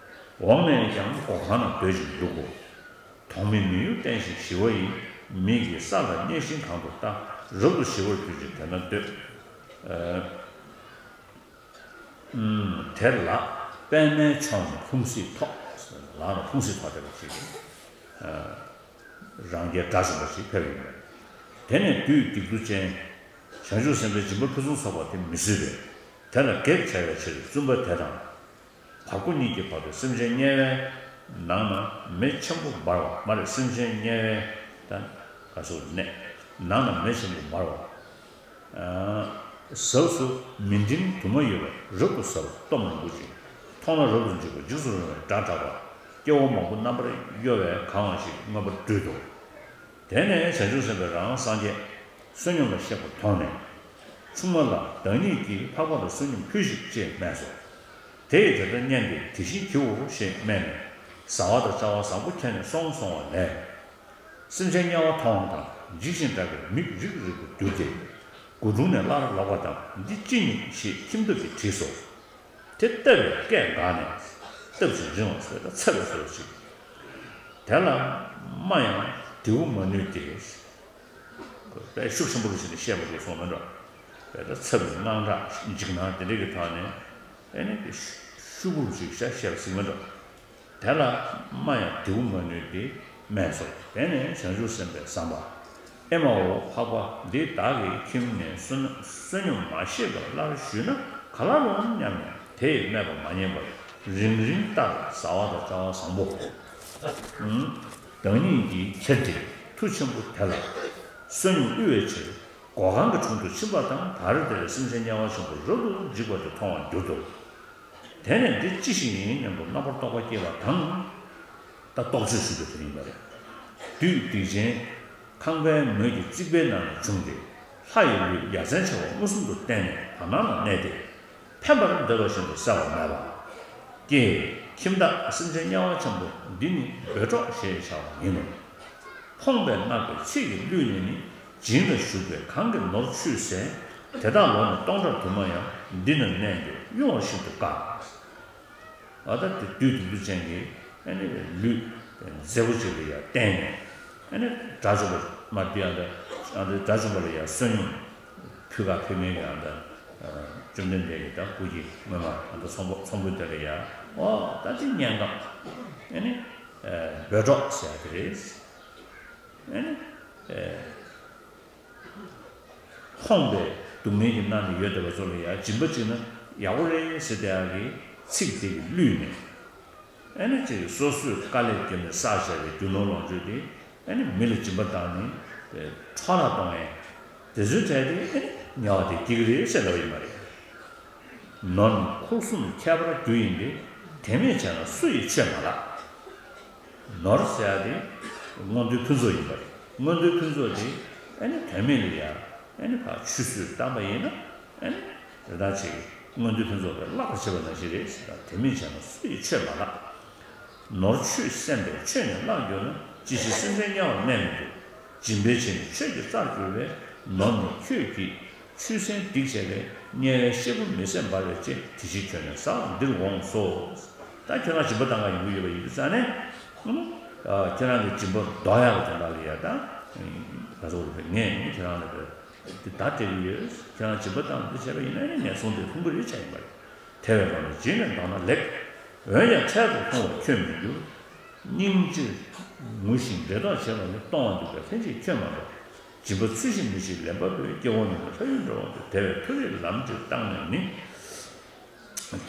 འོངས་ནས་ཀྱང་སྒོ་ཁང་ན་སྡོད་ཅིང་འདུག་གོ། དོང་མི་མི་གཡོ་བརྟན་ཞིང་ཞི་བ་ཡི། མིག་གིས་ས་ལ་བརྙས་ཤིང་གང་དུ་ལྟ། རབ་ཏུ་ཞི་བར་གྱུར་ཅིང་དེ་ན་སྡོད། དེ་ལ་པདྨས་ཕྱོགས་ནས་ལྷུང་བཟེད་ཐོགས། ལག་ལ་ལྷུང་བཟེད་ཐོགས་བསྡད་པ་ཞིག་རང་རྒྱལ་དགྲ་བཅོམ་པ་ཞིག་ཕེབས་ཡོད་པས། དེ་ནས་བདུད་སྡིག་ཏོ་ཅན། བྱང་ཆུབ་སེམས་དཔའི་སྦྱིན་པ་ཕུན་སུམ་ཚོགས་པ་དེ་མི་བཟོད་པས། དེ་ལ་གེགས་བྱ་བའི་ཕྱིར་བཙུན་པ་དེ་དང་། བར་སྐོར་གཉིས་ཀྱི་བར་དུ་སེམས་ཅན་དམྱལ་བའི་ནང་ན་མེ་ཆེན་པོ་འབར་བ། མ་རེད། སེམས་ཅན་དམྱལ་བའི་ད་ག་སོགས་གནས་ནང་ན་མེ་ཆེན་པོ་འབར་བ། ཟབས་སུ་མི་འབྲིང་དུ་མ་ཡོད་པས་རབ་ཏུ་ཟབ། སྟོབས་རྣོན་པོ་ཅན། མཐོང་ན་རབ་ཏུ་འཇིགས་པ། འཇིགས་སུ་རུང་བའི་སྒྲ་གྲགས་པ། སྐྱེ་བོ་མང་པོ་རྣམ་པར་གཡོ་བས་གང་བ་ཞིག་མངོན་པར་བསྒྲུབ་དོ། དེ་ནས་བྱང་ཆུབ་སེམས་དཔའ་རང་སངས་རྒྱས་བསོད་སྙོམས་ལ་གཤེགས་པ་མཐོང་ནས། ཆུང་མ་ལ་བདག་ཉིད་ཀྱིས་འཕགས་པ་ལ་བསོད་སྙོམས་ཕུལ་ཞིག་ཅེས་སྨྲས་སོ། དེ་ཡིས་དེ་ལྟར་མཉན་ཏེ་དེ་བཞིན་བགྱིའོ་ཞེས་སྨྲས་ནས་བཟའ་བ་དང་བཅའ་བ་བཟང་པོ་ཁྱེར་ནས་སོང་། སོང་བ་ལས། སེམས་ཅན་དམྱལ་བ་མཐོང་བ་དང་འཇིགས་ཤིང་སྐྲག་གིས་མིག་རིག་རིག་ཏུ་གྱུར་ཏེ། སྒོ་དྲུང་ནས་སླར་ལོག་པ་དང་། འདི་ཅི་ཉིད་ཞེས་ཁྱིམ་ཐབ་ཀྱིས་དྲིས་སོ། དེ་ལྟ་བས་སྐད་འགགས་ནས་སྟབས་ཀྱིས་རིང་བ་ཟེར་ད་འཚབ་པའི་བཟོ་ཅིག་དེ་ལ་སྨྲ་ཡང་དེའུ་མ་ནུས་ཏེ། དཔེ་ཤུགས་ཆེན་པོ་རུ་བྱས་ནས་བཤད་མ་དགོས་སོང་མེད་འགྲོ། དཔེ་ད་འཚབ་པའི་དངངས་སྐྲག་འཇིགས་སྣང་དེ་འདྲའི་གི་ཐོག་ནས་ཨེ་ནི་དེ་ཤུགས་པོ་རུ་ཅིག་བཤད་བཤད་པ་ཟིག་མེད་འགྲོ། དེ་ལ་སྨྲ་ཡང་དེའུ་མ་ནུས་ཏེ་སྨྲས་སོ། དེ་ནས་བྱང་ཆུབ་སེམས་དཔའི་བསམ་པ། ཨེ་མའོ་འཕགས་པ། འདི་བདག་གི་ཁྱིམ་ནས་བསོད་བསོད་སྙོམས་མ་བཞེས་པར་སླར་ཞུས་ན་ག་ལ་རུང་སྙམ་ནས། དེས་སྨྲས་པ། མ་ཉན་པར་རིང་རིང་ལྟར་བཟའ་བ་དང་བཅའ་བ་བཟང་པོ་བདག་ཉིད་ཀྱིས་ཁྱེར་ཏེ་མཐུ་ཆེན་པོ་དེ་ལ་བསོད་སྙོམས་དབུལ་བའི་ཕྱིར་སྒོ་ཁང་གི་དྲུང་དུ་ཕྱིན་པ་དང་། ད་རེས་དེར་སེམས་ཅན་དམྱལ་བ་ཆེན་པོ་རབ་ཏུ་འཇིགས་པ་དེ་མཐོང་བར་གྱུར་ཏོ། དེ་ནས་འདི་ཅི་ཞིག་ཡིན་སྙམ་དུ་རྣམ་པར་རྟོག་པ་སྐྱེས་པ་དང་། ད་རྟོག་དཔྱོད་ཞུ་རྒྱུ་དེ་ཡིན་པ་རེད། བདུད་སྡིག་ཅན་ཁང་པའི་མོད་ཀྱི་རྩིག་པའི་ནང་ནས་བྱུང་སྟེ། ལྷ་ཡི་ལུས་ཡ་མཚན་ཆེ་བ་མངོན་སུམ་དུ་བསྟན་ནས་བར་སྣང་ལ་གནས་ཏེ། ཕན་པར་འདོད་པ་བཞིན་དུ་གསལ་བ་མེད་པ། ཀྱེ། ཁྱིམ་བདག་སེམས་ཅན་དམྱལ་བ་ཆེན་པོ་འདི་ནི་འབོད་སྒྲོགས་ཞེས་བྱ་བ་ཡིན་ནོ། ཕོངས་པས་གནག་པའི་ཚིག་གིས་བསླུས་ནས་ནི། སྦྱིན་ལ་ཞུགས་པས་གང་གིས་ནོར་ཆུད་ཟས། དེ་དག་ལོ་ནི་སྟོང་ཕྲག་དུ་མ་ཡང་། འདི་ན་གནས་ཏེ་གཡོ་བ་ཤིན་ཏུ་དཀའ། ཨ་ད་དེ་བདུད་སྡིག་ཏོ་ཅན་གྱིས་ཨ་ནི་ལུས་མཛེས་པོ་ཅིག་ལ་ཡང་བསྟན་ནས་ཨ་ནི་དགྲ་བཅོམ་པ་ མར་དེ་ཨ་འདྲ་ཨ་འདྲ་དགྲ་བཅོམ་པ་ལ་ཡང་བསོད་སྙོམས་ཕུལ་ག་ཕེབས་མཁན་གྱི་ཨ་འདྲ་བཅོམ་ལྡན་འདས་ཀྱི་ད་སྐུ་སྐྱེ་སྔོན་མ་ཨ་འདྲ་ཚོམ་བུ་ཚོམ་བུ་དེ་ལ་ཡང་ཨོ་ད་དེ་དམྱལ་ཁམས་ཨེ་ནི་འབོད་སྒྲོགས་ཟེར་ཡ་དེ་རེད། ཨེ་ནི་ཕོངས་པའི་སྡུག་བསྔལ་གྱི་ནང་ནས་ཡོད་བསྡད་པ་ཚོ་ལ་ཡང་སྦྱིན་པ་བྱེད་ན་ཡག་པོ་རེད་ཟེར་བསྡད་ཡག་གི་ཚིག་དེ་གིས་བསླུས་ནས། ཨེ་ནི་ཅིག་སོ་སོས་དཀའ་ལས་བརྒྱབ་ནས་བསགས་བཞག་པའི་རྒྱུ་ནོར་ལོངས་སྤྱོད་དེ་ཨེ་ནི་མི་ལ་སྦྱིན་པ་བཏང་ནས་འཕྲོ་བརླག་གཏོང་ཡས་དེ་ཚོའི་གྲས་དེ་ཨེ་ནི་དམྱལ་བ་དེ་སྐྱེ་གི་རེད་ཟེར་ལབ་པ་ཡིན་པ་རེད། ནོར་ནི་ཁུག་གསུམ་ཁྱད་པར་རྒྱུ་ཡིན་ཏེ། དེ་མེད་བྱས་ན་སུ་ཡིས་ཆོས་མ་ལགས། ནོར་ཟེར་ཡ་དེ་མངོན་མཐོའི་ཕུན་ཚོགས་ཡིན་པ་རེད། མངོན་མཐོའི་ཕུན་ཚོགས་དེ་ཨ་ནི་དོན་མེད་ལ་ཡ་ཨ་ནི་ཕར་ཆུད་ཟོས་བཏང་པ་ཡིན་ན་ཨ་ནི་དེ་དག་ཅིག་མངོན་མཐོའི་ཕུན་ཚོགས་དེ་བརླག་པར་བྱེད་པ་ནང་བཞིན་རེད་ཟེར། ད་དེ་མིན་བྱས་ན་སུ་ཡིས་ཆོས་མ་བརླག། ནོར་ཆུད་གསན་པས་ཆོས་ནི་བརླག་འགྱུར་ན། ཅི་ཕྱིར་སེམས་ཅན་དམྱལ་བར་གནས་མི་འདོད། སྦྱིན་པའི་བྱེ་མ་ཆོས་ཀྱི་རྩར་གྱུར་པས། ནོར་ནི་ཁྱོད་ཀྱིས་ཆུད་གསན་སྡིག་བྱས་པས། དམྱལ་བའི་ཤེལ་བུ་མི་བཟད་འབར་བའི་ཚེ། དེ་ཕྱིར་ཁྱོད་ནི་ས་འོག་འདིར་འོངས་སོ། ད་ཁྱོད་རང་སྦྱིན་པ་བཏང་ག་ཡོང་གི་ཡོད་པ་ཡིན་དུས་ཙང་ནས། ཨ་ཁྱོད་རང་གི་སྦྱིན་པ་ལྡོག་ཡག་གི་དོན་དག་ལ་ཡ་ད་ག་ཚོད་རེད། ངས་ནི་ཁྱོད་རང་ལ་འདི་ད་སྤྲད་ཀྱི་ཡོད། ཁྱོད་རང་སྦྱིན་པ་བཏང་འདི་བྱས་པ་ཡིན་ན་ནི་ངན་སོང་དེ་ལྷུང་གི་རེད་བྱས་ཡིན་པ་རེད། དེ་བས་ན་སྦྱིན་ནས་ལྡོག་ན་ལེགས། འོན་ཀྱང་འཕྲལ་དུ་ལྷུང་བར་ཁྱོད་མི་འགྱུར། སྙིང་རྗེ་ངུ་ཞིང་འབྲེལ་ཐོགས་བྱེད་པ་ནི། གཏོང་བ་འདོད་པས་ལྷན་ཅིག་ཁྱོད་མ་གཏོགས། སྦྱིན་པ་ཚུལ་བཞིན་མི་བྱེད་ལེན་པ་འབོད། སྐྱེ་བོ་ཉིད་ནི་ལྷ་ཡུལ་འགྲོ་བར་འདོད། དེ་བས་མཐོ་རིས་ལམ་འདིར་བཏང་ནས་ནི།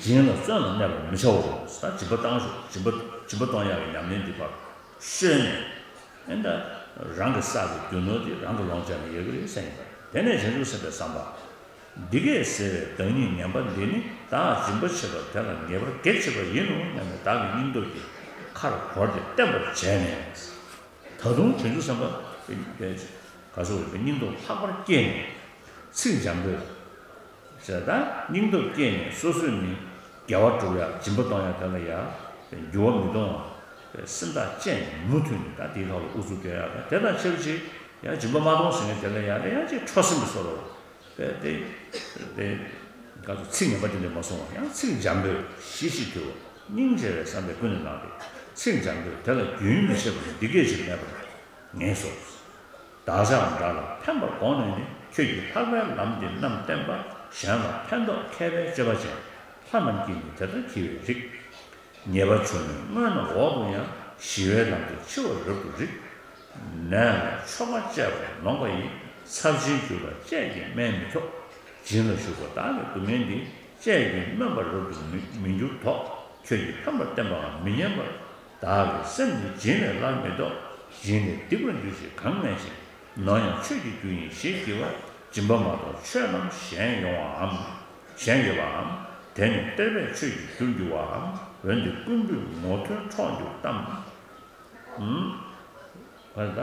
སྦྱིན་ལ་བརྩོན་ལ་གནས་པར་མི་བྱའོ། ད་སྦྱིན་པ་བཏང་ཤོག་སྦྱིན་པ་སྦྱིན་པ་གཏོང་ཡག་གི་ཉམས་ལེན་འདི་ཕར་བཤོལ་ནས། ཨེ་ད་རང་གིས་བསགས་པའི་རྒྱུ་ནོར་དེ་རང་གིས་ལོངས་སྤྱད་ན་ཡག་གི་རེད་བསམ་ཡིན་པ། དེ་ནས་བྱང་ཆུབ་སེམས་དཔའི་བསམ་པ། འདི་སྐད་ཟེར་བའི་བདག་ཉིད་ངན་པ་འདི་ནི། བདག་སྦྱིན་པ་བྱེད་པ་དེ་ལ་ངེས་པར་གེགས་བྱེད་པ་ཡིན་ནོ་སྙམ་ནས་བདག་གི་སྙིང་སྟོབས་ཀྱིས་ཁར་བོར་ཏེ་བརྟན་པར་བྱས་ནས། ད་དུང་བྱང་ཆུབ་སེམས་དཔའ་ག་ཚོད་རེད་པས་སྙིང་སྟོབས་ལྷག་པར་བསྐྱེད་ནས། ཚིག་འཇམ་པོས་ཟེར། ད་སྙིང་སྟོབས་བསྐྱེད་ནས་སོ་སོས་ནི་དགེ་བ་སྒྲུབ་ཡ་སྦྱིན་པ་གཏོང་ཡ་དེ་ལ་ཡ་འགྱུར་བ་མི་གཏོང་བ་སེམས་ཐག་བཅད་ནས་མུ་མཐུད་ནས་ད་དེའི་ཐོག་ལ་ཨུ་ཚུགས་སྐྱོན་ཡ་དང་དེ་དང་ཆབས་ཅིག་ཡང་སྦྱིན་པ་མ་གཏོང་ཟེར་མཁན་དེ་ལ་ཡང་ཡང་ཅིག་ཁྲོ་སེམས་ཀྱི་བཟོ་འདྲ་བོ། དེ་དེ་དེ་ག་ཚོད་ཚིག་ངན་པ་དེ་འདྲ་མ་གསུང་བ། ཡང་ཚིག་འཇམ་པོས་ཞི་ཞིང་དུལ་བ་སྙིང་རྗེ་བའི་བསམ་པས་ཀུན་ནས་བསླངས་ཏེ། ཚིག་འཇམ་པོས་དེ་ལ་རྒྱུན་མི་ཆད་པར་འདི་སྐད་ཅེས་སྨྲས་པ། ངེས་སོ། བདག་ཅག་བདག་ལ་ཕན་པར་དགོངས་ནས་ནི། ཁྱོད་ཀྱིས་ལྷག་པའི་ལམ་འདི་རྣམས་བསྟན་པ། གཞན་ལ་ཕན་འདོགས་མཁས་པའི་སྤྱོད་པ་ཅན། ལྷ་རྣམས་ཀྱིས་ནི་དེ་ལྟར་བགྱི་བའི་རིགས། ཉེས་པ་བྱུང་ནས་སྔོན་ན་འོག་ཏུ་ཡང་། ཞི་བའི་ལམ་དེ་འཆི་བ་རབ་ཏུ་རིགས། ནད་ལ་ཆོ་ག་བཅས་པ་ནོངས་པ་ཡི། ཚབས་ཆེན་གྱུར་ལ་དཔྱད་ཀྱིས་སྨན་མི་ཐོབ། སྦྱིན་ལ་ཞུགས་པ་བདག་གི་སྡུག་བསྔལ་འདི། དཔྱད་ཀྱིས་སྨོན་པ་རབ་ཏུ་མི་མི་འགྱུར་དོ། ཁྱོད་ཀྱིས་ཕན་པར་བསྟན་པའང་མི་ཉན་པར། བདག་གི་སེམས་ནི་སྦྱིན་ལས་སླར་མི་ལྡོག། སྦྱིན་ལས་སྡིག་པར་འགྱུར་ཞེས་གང་སྨྲས་ཤིང་། ནོར་ཡང་ཆོས་ཀྱི་རྒྱུ་ཡིན་ཞེས་བགྱི་བ། སྦྱིན་པ་མ་གཏོགས་ཆོས་རྣམས་གཞན་ཡོང་བའམ། གཞན་ཡོད་པའམ། དེ་ནི་གཏེར་པས་ཆོས་ཀྱི་རྒྱུར་འགྱུར་བའམ། འོན་ཏེ་རྐུན་པོས་ངོ་ཐོན་འཕྲོག་འགྱུར་ཏམ། ཨུམ། བར་ད།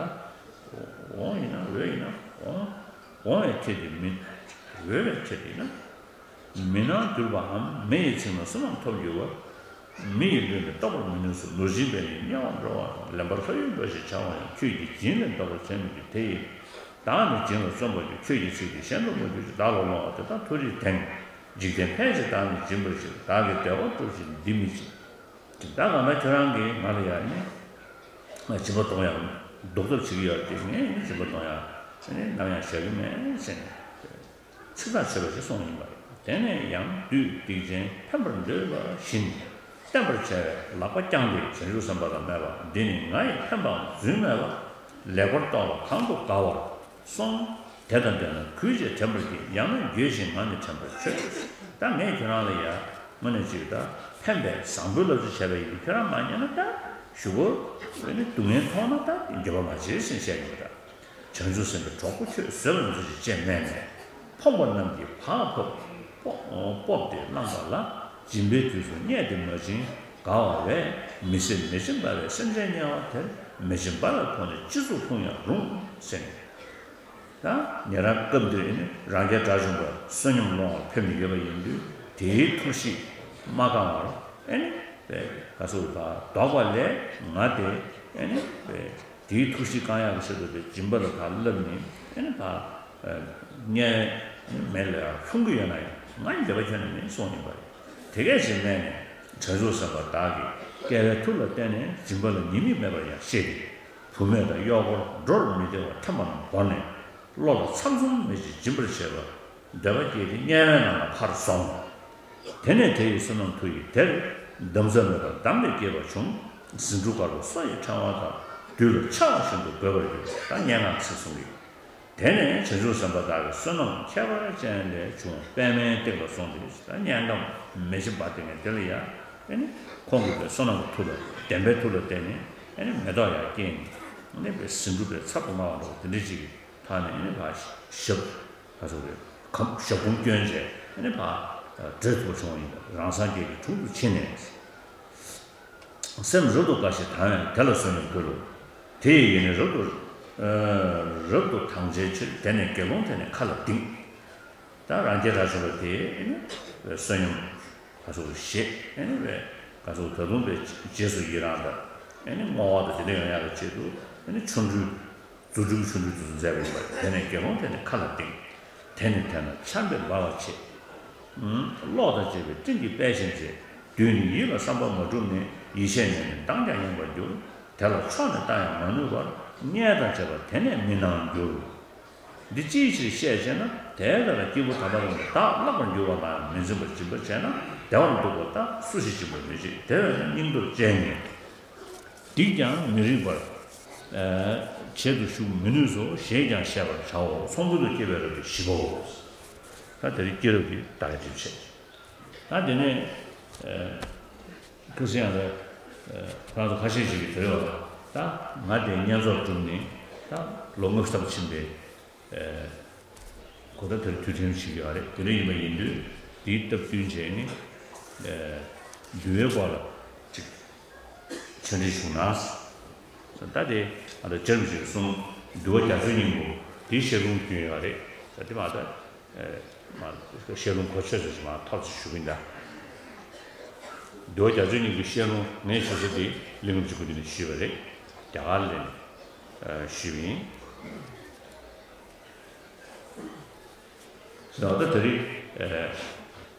འོང་ཡིན་ན་འོས་ཡིན་ན་འོང་། འོང་བས་ཁྱེར་ཏེ་མིན། འོས་པས་ཁྱེར་ཏེ་ན། མི་སྣང་གྱུར་པའམ། མི་ཡི་ཚིག་རྣམས་སུ་རྣམས་ཐོབ་འགྱུར་བ། མི་ཡི་ལུས་ནི་རྟོགས་པར་མི་ནུས་སོ། ནོར་སྦྱིན་པས་ནི་དམྱལ་བར་འགྲོ་བ་དང་། ལེན་པར་ལྷ་ཡུལ་འགྲོ་ཞེས་བྱ་བ་ཡང་། ཁྱོད་ཀྱིས་སྦྱིན་ལས་ལྡོག་པར་བྱེད་མི་འགྱུར། དེ་ཡིས་བདག་ནི་སྦྱིན་ལ་བརྩོན་པར་འགྱུར། ཁྱོད་ཀྱི་ཚིག་འདི་གཞན་དུ་མ་གྱུར་ཅིག། བདག་ལ་སློང་བ་དེ་དག་མཐོ་རིས་དེང་། འཇིག་རྟེན་ཕལ་ཆེར་བདག་ནི་སྦྱིན་པར་བྱེད། བདག་གིས་བདེ་བ་སྒྲུབ་ཅིང་འདི་མི་བྱེད། ད་གང་ལྟར་ཁྱོད་རང་གིས་ང་ལ་ཡ་ནི་སྦྱིན་པ་གཏོང་ཡག་ལྡོག་ཐབས་བྱེད་ཀྱི་ཡོད་དེ། ངས་ནི་སྦྱིན་པ་གཏོང་ཡག་ནི་ནམ་ཡང་བཞག་གི་མེད་ཟེར་ནས་ཚིག་ཐག་ཆོད་པ་ཞིག་གསུངས་ཡིན་པ་རེད། དེ་ནས་ཡང་བདུད་སྡིག་ཅན་ཕན་པར་འདོད་པ་བཞིན། བསྟན་པར་བྱ་བའི་ལག་པ་བརྐྱངས་ཏེ་བྱང་ཆུབ་སེམས་དཔའ་ལ་སྨྲས་པ། འདི་ནི་ང་ཡི་ཕན་པའང་རྫུན་མེད་པ། ལེགས་པར་རྟོགས་ལ་གང་དུ་དགའ་བར་སོང་། དེ་དང་ལྡན་ན་གུས་ཅིང་དྲན་པར་བགྱི། ཡང་ན་འགྱོད་བཞིན་ང་ནི་དྲན་པར་བྱོས། ད་ངས་ཁྱོད་རང་ལ་ཡ་དངོས་གནས་ཅིག་ད་ཕན་པའི་བཟང་པོའི་བསླབ་བྱ་བྱས་པ་ཡིན་དུས། ཁྱོད་རང་མ་ཉན་ན་ད་གཞུག་གུ་ནི་སྡུག་བསྔལ་མཐོང་ན་ད་འགྱོད་པ་མ་བྱེད་ཟེར་བཤད་ཡོད་པ་འདྲ། བྱང་ཆུབ་སེམས་དཔའི་གྲོགས་པོ་ཁྱོད་བཟོད་པར་མཛོད་ཅིག་ཅེས་སྨྲས་ནས། ཕོངས་པ་རྣམས་ཀྱིས་བག་ཕབ་སྤོབས་སྤོབས་ཏེ་བླངས་པ་ལ། སྦྱིན་པའི་དུས་སུ་བརྙས་ཏེ་མ་བྱིན་དགའ་བ་བས། མི་སྲིད་མེ་ལྕེ་འབར་བའི་སེམས་ཅན་དམྱལ་བ་དེར། མེ་ལྕེ་འབར་བའི་ཁོག་ནས་སྤྱི་གཙུག་ལྷུང་ཡང་རུང་ཟེར་ནས། ད་ཉེ་རང་སྐབས་འདིར་ཨེ་ནི་རང་རྒྱལ་དགྲ་བཅོམ་པ་བསོད་སྙོམས་སློང་བར་ཕེབས་ནས་ཡོད་པ་ཡིན་དུས། དེའི་ཐུགས་གཤིས་མ་བསྐང་བར་ཨེ་ནི་པའི་ག་ཚོད་ད་ལྡོག་པ་ལས་ང་དེ་ཨེ་ནི་པའི་དེའི་ཐུགས་གཤིས་བསྐང་ཡག་གི་ཆེད་དུ་དེ་སྦྱིན་པ་ལ་ད་བསླབས་ནས་ཨེ་ནི་ད་དམྱལ་མེ་ལ་ཡང་ལྷུང་གི་ཡོད་ན་ཡང་ང་ཡི་འདོད་པ་ཁྱོན་ནས་མིན་གསུངས་ཡིན་པ་རེད། དེ་སྐད་ཅེས་སྨྲས་ནས། བྱང་ཆུབ་སེམས་དཔའ་བདག་གིས་བསྐལ་པའི་མཐུ་ལ་བརྟེན་ནས་སྦྱིན་པ་ལ་ཉེས་དམིགས་མེད་པར་ཡང་ཤེས་ཏེ། བུ་ བུད་མེད་དང་གཡོག་འཁོར་འགྲོར་མི་བདེ་བ་ཐེམ་པ་རྣམས་བོར་ནས། བློ་ལ་ཚམ་ཚོམ་མེད་ཅིང་སྦྱིན་པར་བྱེད་པ། འདོད་པ་སྐྱེས་ཏེ་དམྱལ་བའི་ནང་ལ་ཁར་སོང་། དེ་ནས་དེ་ཡི་བསོད་ནམས་མཐུ་ཡིས་དེར་འདམ་རྫབ་མེད་པར་འདམ་ལས་སྐྱེས་པ་བྱུང་། ཟེའུ་འབྲུ་དཀར་པོ་སོ་ཡི་ཕྲེང་བ་དང་། རྡུལ་ལ་ཆགས་པ་བཞིན་དུ་འགོས་པར་འགྱུར། ད་སྙན་ངག་ཚིག་གསུམ་གྱིས། དེ་ནས་བྱང་ཆུབ་སེམས་དཔའ་དག་གིས་བསོད་ནམས་ཁྱད་པར་ཅན་ལས་བྱུང་བའི་པདྨའི་སྟེགས་ལ་སོང་སྟེ། ད་སྙན་ངག་མེ་ལྕེ་འབར་ཏེ་ངས་དེ་ལ་ཡ། ཨེ་ནི་ཁོང་གིས་བསོད་ནམས་ཀྱི་མཐུ་ལ་བདེན་པའི་མཐུ་ལ་བརྟེན་ནས། ཨེ་ནི་མེ་ཏོག་ཡར་སྐྱེས་ནས། ཨེ་ནི་པའི་ཟེའུ་འབྲུ་པའི་ཚབ་ཏུ་སྨྲ་བ་འདྲ་བོ་དེ་འདྲ་ཅིག་གི་ཐོག་ནས། ཨེ་ནི་ཕར་ཞབས་ཕར་ཚུར་གྱི་གམ་ཞབས་གོམ་བསྐྱོན་བྱས། ཨེ་ནི་ཕར་འགྲོ་ཐུབ་པ་བྱུང་བ་ཡིན་པས། རང་སངས་རྒྱས་ཀྱི་དྲུང་དུ་ཕྱིན་ནས། སེམས་རབ་ཏུ་དགའ་ཞིང་དང་བས་དེ་ལ་བསོད་སྙོམས་ཕུལ་ལོ། དེ་ཡི་ཡིད་ནི་རབ་ཏུ་ཨ་རབ་ཏུ་དང་བྱའི་ཕྱིར། དེ་ནས་དགེ་སློང་དེ་ནི་མཁའ་ལ་ལྡིང་། ད་རང་རྒྱལ་གྲགས་ཆེན་པོ་དེས་ཨེ་ནི་བསོད་སྙོམས་ཁ་སོགས་བཞེས། ཨེ་ནི་བས་ཁ་སོགས་ད་དུང་བས་རྗེས་སུ་ཡི་རང་དང་། ཨེ་ནི་བསྔོ་བ་དང་དེ་འདྲ་ཡོང་ཡག་གི་ཆེད་དུ། ཨེ་ནི་ཆོ་འཕྲུལ། རྫུ་འཕྲུལ་ཆོ་འཕྲུལ་དེ་ཚོ་མཛད་པ་ཡིན་པ། དེ་ནས་དགེ་སློང་དེ་ནི་མཁའ་ལ་ལྡིང་། དེ་ནི་དེ་ན་ཆར་འབེབས་འབར་བ་ཆེ། ཨུམ། གློག་དང་བཅས་པའི་སྤྲིན་གྱིས་དཔལ་བཞིན་མཛེས། བདུད་ནི་ཡིད་ལ་བསམ་པ་མ་གྲུབ་ནས། ཡིད་ཆེས་ནས་ནི་མདངས་ཀྱང་ཡངས་པར་འགྱུར། དེ་ལ་ཕྱོགས་ནས་བལྟ་ཡང་མ་ནུས་པར། མངལ་དང་བཅས་པ་དེ་ནས་མི་སྣང་འགྱུར། འདི་ཅིའི་ཕྱིར་བཤད་ཅེ་ན། དེ་ལྟར་སྐྱེས་བུ་དམ་པ་རྣམས་ཀྱིས་བདག་བརླག་པར་འགྱུར་བ་མ་ཡིན་པར་མི་འཛིན་པར་སྦྱིན་པར་བྱས་ན། བདེ་བར་འདུག་པ་ལྟར་སུ་ཞིག་སྦྱིན་པར་མི་བྱེད། དེ་བས་ན་སྙིང་སྟོབས་ཅན་ཉིད། སྡིག་ཀྱང་མི་རིགས་པར། ཨ་བྱེད་དུ་གཞུག་མི་ནུས་སོ། ཞེས་ཀྱང་བཤད་པར་བྱའོ། ཚོགས་མགོན་དུ་སྐྱེས་པའི་རབས་ཀྱི་བཞི་པའོ། ད་དེ་རིང་སྐྱེས་རབས་ཀྱི་ད་ག་དེ་བྱས། ད་དེ་ནས་ཨ་ཁ་སང་ཡང་ད་ཨ་ཁོ་རང་ཚོ་ཁ་ཤས་ཤིག་གིས་དེ་རེད་བ། ད་ང་དེ་བསྙེན་རྫོགས་གྲུབ་ནས་ད་ལོ་ལྔ་བཅུ་ལྷག་ཕྱིན་པའི། ཨེ། གོ་ད་དེར་དུས་ཐེངས་ཤིག་ཡོད་རེད། དེ་འདྲ་ཡིན་པ་ཡིན་དུས། དེའི་སྟབས་བསྟུན་བྱས་ནས། ཨེ། འདུལ་བའི་སྐོར་ལ་ཅིག་ཆོས་འབྲེལ་ཞུ་ན། ད་དེ་ཨ་ད་རྗེ་རིན་པོ་ཆེས་གསུངས། འདུལ་བ་རྒྱ་མཚོའི་སྙིང་པོ་དེའི་བཤད་ལུང་བསྐྱོན་ཡོད་རེད། ད་དེ་མ་ད། ཨེ། མ་བཤད་ལུང་གོ་ཆོད་ཚོད་ཅིག་མ་ཐོབ་ཅིག་ཞུ་གི་ཡིན་ད། འདུལ་བ་རྒྱ་མཚོའི་སྙིང་པོའི་བཤད་ལུང་ངས་ཞུ་ས་དེ་གླིང་རིན་པོ་ཆེ་སྐུ་མདུན་ནས་ཞུས་པ་རེད། རྒྱ་གར་ལ་ནས་ཞུས་པ་ཡིན། ཟེར་བ་ད་དེ་རིང་ཨེ་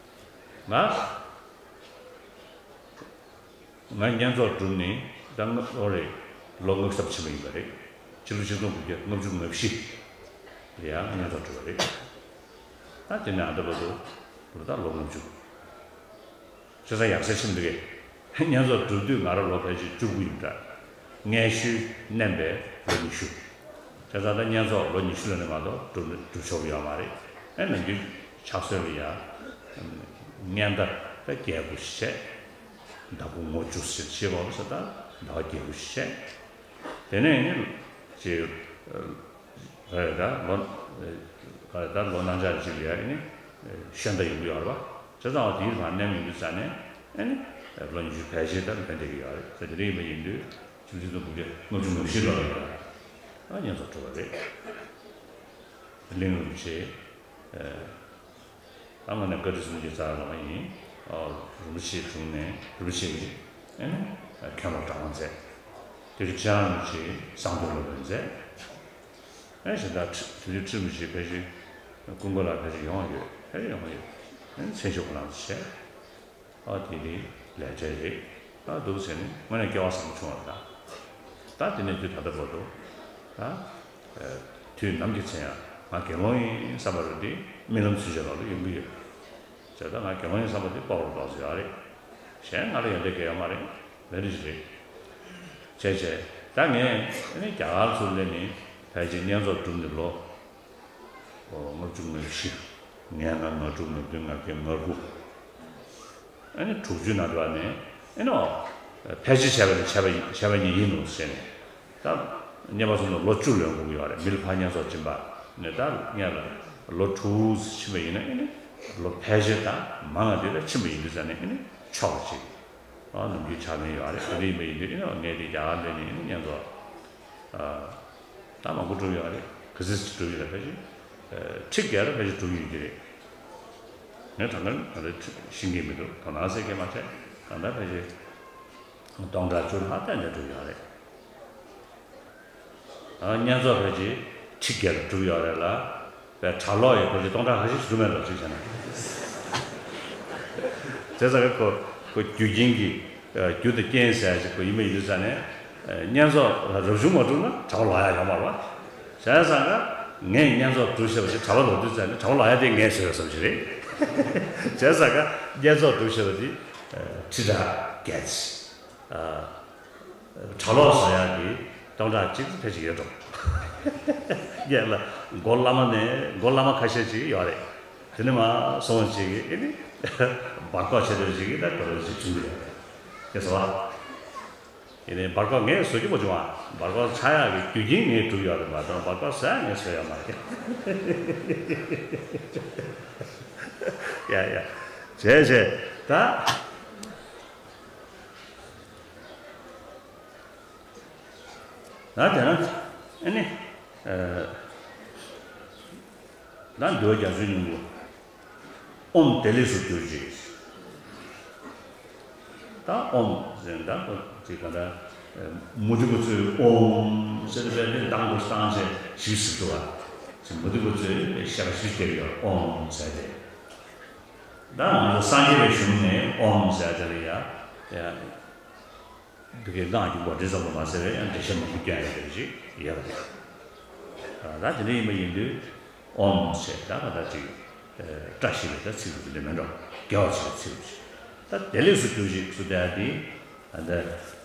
ང་ང་བསྙེན་རྫོགས་གྲུབ་ནས་ད་ལྔ་ལོ་རེད། ལོ་ལྔ་བཅུ་ལྷག་ཕྱིན་པ་ཡིན་པ་རེད། ཕྱི་ལོ་ཆིག་སྟོང་དགུ་བརྒྱ་ལྔ་བཅུ་ང་བཞི་ལ་ཡང་བསྙེན་རྫོགས་གྲུབ་པ་རེད། ད་དེ་ནས་ཨ་ད་བར་དུ་ལོ་ད་ལོ་ལྔ་བཅུ། བྱས་ཙང་ཡག་ས་ཕྱིན་འདུག་གས། བསྙེན་རྫོགས་གྲུབ་དུས་ང་རང་ལོ་ཕལ་ཆེར་བཅུ་དགུ་ཡིན་འདྲ། མངལ་ཤུལ་མནན་པའི་ལོ་ཉི་ཤུ། བྱས་ཙང་ད་བསྙེན་རྫོགས་ལོ་ཉི་ཤུ་ལོན་ནས་མ་གཏོགས་གྲུབ་གྲུབ་ཆོག་གི་ཡོད་མ་རེད། ཨེ་ནམ་རྒྱུན་ཕྱག་སྲོལ་ལ་ཡ། བསྙེན་ཟླ་ད་བརྒྱད་དགུ་ཞིག་བྱས། ཟླ་དགུ་ངོ་བཅུ་ཟེར་བྱེད་དགོས་ཟེར། ད་ཟླ་བ་བརྒྱད་དགུ་ཞིག་བྱས། དེ་ནས་ནི་ཅིག་ག་རེ་ད་ལོ། ག་རེ་ད་ལོ་གནམ་ལྕགས་ཅིག་ལ་ཡ་ཨེ་ནི་ཤོན་ཟླ་ཡོང་གི་ཡོད་རེད་པ། བྱས་ཙང་བ་དེའི་བར་མནན་ཡོང་དུས་ཙ་ནས་ཨེ་ནི་ལོ་ཉི་ཤུ་ཕལ་ཆེར་ད་ལོན་བསྡད་ཀྱི་ཡོད་རེད་ཟེར། དེ་འདྲ་ཡིན་པ་ཡིན་དུས་ཆིག་སྟོང་དགུ་བརྒྱ་ལྔ་བཅུ་ང་བཞི་ལོ་ལ་ཡ་ཨ་བསྙེན་རྫོགས་གྲུབ་པ་རེད། གླིང་རིན་པོ་ཆེ། ཨེ། ད་དངོས་གནས་བཀའ་དྲིན་གསུམ་གྱི་རྩ་ལ་ཡིན། ཨོ། རིན་པོ་ཆེའི་དྲུང་ནས་རིན་པོ་ཆེ་གིས་ཨེ་ནི་མཁན་སློབ་གྲྭ་པ་མཛད། དེ་རིང་ཁྲི་བྱང་རིན་པོ་ཆེ་གསང་སྟོང་སློབ་དཔོན་མཛད། ཨེ་གཞན་དག་ཁྲི་དེ་དུས་ཁྲི་རིན་པོ་ཆེ་ཕལ་ཆེར་སྐུ་འཁོར་ལ་ཕལ་ཆེར་ཡོང་བ་ཡོད། ཕལ་ཆེར་ཡོང་བ་ཡོད། ཨེ་ནི་མཚན་ཞབས་ཁོ་རང་ཚོ་བྱས། ཨ་དེ་ནི་ལས་བྱེད་རེད། ཨ་འདུག་ཟེར་ནས་དངོས་གནས་སྐལ་བ་བཟང་པོ་བྱུང་བ་རེད་ད། ད་དེ་ནས་དུས་ད་ལྟ་བར་དུ་ད་ཨ་དུས་ནམ་གྱི་ཚེ་ཡང་ང་དགེ་སློང་ཡིན་བསམ་པ་རེད་དེ་རྨི་ལམ་ཚུན་ཆད་ལ་ལ་ཡོང་གི་ཡོད། བྱས་ད་ང་དགེ་སློང་ཡིན་བསམ་པ་དེ་སྤོབས་པ་རུ་ཏོག་ཙམ་ཡོད་རེད། གཞན་ང་ལ་ཡོན་ཏན་གང་ཡང་ཡོད་མ་རེད། ལས་འདི་ཞིག་རེད། བྱས་བྱས་ད་ངས་ཨ་ནི་རྒྱ་གར་ཚུར་སླེབས་ནས་ཕལ་ཆེར་བསྙེན་རྫོགས་གྲུབ་ནས་ལོ། ཨོ། ལྔ་བཅུ་ང་བཞི། ང་ལྔ་ང་དྲུག་ང་བདུན་ང་བརྒྱད་ང་དགུ། ཨ་ནི་དྲུག་ཅུའི་ནང་དུ་བ་ནས་ཨེ་ནོ། ཕལ་ཆེར་བྱས་པ་ནི་བྱས་པ་ཡིན་བྱས་པ་ཉིད་ཡིན་ནོ་ཟེར་ནས། ད་བསྙེན་པ་སོང་ཙང་ལོ་བཅུ་ལོན་དགོས་ཀྱི་ཡོད་རེད། མི་ལ་ཕར་བསྙེན་རྫོགས་སྦྱིན་པ་ནས་ད་སྔོན་ལ་ལོ་དྲུག་ཕྱིན་པ་ཡིན་ན་ཨེ་ནི་ལོ་ཕལ་ཆེར་ད་མང་ང་དེ་ལ་ཕྱིན་པ་ཡིན་དུས་ཙང་ནས་ཨེ་ནི་ཆོག་པ་ཅིག་ཨ་ནམ་རྒྱུན་ཆགས་ནས་ཡོད་རེད། དེ་འདྲ་ཡིན་པ་ཡིན་དུས་ཨེ་ནི་ངས་དེ་རྒྱ་གར་སླེབས་ནས་ཨེ་ནི་བསྙེན་རྫོགས། ཨ། ད་མང་པོ་བསྒྲུབས་ཡོད་རེད། ག་ཚོད་ཅིག་བསྒྲུབས་ཡོད་རེད། ཕལ་ཆེར་ཁྲི་བརྒྱད་ལ་ཕལ་ཆེར་བསྒྲུབས་ཡོད་ཀྱི་རེད། ངས་དྲང་གནས་ང་ཚོའི་ཁྲི་ཤེས་ཀྱི་མི་འདུག་དོ་སྣང་ཟེར་གྱི་མ་བྱས། གང་ལྟར་ཕལ་ཆེར་སྟོང་ཕྲག་བཅུ་ལྷག་ཏན་ཏན་བསྒྲུབས་ཡོད་རེད། ཨ། བསྙེན་རྫོགས་ཕལ་ཆེར་ཁྲི་བརྒྱད་ལ་བསྒྲུབས་ཡོད་རེད་ལ། པའི་གྲྭ་ལོག་ཡང་ཕལ་ཆེར་སྟོང་ཕྲག་ཁ་ཤས་ཤིག་བསྒྲུབས་མེད་འགྲོ་ཅིག་བྱས་ན། བྱས་ཙང་ཁོ་ཁོ་རྒྱུ་རྐྱེན་གྱི་རྒྱུ་དང་རྐྱེན་ཟེར་ཡ་ཅིག་ཁོ་ཡིན་པ་ཡིན་དུས་ཙང་ནས། བསྙེན་རྫོགས་རབ་བྱུང་མ་གྲུབ་ན་གྲྭ་པ་ལོག་ཡ་ཡོད་མ་རེད་པ། བྱས་ཙང་ཀ་ངས་བསྙེན་རྫོགས་གྲུབ་ཤེས་པ་ཞིག་གྲྭ་པ་ལོག་དུས་ཙམ་ནས་གྲྭ་པ་ལོག་ཡ་དེ་ངས་བཟོས་པའི་བསམ་གཞིག་རེད། བྱས་ཙང་ཀ་བསྙེན་རྫོགས་གྲུབ་ཤེས་པ་དེ་ཁྲི་ཕྲག་བརྒྱད། གྲྭ་ལོག་བཟོ་ཡ་དེ་སྟོང་ཕྲག་གཅིག་ཕལ་ཆེར་ཡོད་འགྲོ། ངས་ལ་མགོ་བླ་མ་ནས་མགོ་བླ་མ་ཁ་ཤས་ཅིག་ཡོད་རེད། དེ་ནས་མར་སོང་བ་ཅིག་གིས་ཨེ་ནི་སྦར་ཀོག་ཆེ་འདྲ་ཅིག་གིས་ད་དོ་རོ་ཅིག་བྱུང་གི་ཡོད་རེད། ཤེས་སོང་ཨ། ཡིན་ནའི་སྦར་ཀོག་ངས་བཟོ་རྒྱུ་མ་བྱུང་ཨ། སྦར་ཀོག་ཆགས་ཡག་གི་རྒྱུ་རྐྱེན་ངས་བསྒྲུབས་ཡོད་རེད་མ་གཏོགས་སྦར་ཀོག་བཟོ་ཡག་ངས་བཟོས་ཡོད་མ་རེད། ཡ་ཡ། བྱས་བྱས་ད། ད་དེ་ན་ཨ་ནི། ད་འདུལ་བ་རྒྱ་མཚོའི་སྙིང་པོ། ཨོཾ་བདེ་ལེགས་སུ་གྱུར་ཅིག། ད་ཨོཾ་ཟེར་ད་ཅིག་ག་ད། མུ་སྟེགས་པ་ཚོས་ཨོཾ་ཟེར་བའི་དེ་གདངས་པོ་བཏང་བྱས་ཞིག་ཟེར་འདུག་བ། ཅིག་མུ་སྟེགས་པ་ཚོས་ཞེ་དྲག་ཞིག་བསྟན་ཡོད་ཨོཾ་ཟེར་ཏེ། ད་ང་ཚོ་སངས་རྒྱས་པའི་གཞུང་ནས་ཨོཾ་ཟེར་དེ་ལ་ཡ། ཡ། འདི་གའི་སྔགས་ཀྱི་འགོ་འདྲེན་ཙམ་དུ་མ་ཟད་པའི་ཡང་འགྲེལ་བཤད་མང་པོ་བསྐྱོན་ཡོད་པ་ཞིག་ཡོད་པ་རེད། ད་དེ་འདྲ་ཡིན་པ་ཡིན་དུས་ཨོཾ་ཞེས་ད་ག་ད་ཅིག་བཀྲ་ཤིས་པའི་ད་ཚིག་རུ་དེ་འདྲ་མིན་འགྲོ། དགེ་བ་བྱེད་པའི་ཚིག་རུ་ཞིག། ད་བདེ་ལེགས་སུ་གྱུར་ཅིག་སུ་བསྡད་དེ། ད་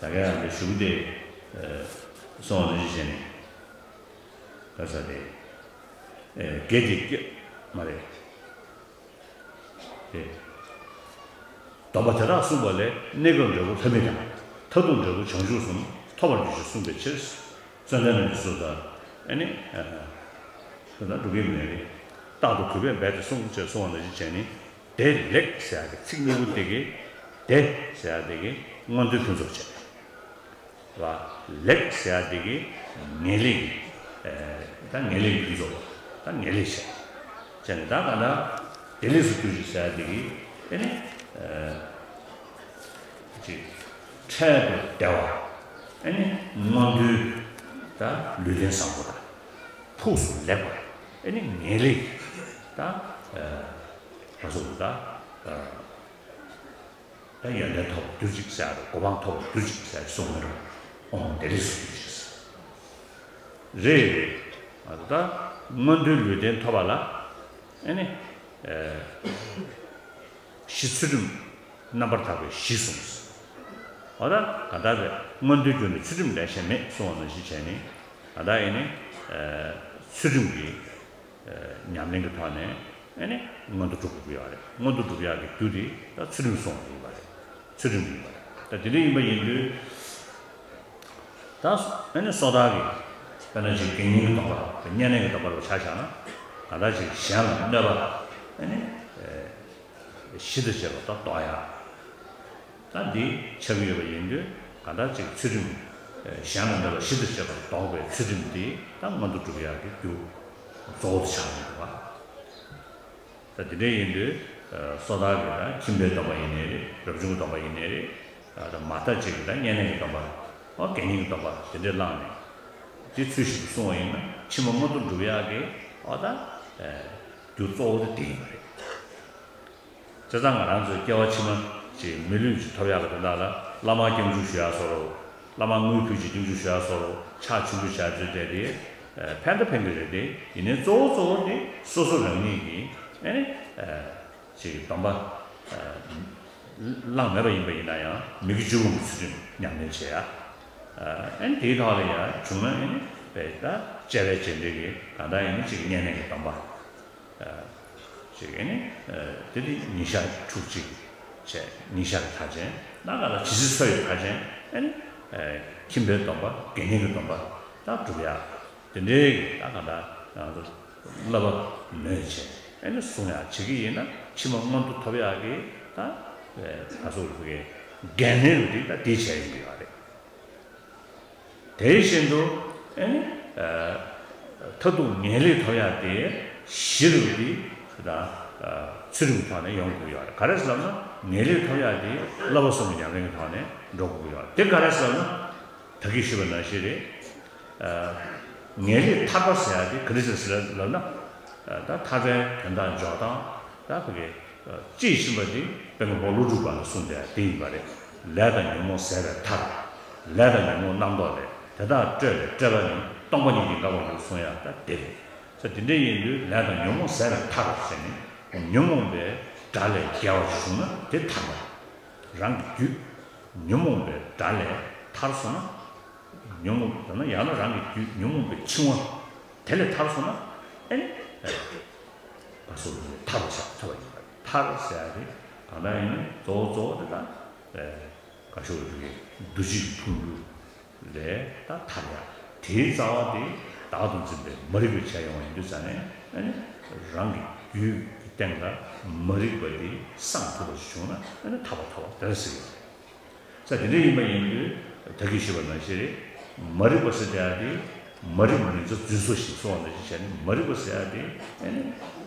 ད་ག་ཡང་འདི་ཞུ་གི་དེ། སོང་བ་ནི་ཞེས་ནས། ད་ས་དེ། དགེ་དེ་སྐྱེ་མ་རེད། དེ། སྡོམ་པ་དེ་དག་བསྲུངས་པ་ལས། གནས་སྐབས་འབྲས་བུ་ལྷ་མི་དང་། མཐར་ཐུག་འབྲས་བུ་བྱང་ཆུབ་གསུམ། ཐོབ་པར་གྱུར་ཅིག་གསུངས་པའི་ཕྱིར། བརྩོན་ལྡན་རྣམས་ཀྱིས་སུ་དག་ཨ་ནི། ད་འགྲོ་གི་མེད་རེད། རྟག་ཏུ་གུས་པས་འབད་དེ་བསྲུང་ཅེས་གསུངས་པ་ནང་བཞིན་བྱས་ནས། བདེ་ལེགས་ཟེར་ཡག་གི་ཚིག་གཉིས་པོ་དེ་གིས། བདེ་ཟེར་ཡག་དེ་གིས་མངོན་མཐོའི་ཕུན་ཚོགས་བྱེད། ལ། ལེགས་ཟེར་ཡག་དེ་གིས་ངེས་ལེགས། ད་ངེས་ལེགས་ཀྱི་ཚོགས། ད་ངེས་ལེགས་བྱས། བྱས་ནས་ད་ག་ན་བདེ་ལེགས་སུ་གྱུར་ཅིག་ཟེར་ཡག་དེ་གིས་ཨེ་ནི། ཅིག་འཕྲལ་དུ་བདེ་བ། ཨེ་ནི་མངོན་མཐོའི་ད་ལུས་རྟེན་བཟང་པོ་དང་། ཕུགས་སུ་ལེགས་པ། ཨེ་ནི་ངེས་ལེགས་ད། ག་སོགས་ད། ད་ཡོན་ཏན་ཐོབ་གྱུར་ཅིག་ཟེར་ཡ་དང་གོ་འཕང་ཐོབ་གྱུར་ཅིག་ཟེར་ཡ་གསུངས་མི་རུང་། ཨོཾ་བདེ་ལེགས་སུ་གྱུར་ཅིག་ཟེར། རེད་རེད། ད་མངོན་མཐོའི་ལུས་རྟེན་ཐོབ་པ་ལ། ཨེ་ནི། གཞི་ཚུལ་ཁྲིམས་རྣམ་པར་དག་པའི་གཞི་གསུངས། འོ་ད་ག་ད་བས་མངོན་མཐོའི་རྒྱུ་ནི་ཚུལ་ཁྲིམས་ལས་གཞན་མེད་གསུངས་པ་ནང་བཞིན་བྱས་ནས་ག་ད་ཨེ་ནི། ཚུལ་ཁྲིམས་ཀྱི། ཉམས་ལེན་གྱི་ཐོག་ནས་ཨེ་ནི་མངོན་མཐོ་སྒྲུབ་དགོས་ཀྱི་ཡོད་རེད། མངོན་མཐོ་སྒྲུབ་ཡག་གི་རྒྱུ་དེ་ད་ཚུལ་ཁྲིམས་སྲུང་བ་ཡིན་པ་རེད། ཚུལ་ཁྲིམས་ཡིན་པ་རེད། ད་དེ་འདྲ་ཡིན་པ་ཡིན་དུས། ད་ཨེ་ནི་སོ་ཐར་གྱི་དཔེར་ན་ཅིག་དགེ་བསྙེན་གྱི་སྡོམ་པ་དང་བསྙེན་གནས་ཀྱི་སྡོམ་པ་རུ་ཆ་བཞག་ན་ག་ད་ཅིག་གཞན་ལ་གནོད་པ་ཨེ་ནི་གཞི་དང་བཅས་པ་ད་ལྡོག་ཡག། ད་འདི་ཆགས་ཀྱི་ཡོད་པ་ཡིན་དུས་ག་ད་ཅིག་ཚུལ་ཁྲིམས། གཞན་ལ་གནོད་པ་གཞི་དང་བཅས་པ་ལྡོག་པའི་ཚུལ་ཁྲིམས་འདི་ད་མངོན་མཐོ་སྒྲུབ་ཡག་གི་རྒྱུ་གཙོ་བོ་དེ་ཆགས་ཀྱི་འདུག་པ། ད་དེ་འདྲ་ཡིན་དུས། སོ་ཐར་གྱི་ད་ཁྱིམ་པའི་སྡོམ་པ་ཡིན་ནའི་རེད། རབ་བྱུང་གི་སྡོམ་པ་ཡིན་ནའི་རེད། ད་མ་མཐའ་གཅིག་གི་ད་བསྙེན་གནས་ཀྱི་སྡོམ་པ། ཨོ་དགེ་བསྙེན་གྱི་སྡོམ་པ་དེ་འདྲས་བླངས་ནས། དེ་ཚུལ་བཞིན་དུ་བསྲུང་བ་ཡིན་ན་ཕྱི་མ་མངོན་མཐོ་འགྲུབ་ཡག་གི་ཨོ་ད། རྒྱུ་གཙོ་བོ་དེ་དེ་ཡིན་པ་རེད། བྱས་ཙང་ང་རང་ཚོའི་སྐྱེ་བ་ཕྱི་མ་ཅིག་མི་ལུས་ཅིག་ཐོབ་ཡག་གི་དོན་དག་ལ་བླ་མ་སྐྱབས་འཇུག་ཞུ་ཡག་བཟོ་འདྲ། བླ་མ་དངོས་ཕུལ་གྱི་སྐྱབས་འཇུག་ཞུ་ཡག་བཟོ་འདྲ་ཕྱག་མཆོད་འབུལ་བྱ་རྒྱུ་དེ་དེ། ཕན་ད་ཕན་གྱི་རེད་དེ། ཡིན་ནའི་གཙོ་བོ་གཙོ་བོ་དེ་སོ་སོ་རང་ཉིད་ཀྱིས་ཨེ་ནི། ཅིག་སྡོམ་པ། བླངས་མེད་པ་ཡིན་པ་ཡིན་ན་ཡང་མི་དགེ་བཅུ་སྤོང་གི་ཚུལ་ཁྲིམས་ཉམས་ལེན་བྱེད་ཡ། ཨེ་ནི་དེའི་ཐོག་ལ་ཡང་བྱུང་ན་ཨེ་ནི་དཔེ་ད་དཔྱལ་བའི་རྗེས་འབྲེལ་གྱི་གང་ལྟར་ཡིན་ན་ཅིག་བསྙེན་གནས་ཀྱི་སྡོམ་པ། ཅིག་ཨེ་ནི། དེ་ནི་ཉིན་ཞག་ཕྲུགས་གཅིག་བྱས་ཉིན་ཞག་གི་མཐར་ཕྱིན་ན་ག་ལ་ཇི་སྲིད་འཚོ་བའི་མཐར་ཕྱིན་ཨེ་ནི། ཁྱིམ་པའི་སྡོམ་པ་དགེ་བསྙེན་གྱི་སྡོམ་པ་ད་སྒྲུབ་ཡ། དེ་འདྲའི་གི་ད་ག་ད་ང་ཚོ་བསླབ་པ་ནོད་བྱས་ཨེ་ནི་བསྲུང་ཡ་བྱེད་ཀྱི་ཡིན་ན་ཕྱི་མ་མངོན་མཐོ་ཐོབ་ཡག་གི་ད་ད་ག་སོགས་ཀྱི་འགན་ལེན་རུ་དེ་ད་དེ་བྱས་ཡོང་གི་ཡོད་རེད། དེ་བཞིན་དུ་ཨེ་ནི། མཐར་ཐུག་ངེས་ལེགས་ཐོབ་ཡག་དེ་གཞི་རུ་དེ་ད་ཚུལ་ཁྲིམས་ཐོག་ནས་ཡོང་དགོས་ཡོད་རེད། ག་རེ་ཟེར་ལབ་ན་ངེས་ལེགས་ཐོབ་ཡག་དེ་བསླབ་པ་གསུམ་གྱི་ཉམས་ལེན་གྱི་ཐོག་ནས་འགྲོ་དགོས་ཡོད་རེད། དེ་ག་རེ་ཟེར་ལབ་ན། ད་གིན་ཞུས་པ་ནང་བཞིན་རེད། ངེས་ལེགས་ཐར་པ་ཟེར་ཡག་དེ་ག་རེ་ཟེར་ཟེར་ལབ་ན། ད་ཐར་པའི་དོན་དག་འཇོག་སྟངས་ད་བོད་ཀྱི་དཔྱིས་ཕྱིན་པ་དེ་དཔེ་མཁས་པ་ཀླུ་སྒྲུབ་པ་ལ་གསུངས་པའི་དེ་ཡིན་པ་རེད། ལས་དང་ཉོན་མོངས་ཟད་པའི་མཐར། ལས་དང་ཉོན་མོངས་རྣམ་རྟོག་ལས། དེ་དག་སྤྲོས་ལས་སྤྲོས་པ་ནི། སྟོང་པ་ཉིད་ཀྱིས་འགག་པར་འགྱུར་གསུང་ཡ་ད་དེ་རེད། ས་དེ་འདྲ་ཡིན་དུས་ལས་དང་ཉོན་མོངས་ཟད་པའི་མཐར་ཟེར་ནས་ཉོན་མོངས་པའི་དགྲ་ལས་རྒྱལ་བ་ཞིག་བྱུང་ན་དེ་ཐར་པ། རང་གི་རྒྱུད་ཉོན་མོངས་པའི་དགྲ་ལས་ཐར་སོང་ན། ཉོན་མོངས་དེ་ན་ཡང་ན་རང་གི་རྒྱུད་ཉོན་མོངས་པའི་འཆིང་བ་དེ་ལས་ཐར་སོང་ན་ཨེ་ནི། ཨ་སོགས་ཀྱི་ཐར་བ་ཆགས་ཐར་བ་ཡིན་པ་རེད། ཐར་ཟེར་ཡ་དེ་གང་ལྟར་ཡིན་ན་གཙོ་བོ་གཙོ་བོ་དེ་དག་ཨེ་ག་ཤོག་རིགས་འདུ་བྱེད་ཀྱི་འཕོ་འགྱུར་ལས་ད་ཐར་ཡ། དེའི་རྩ་བ་དེ་བདག་ཏུ་འཛིན་པའི་མ་རིག་པས་བྱས་ཡོང་བ་ཡིན་དུས་ཙང་ནས་ཨ་ནི་རང་གི་རྒྱུད་ཀྱི་སྟེང་ལ་མ་རིག་པ་དེ་སངས་ཐུབ་པ་ཞིག་བྱུང་ན་ཨ་ནི་ཐར་པ་ཐོབ་པ་དེ་ལ་ཟེར་གྱི་ཡོད། ས་དེ་འདྲ་ཡིན་པ་ཡིན་དུས་ད་གིན་ཞུས་པ་ནང་བཞིན་རེད། མ་རིག་པ་ཟེར་དེ་ཡང་དེ་མ་རིག་མིང་ཚོ་རྫུན་བཟོ་ཞིག་སོང་བ་ནང་བཞིན་བྱས་ནས་མ་རིག་པ་ཟེར་ཡ་དེ་ཨ་ནི་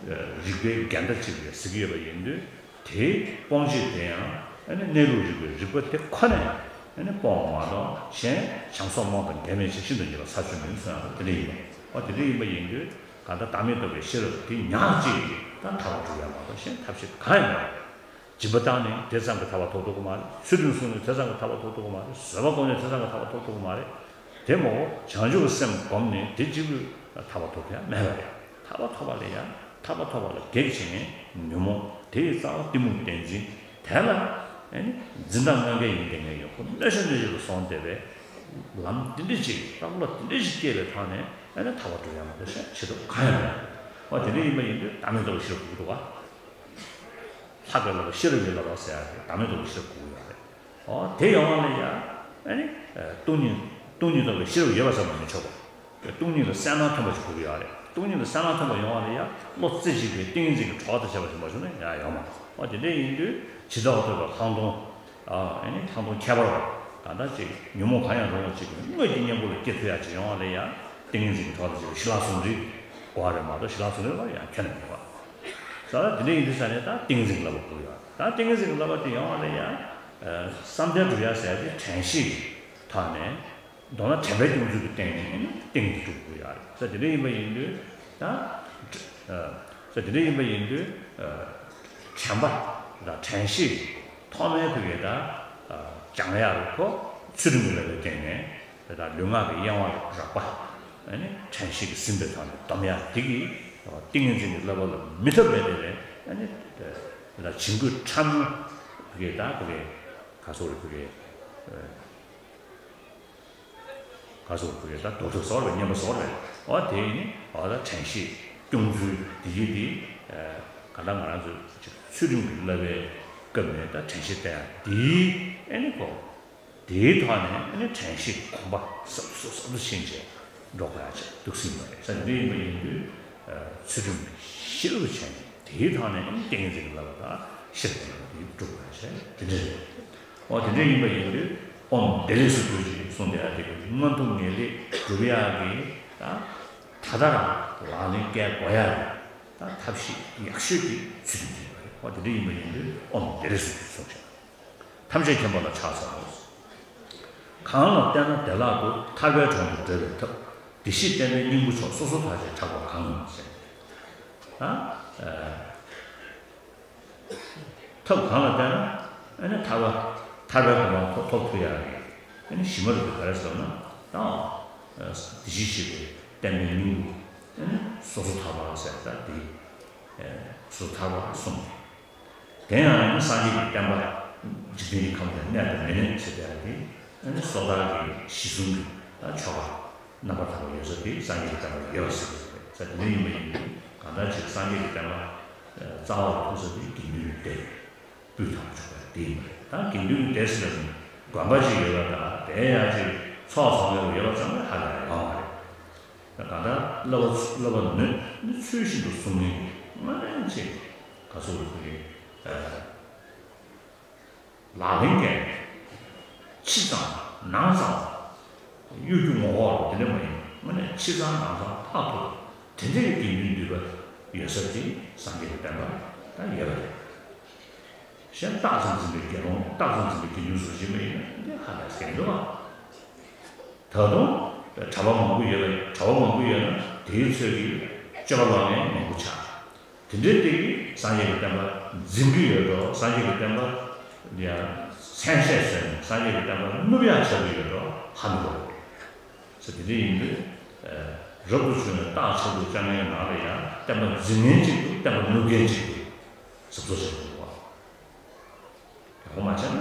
རིག་པའི་འགལ་ཟླ་གཅིག་རེད་ཟེར་གྱི་ཡོད་པ་ཡིན་དུས་དེའི་སྤོང་བྱེད་དེ་ཡང་ཨ་ནི་གནས་ལུགས་རིག་པའི་རིག་པ་དེ་ཁོ་ནས་ཨ་ནི་སྤོང་བ་མ་གཏོགས་གཞན་བྱམས་སོགས་རྨོངས་དང་འགལ་མེད་ཅེས་ཤིན་ཏུ་ཉེ་བར་ས་ཆུ་མིན་གསུང་ཡང་དེ་འདྲ་ཡིན་པ། འོ་དེ་འདྲ་ཡིན་པ་ཡིན་དུས་གང་ལྟར་བདག་མེད་རྟོགས་པའི་ཤེས་རབ་དེ་ཉག་གཅིག་གིས་ད་ཐར་པ་སྒྲུབ་ཡ་མ་གཏོགས་གཞན་ཐབས་ཤེས་གང་ཡང་མེད་པ་རེད། སྦྱིན་པ་བཏང་ནས་དེ་ཙམ་གྱིས་ཐར་པ་ཐོབ་ཐུབ་ཀྱི་མ་རེད། ཚུལ་ཁྲིམས་སྲུང་ནས་དེ་ཙམ་གྱིས་ཐར་པ་ཐོབ་ཐུབ་ཀྱི་མ་རེད། བཟོད་པ་བསྒོམས་ནས་དེ་ཙམ་གྱིས་ཐར་པ་ཐོབ་ཐུབ་ཀྱི་མ་རེད། དེ་མ་གཏོགས་བྱང་ཆུབ་ཀྱི་སེམས་བསྒོམས་ནས་དེ་གཅིག་པུས་ཐར་པ་ཐོབ་ཐུབ་ཡ་མེད་པ་རེད། ཐར་པ་ཐོབ་པ་ལ་ཡང་ཐར་པ་ཐོབ་པ་ལ་གེགས་བྱེད་མཁན་ཉོན་མོངས་དེ་ཡི་རྩ་བ་གཏི་མུག་བདེན་འཛིན་དེ་ལ་ཨ་ནི་འཛིན་སྟངས་དངོས་འགལ་ཡིན་བསྡད་མཁན་ཡོད་ཁོ་གནོད་བྱ་གནོད་བྱེད་དུ་སོང་བསྡད་པའི་ལམ་དེ་འདྲ་ཅིག་བསམ་བློ་དེ་འདྲ་ཞིག་སྐྱེས་པའི་ཐོག་ནས་ཨ་ནི་ཐར་པ་སྒྲུབ་ཡ་མ་གཏོགས་གཞན་བྱེད་ཐབས་གང་ཡང་མེད། འོ་དེ་འདྲ་ཡིན་པ་ཡིན་དུས་བདག་མེད་རྟོགས་པའི་ཤེས་རབ་དགོས་ཀྱི་འདུག་ག་ལྷག་པའི་བསླབ་པ་ཤེས་རབ་ཀྱི་བསླབ་པ་ཟེར་ཡ་དེ་བདག་མེད་རྟོགས་པའི་ཤེས་རབ་དགོས་ཀྱི་ཡོད་རེད། འོ་དེ་ཡོང་བ་ལ་ཡ་ཨ་ནི་སྟོང་ཉིད་སྟོང་ཉིད་རྟོགས་པའི་ཤེས་རབ་ཡོད་པ་ཙམ་ལ་མི་ཆོག་པ། སྟོང་ཉིད་ལ་གསལ་སྣང་ཐོན་པ་ཞིག་དགོས་ཀྱི་ཡོད་རེད། སྟོང་ཉིད་ལ་གསལ་སྣང་ཐོན་པ་ཡོང་བ་ལ་ཡ་བློ་རྩེ་གཅིག་པའི་ཏིང་ངེ་འཛིན་གྱི་གྲོགས་དང་བཅས་པ་ཞིག་མ་བྱུང་ན་ཡང་ཡོང་མ་རེད། འོ་དེ་འདྲ་ཡིན་དུས་ཇི་ལྟ་བ་ཐོས་པ་ལྷག་མཐོང་ཨ་ནི་ལྷག་མཐོང་ཁྱད་པར་བ་གང་ལྟར་ཅིག་ཉོན་མོངས་གང་ཡང་རུང་བ་ཅིག་དངོས་ཀྱི་གཉེན་པོ་ལ་སྐྱེ་ཐུབ་ཡ་ཅིག་ཡོང་བ་ལ་ཡ་ཏིང་ངེ་འཛིན་གྱི་གྲོགས་དང་བཅས་པའི་ཞི་ལྷག་ཟུང་འབྲེལ་དགོས་པ་རེད་མ་གཏོགས་ཞི་ལྷག་ཟུང་འབྲེལ་ལ་ཡང་ཁྱོན་ནས་མེད་པ། ས་དེ་འདྲ་ཡིན་དུས་ས་ནས་ད་ཏིང་ངེ་འཛིན་གྱི་བསླབ་པ་དགོས་ཡོད་རེད། ད་ཏིང་ངེ་འཛིན་གྱི་བསླབ་པ་དེ་ཡོང་བ་ལ་ཡང་བསམ་གཏན་སྒྲུབ་ཡ་ཟེར་ཡ་དེ་དྲན་ཤེས་ཀྱི་ཐོག་ནས། མདོར་ན་དྲན་པའི་སྐྱོང་ཚུལ་གྱི་སྟེང་ནས་ཏིང་དེ་སྒྲུབ་དགོས་ཡ་རེད། ས་དེ་འདྲ་ཡིན་པ་ཡིན་དུས་ད། ས་དེ་འདྲ་ཡིན་པ་ཡིན་དུས། དྲན་པ་དང་དྲན་ཤེས་ཐོག་མའི་བུ་གའི་ད། སྦྱང་ཡ་རུ་ཁོ་ཚུལ་ཁྲིམས་ཀྱི་བསླབ་པའི་སྟེང་ནས་དེ་དག་ལུས་ངག་གི་གཡེང་བ་རགས་པ། ཨ་ནི་དྲན་ཤེས་ཀྱིས་ཟིན་པའི་ཐོག་ནས་སྡོམ་ཡ་དེ་གིས་ཏིང་ངེ་འཛིན་གྱི་བསླབ་པ་ལ་མི་ཐུབ་མེད་དེ་རེད། ཨ་ནི་དེ་དག་བྱིང་རྒོད་ཕྲ་མོ་བུ་གའི་ད་བུ་གའི་ག་སོགས་རེད་བུ་གའི། ག་སོགས་བུ་གའི་ད་དོ་ཐོས་སོགས་རེད། སྙན་པ་སོགས་རེད། འོ་དེ་ནི་འོ་ད་དྲན་ཤེས་སྐྱོང་ཚུལ་དེ་ཡིན་དེ། ག་ད་ང་རང་ཚོ་ཅིག་ཚུལ་ཁྲིམས་ཀྱི་བསླབ་པའི་སྐབས་ནས་ད་དྲན་ཤེས་བསྟེན་ཡ་དེ་ཨེ་ནི་གོ། དེའི་ཐོག་ནས་ཨེ་ནི་དྲན་ཤེས་ཀྱི་གོམ་པ་ཟབ་ཟབ་ཟབ་ཏུ་ཕྱིན་བྱས་འགྲོ་དགོས་ཡ་ཅིག་འདུག་སེ་ཡིན་པ་རེད། ས་དེ་འདྲ་ཡིན་པ་ཡིན་དུས་ཚུལ་ཁྲིམས་ཤེས་རབ་བྱས་ནས་དེའི་ཐོག་ནས་ཨེ་ནི་ཏིང་ངེ་འཛིན་གྱི་བསླབ་པ་དང་ཤེས་རབ་ཀྱི་བསླབ་པ་དེ་སྒྲུབ་དགོས་ཡ་ཅིག་དེ་འདྲ་རེད། འོ་དེ་འདྲ་ཡིན་པ་ཡིན་དུས་ཨོཾ་བདེ་ལེགས་སུ་གྱུར་ཅིག་གསུངས་བསྡད་ཡ་དེ་གི་མངོན་མཐོ་ངེས་ལེགས་སྒྲུབ་ཡག་གི་ད་ད་ལྟ་རང་ལག་ལེན་བཀལ་དགོས་ཡ་རེད། ད་ཐབས་ཤེས་ཡག་ཤོས་ཀྱི་ཚུལ་དུ་འཛིན་པ་རེད། འོ་དེ་འདྲ་ཡིན་པ་ཡིན་དུས་ཨོཾ་བདེ་ལེགས་སུ་གྱུར་གསུངས་ཤག་ཐམས་ཅད་མཁྱེན་པ་ལ་ཕྱག་འཚལ་ལོ། གང་ལ་བརྟེན་ན་བདེ་བླག་ཏུ། ཐར་པའི་གྲོང་དུ་འགྲོ་བའི་ཐབས། བདེ་གཤེགས་བསྟན་པའི་སྙིང་པོ་མཆོག་སོ་སོར་ཐར་བྱེད་གྲགས་པ་གང་ཟེར། ད། ཐབས་གང་ལ་བརྟེན་ན་ཨ་ནི་ཐར་པ་ཐར་པའི་གོ་འཕང་ཐོབ་ཐོབ་ཐུབ་ཡག་གི་ཨ་ནི་གཞི་མ་རུ་ག་རེ་ཟེར་ན་ད། བདེ་གཤེགས་ཞེས་པའི་བསྟན་པའི་སྙིང་པོ་ཨ་ནི་སོ་སོར་ཐར་པ་ཟེར་ད་འདི། སོ་སོར་ཐར་པ་གསུངས། དེ་ཡང་སངས་རྒྱས་ཀྱི་བསྟན་པ་འཇིག་རྟེན་གྱི་ཁམས་ལ་གནས་དང་མི་གནས་ཟེར་ཡག་གི་ཨ་ནི་སོ་ཐར་གྱི་གཞི་བཟུང་གི་ཆོ་ག་རྣམ་པར་དག་པ་ཡོད་ས་དེ་སངས་རྒྱས་ཀྱི་བསྟན་པ་ལ་ཡོད་པ་ཟེར་གྱི་རེད། ས་དེ་འདྲ་ཡིན་པ་ཡིན་དུས་གང་ལྟར་ཅིག་སངས་རྒྱས་ཀྱི་བསྟན་པ་རྩ་བ་ལ་ཐུག་ས་དེ་དགེ་འདུན་གྱི་སྡེ་སྤུས་དག་ཆོ་ག་དེ་ཡིན་པ་རེད། ད་དགེ་འདུན་གྱི་སྡེ་ཟེར་ན་དགོན་པ་ཅིག་ཡོད་པ་དང་དེ་ཡང་ཅིག་ཚོགས་ཚང་མ་ཡོད་པ་ཙམ་ལས་ཧ་ལས་ཡོང་བ་རེད། ད་གང་ལྟར་བསླབ་པ་བསླབ་པ་ནི་ཚུལ་བཞིན་དུ་སྲུང་ནི་དངོས་གནས་ཅིག་ག་ཚོད་རེད། ལག་ལེན་གྱི་ཕྱི་གཙང་ནང་གཙང་། གཡོ་སྒྱུ་ངོ་ལྐོག་ལ་དེ་འདྲ་མ་ཡིན། དངོས་གནས་ཕྱི་གཙང་ནང་གཙང་ལྷག་ཏུ་དེ་འདྲའི་དགེ་འདུན་འདུས་པ་ཡོད་ས་ཅིག་སངས་རྒྱས་ཀྱི་བསྟན་པ་ད་ཡོད་པ་རེད། གཞན་རྟགས་ཙམ་འཛིན་པའི་དགེ་སློང་རྟགས་ཙམ་འཛིན་པའི་དགེ་འདུན་སུ་ཞིག་མ་ཡིན་ན་འདི་ཧ་ལས་ཟེར་འདུག་བ། ད་དུང་གྲྭ་པ་མང་པོ་ཡོད་པ་གྲྭ་པ་མང་པོ་ཡོད་ན་དེའི་ཚོད་ཀྱིས་སྤྱོད་པ་ལོག་མཁན་མང་པོ་ཆགས། དེ་འདྲའི་སྟེང་གི་སངས་རྒྱས་ཀྱི་བསྟན་པ་འཛིན་གྱི་ཡོད་དོ། སངས་རྒྱས་ཀྱི་བསྟན་པ་ཡང་ མཁན་ཤས་བཟོས་ནས་སངས་རྒྱས་ཀྱི་བསྟན་པ་ནུབ་ཡག་བྱ་གི་ཡོད་འགྲོ་ཧ་མི་གོ། ཟེར་དེ་འདྲ་ཡིན་དུས། རབ་ཏུ་བྱུང་བའི་རྟགས་ཆགས་སྡུག་བཅང་མཁན་ནང་ལ་ཡང་བསྟན་པ་འཛིན་མཁན་གཅིག་འདུག་བསྟན་པ་ནུབ་མཁན་གཅིག་འདུག་གཟབ་གཟབ་བྱེད་དགོས་པ། ཡག་པོ་མ་བྱས་ན།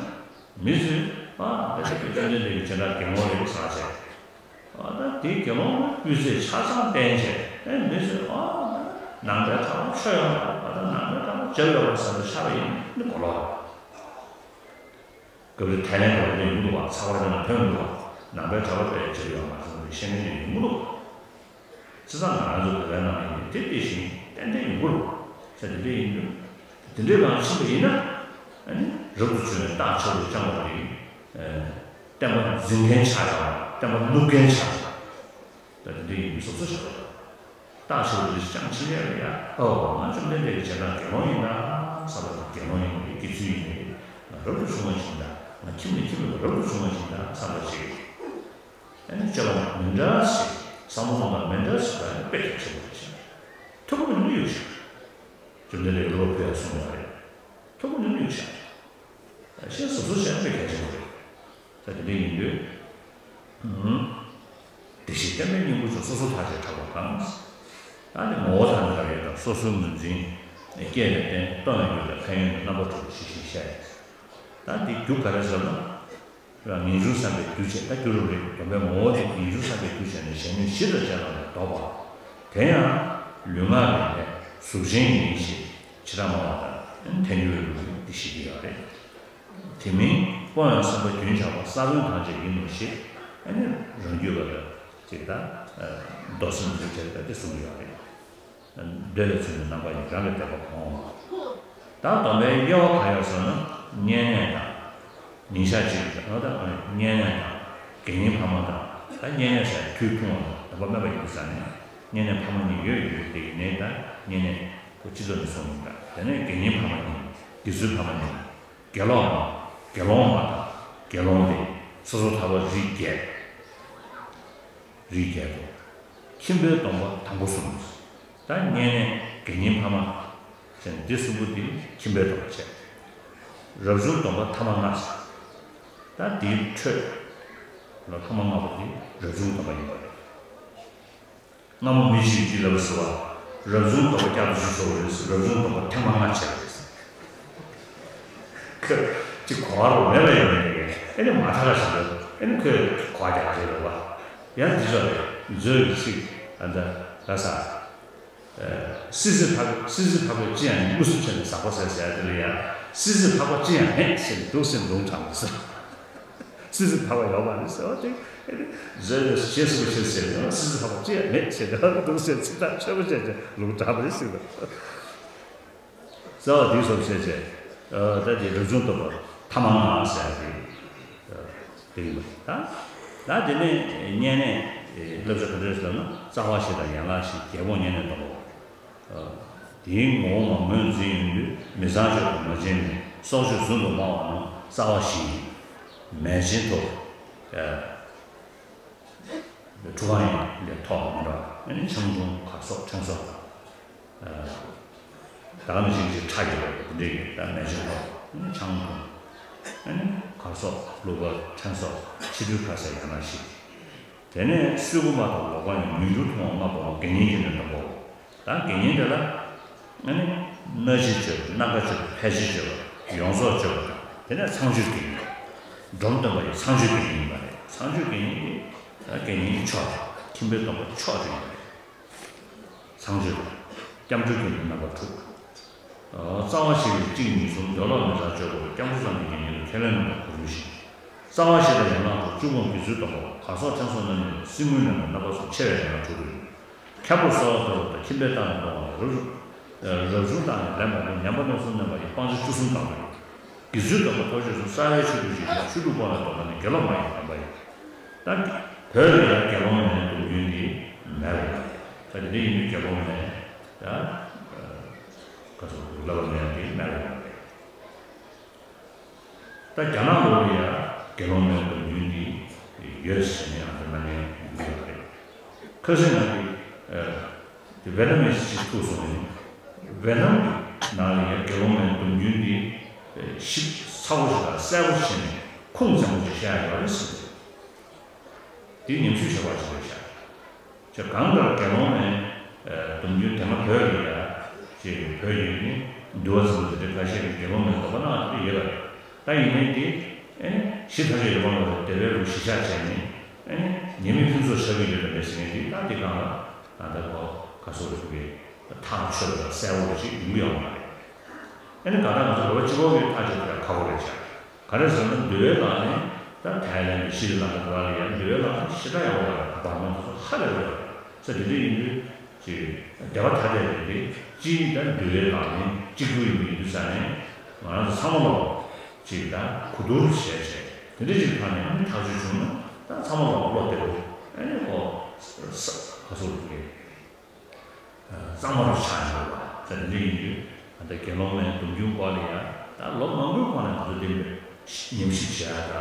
མི་ཚོས་ཨ་ད་ཆ་བོད་བཅོམ་ལྡན་འདས་ཀྱི་བྱེ་བྲག་དགེ་སློང་རེད་ཟེར་བྱས། ཨ་ད་དེའི་དགེ་སློང་ལ་སྤུས་ཚད་ཆ་ཚང་བསྟན་བྱས་ཨེ་མི་ཚོས་ཨ་ད་ནང་པའི་གྲྭ་པ་ཆོས་ཡོད་པ་ཨ་ད་ནང་པའི་གྲྭ་པ་འཇབ་ཡོད་པ་ཟེར་ནས་ཆགས་པ་ཡིན་ནི་གོ་ལོག་སྐབས་རེ་ཐའི་ལེན་ཌི་བ་ཡོང་གི་འདུག་བ། ཚ་བ་རེ་ན་ཐོན་གི་འདུག་བ། ནང་པའི་གྲྭ་པ་དཔེ་བྱེད་ཡོད་མ་སོང་བའི་ཤེས་མཁན་ཡོང་གི་འདུག་སྤྱིར་བཏང་ང་རང་ཚོ་བོད་པའི་ནང་ཡིན་དེ་དེ་བཞིན་ཏན་ཏན་ཡོང་གི་རེད། ས་དེ་འདྲ་ཡིན་དུས་དེ་འདྲའི་ནང་ཕྱིན་པ་ཡིན་ན་ཨ་ནི་རབ་ཏུ་བྱུང་བའི་རྟགས་ཆགས་སྡུག་བཅང་བ་དེ་བསྟན་པ་འཛིན་མཁན་ཆགས་ཡོང་བསྟན་པ་བསྣུབ་མཁན་ཆགས་ཡོང་། ད་དེ་འདྲ་ཡིན་དུས་གཟབ་གཟབ་བྱེད་དགོས། རྟགས་ཆེ་བ་རེ་ཅང་ཕྱིན་ཡག་ལ་ཡ་ཨོ་ང་བཅོམ་ལྡན་འདས་ཀྱི་བྱེ་བྲག་དགེ་སློང་ཡིན་ད་བསམ་པ་དང་དགེ་སློང་ཡིན་པའི་དགེ་ཚུལ་ཡིན་པའི་ང་རབ་ཏུ་བྱུང་བ་ཞིག་ད་ང་ཁྱིམ་ནས་ཁྱིམ་ལ་རབ་ཏུ་བྱུང་བ་ཞིག་ད་བསམ་པ་ཞིག་ཨ་ནི་སྤྱོད་པ་མི་འདྲ་ཞིག་བསམ་བློ་གཏོང་སྟངས་མི་འདྲ་ཞིག་ད་ནི་དཔེ་གལ་ཆེན་པོ་རེད་ཤག་ཐུགས་ཁུར་ནི་ཡོད་ཤག་བཅོམ་ལྡན་འདས་ཀྱི་སློབ་ཕུལ་ཡག་གསུངས་ཡག་རེད། ཐུགས་ཁུར་ནི་ཡོད་ཤག་ཤེས་སོ་སོ་བྱས་ན་དཔེ་གལ་ཆེན་པོ་རེད། ད་དེ་འདྲ་ཡིན་དུས། ཧུམ། བདེ་གཤེགས་བསྟན་པའི་སྙིང་པོ་ཚོ་སོ་སོ་ཐག་བཅད་དྲག་པ་དང་། ད་ནི་ངོ་བོ་དང་ནི་ག་རེ་ཡོད་དང་སོ་སོའི་ངོས་འཛིན། སྐྱེས་ནས་བསྟན་སྟོང་ཡང་རྒྱུ་ལ་ཕན་ཡོན་དང་རྣམ་པ་དྲུག་ཏུ་ཤེས་ཤིང་བཤད། ད་འདི་རྒྱུ་ག་རེ་ཟེར་ན། རང་ངེས་འབྱུང་བསམ་པའི་རྒྱུ་བྱས་ད་རྒྱུ་རུ་རེད་སྡོམ་པའི་ངོ་བོ་དེ་ངེས་འབྱུང་བསམ་པའི་རྒྱུ་བྱས་ནས་གཞན་ལུས་བཞི་དང་བཅས་པ་ལས་ལྡོག་པ། དེ་ཡང་ལུས་ངག་གི་ལས་གཟུགས་ཅན་ཡིན་ཞེས་བྱེ་བྲག་སྨྲ་བ་དང་ཐལ་འགྱུར་བའི་ལུགས་འདི་བཤད་ཀྱི་ཡོད་རེད། དེ་མིན་སྤོང་བའི་བསམ་པ་རྒྱུན་ཆགས་པ་ས་བོན་ཐམས་ཅད་ཡིན་ནོ་ཞེས་ཨ་ནི་རང་རྒྱུད་ལ་ཅིག་ད་མདོ་སེམས་འཛུགས་བྱས་ད་དེ་གསུངས་ཡོད་རེད། འདོད་པའི་ཚུལ་ནི་རྣམ་པ་གཉིས་རང་གི་བདེན་པ་གང་འོང་བ། ད་སྡོམ་པའི་དབྱེ་བ་གང་ཡོད་ཟེར་ན་བསྙེན་གནས་དང་། ཉིན་ཞག་གཅིག་གི་ད་བསྙེན་གནས་དང་དགེ་བསྙེན་ཕ་མ་དང་ད་བསྙེན་གནས་ཟེར་དུས་ཐུང་བ་དང་སྡོམ་པ་སྨོས་པ་ཡིན་ཙང་ནས་བསྙེན་གནས་ཕ་མ་གཉིས་ཡོད་ཡོད་དེ་ཡིན་ནའི་ད་བསྙེན་གནས་ཁོ་སྤྱི་ཚོགས་ནས་སོང་ཡིན་ད་དེ་ནས་དགེ་བསྙེན་ཕ་མ་གཉིས་དགེ་ཚུལ་ཕ་མ་གཉིས། དགེ་སློང་མ། དགེ་སློང་མ་དང་དགེ་སློང་སྡེ། སོ་སོར་ཐར་པ་རིགས་བརྒྱད། རིགས་བརྒྱད་དོ། ཁྱིམ་པའི་སྡོམ་པ་དང་པོ་གསུམ། ད་བསྙེན་གནས་དགེ་བསྙེན་ཕ་མ། ཟེར་འདི་གསུམ་པོ་འདི་ཁྱིམ་པའི་སྡོམ་པ་བྱས། རབ་བྱུང་སྡོམ་པ་ཐ་མ་ལྔ། ད་འདིའི་འཕྲོས། ལ་ཐ་མ་ལྔ་པོ་འདི་རབ་བྱུང་སྡོམ་པ་ཡིན་པ་རེད། སྔ་མོ་མི་ཞིག་གིས་ལབ་སོང་བ། རབ་བྱུང་སྡོམ་པ་བསྐྱར་དུ་ཞུ་ཆོག་རེད། རབ་བྱུང་སྡོམ་པ་ཐེངས་མ་ལྔ་བྱས་རེད། ཁོས་ཅིག་གོ་བ་རོ་མེད་པ་ཡོད་མེད་ཀྱི་ཨེ་ནི་མ་ཐག་ཞིག་ལ་ཨེ་ནི་ཁོས་གོ་བ་རྒྱག་རེད་རེད་བ། ཡང་འདི་ཚོ་རེད་མཛོད་ཀྱི་ཚིག་ཨ་ད་ར་ས། སྲིད་རྩེ་འཕགས་སྲིད་རྩེ་འཕགས་པས་ཅི་ཡང་མེད་མངོན་སུམ་ཆེ་ནས་ཟག་པ་ཟད་ཟེར་ཡ་དེ་ལ་ཡང་སྲིད་རྩེ་འཕགས་པ་ཅི་ཡང་མེད་ཟེར་ནས་འདུག་ཟེར་ལུང་དྲངས་པ་ཟེར། སྲིད་རྩེ་འཕགས་པ་ཡོད་པ་རེད་ཟེར་བ་དེ་ཨེ་ནི་རྗེས་སུ་ཞེས་སུ་བྱེད་ཟེར་ནས་སྲིད་རྩེ་འཕགས་པ་ཅི་ཡང་མེད་ཟེར་ནས་འདུག་ཟེར་ཚིག་ཐག་ཆོད་པོ་བྱས་ཏེ་ལུང་དྲངས་པ་རེད་ཟེར་ནས། རྩ་བ་འདིའི་སོར་བཤད་བྱས། ད་དེ་རབ་བྱུང་སྡོམ་པ་ཐ་མ་ལྔ་ཟེར་ཡ་དེ། དེ་ཡིན་པ་རེད་ད། ད་དེ་ནས་བསྙེན་གནས་བསླབ་བྱ་ག་འདྲ་ཟེར་ན་རྩ་བ་བཞི་དང་ཡན་ལག་བཞི་རྒྱལ་པོ་བསྙེན་གནས་སྡོམ་པ། དེའི་ངོ་བོ་མ་ངོས་འཛིན་ཡོང་དུས་མི་ཚངས་སྤྱོད་དང་མ་བྱིན་ནས་སྲོག་གཅོད་རྫུན་དུ་སྨྲ་བ་རྣམས་རྩ་བ་བཞི་ཡིན། མེ་ཆེན་ཐོབ། ཁྲུ་གང་ཡིན་ལས་ཐོག་མི་འདྲ་བ་ཆང་འཐུང་གར་སོགས་ཕྲེང་སོགས་དང་། ད་ག་ནང་བཞིན་གྱི་ཁྲ་རྒྱབ་པ་དེ་འདྲས་ཀྱི་ད་མེ་ཆེན་ཐོག་ཆང་འཐུང་། གར་སོགས་གླུ་གར་ཕྲེང་སོགས་ཕྱི་དྲོའི་ཁ་ཟས་ཡང་ན་ཞིག་དེ་ནས་སྲུལ་ཁུ་མ་དང་ལོ་གང་ཡང་མི་འགྱུར་འཐུང་བ་ལྔ་པོ་དགེ་བསྙེན་གྱི་ནི་འདོམ་པོ། ད་དགེ་བསྙེན་དེ་ལ། ཨ་ནི། སྣ་བཞི་སྤྱོད་པ་སྣ་འགའ་སྤྱོད་པ་ཕལ་ཆེར་སྤྱོད་པ་ཡོངས་རྫོགས་སྤྱོད་པ་དང་དེ་ནས་ཚངས་སྤྱོད་དགེ་བསྙེན། འབྲོམ་སྟོན་པ་ཡི་ཚངས་སྤྱོད་དགེ་བསྙེན་ཡིན་པ་རེད། ཚངས་སྤྱོད་དགེ་བསྙེན་དེ། དགེ་བསྙེན་གྱི་མཆོག་རེད། ཁྱིམ་པའི་སྡོམ་པ་མཆོག་དེ་ཡིན་པ་རེད། ཚངས་སྤྱོད་དང་། སྐྱབས་འགྲོའི་དགེ་བསྙེན་རྣམ་པ་དྲུག་རྩ་བ་བཞི་ལས་གཅིག་གཉིས་གསུམ་འདོད་ལོག་མི་ཚངས་སྤྱོད་པ་སྐྱབས་འགྲོ་ཙམ་གྱི་དགེ་བསྙེན་ལ་ཁས་ལེན་གནང་བ་གོ་རིམ་བཞིན། རྩ་བ་བཞི་དང་ཡན་ལག་དྲུག་བཅུ་སྤོང་དགེ་ཚུལ་སྡོམ་པ་གར་སོགས་ཕྲེང་སོགས་རྣམས་ནི་སྲིད་མོའི་ལས་ལ་རྣམ་པ་གསུམ་ཆེ་བའི་ཡན་ལག་དྲུག་ཏུ་ཡོད། ཁྱད་པར་གསོལ་བ་བཏབ་པ་དང་ཁྱིམ་པའི་རྟགས་ནི་སྤོང་བ་ལ་རབ་རབ་བྱུང་རྟགས་ནི་ལེན་པ་ལས་ཉམས་པ་རྣམ་གསུམ་ལེན་པ་ཡི་སྤང་བྱ་བཅུ་གསུམ་དང་པོ་ཡིན། དགེ་ཚུལ་སྡོམ་པ་ཐོབ་བྱས་སུ་རྩ་བའི་ཆོས་སྡུད་ཀྱི་ཆོས་དྲུག་སྤོང་བའི་སྡོམ་པ་ནི་དགེ་སློང་མ་ཡི་སྡོམ་པ་ཡིན། ད་བོད་ལ་ཡང་དགེ་སློང་མའི་སྡོམ་རྒྱུན་འདི་མེད་པ་ཡིན། ད་དེ་འདྲ་ཡིན་དུས་དགེ་སློང་མའི་ད་ག་ཚོད་བསླབ་པ་མེད་པ་འདི་མེད་པ་ཡིན་པ་རེད། ད་རྒྱ་ནག་ལོགས་ལ་ཡང་དགེ་སློང་མའི་སྡོམ་རྒྱུན་འདི་ཡོད་ཟེར་ནས་ཨ་ནི་གནང་མཁན་ཡོད་པ་རེད། ཁ་སང་ང་གི་ཨ་དེ་ཝེ་ཏ་མིས་ཅིག་ཐུག་སོང་ནས་ཝེ་ཏ་ནམ་གྱི་ནང་ལ་ཡང་དགེ་སློང་མའི་སྡོམ་རྒྱུན་འདི་ཞིབ་ ཚ་པོ་ཞིག་དང་གསལ་པོ་ཞིག་བྱས་ནས་ཁུངས་བཙན་པོ་ཞིག་བཤད་ཡོད་རེད་ཟེར། འདི་ཉམས་ཞིབ་བྱེད་པ་ཞིག་རེད་ཤག་ཅེས་གང་ལྟར་དགེ་སློང་མའི་ཨ་སྡོམ་རྒྱུན་དེ་སྔ་བོད་ལ་ཡ་ཅེས་བོད་ཡིག་ནི་འདུལ་བ་ཚིག་འདི་འདྲ་ཁ་ཤས་ཀྱིས་དགེ་སློང་མའི་སྡོམ་པ་གནང་བ་དེ་ཡོད་པ་རེད། ད་ཡིན་ནའི་དེ་ཨེ་ནི་གཞི་ཐ་ཆད་ཡོད་པ་ལ་སྡེ་པའི་ལུགས་གཞི་བཞག་བྱས་ནས་ཨེ་ནི་ཉེས་དམིགས་ཕུན་ཚོགས་ཆགས་ཀྱི་ཡོད་པ་རེད་ཟེར་མཁན་དེ་ད་དེ་གང་ལ་ད་ལྟ་གོ་ག་སོགས་རེད་ཀྱི་ཐག་ཆོད་པ་གསལ་བོ་ཞིག་ཡོང་གི་ཡོད་མ་རེད། ཨེ་ནི་གང་ལྟར་ང་ཚོ་རེ་བ་གཅིག་པོ་གིས་ཐག་གཅོད་པ་ཁག་པོ་རེད་ཤག་ག་རེ་ཟེར་ན་འདུལ་བའི་ལག་ལེན་ད་ཐའི་ལན་དང་ཤྲི་ལང་ཀ་དེ་བ་ལ་ཡང་འདུལ་བའི་ལག་ལེན་ཞེ་དྲག་ཡག་པོ་ཡོད་རེད། བར་མ་དེ་ཚོ་ཧ་ལས་པ་ཡོད་རེད། ས་དེ་འདྲ་ཡིན་དུས་ཅིག་སྡེ་པ་ཐ་དད་རེད་དེ་སྤྱིའི་ད་འདུལ་བའི་ལག་ལེན་གཅིག་གྱུར་ཡིན་པ་ཡིན་དུས་ས་ནས་ང་རང་ཚོ་ཚང་མ་ལོག་ཅིག་ད་གོ་བསྡུར་བྱས་བྱས་དེ་འདྲ་ཅིག་ཐོག་ནས་ཐག་གཅོད་བྱུང་ན་ད་ཚང་མ་ལོག་བློ་བདེ་པོ་ཨེ་ནི་ཁོ་ས་ག་སོགས་རེད། གཙང་མ་རུ་ཆགས་ཡོད་པ་ཟེར་འདི་ཡིན་དུས་ད་ལྟ་དགེ་སློང་མའི་སྡོམ་རྒྱུན་སྐོར་ལ་ཡང་ད་ལོ་མང་པོའི་གོང་ནས་ང་ཚོ་འདི་ཉམས་ཞིབ་བྱས་ཡ་ད་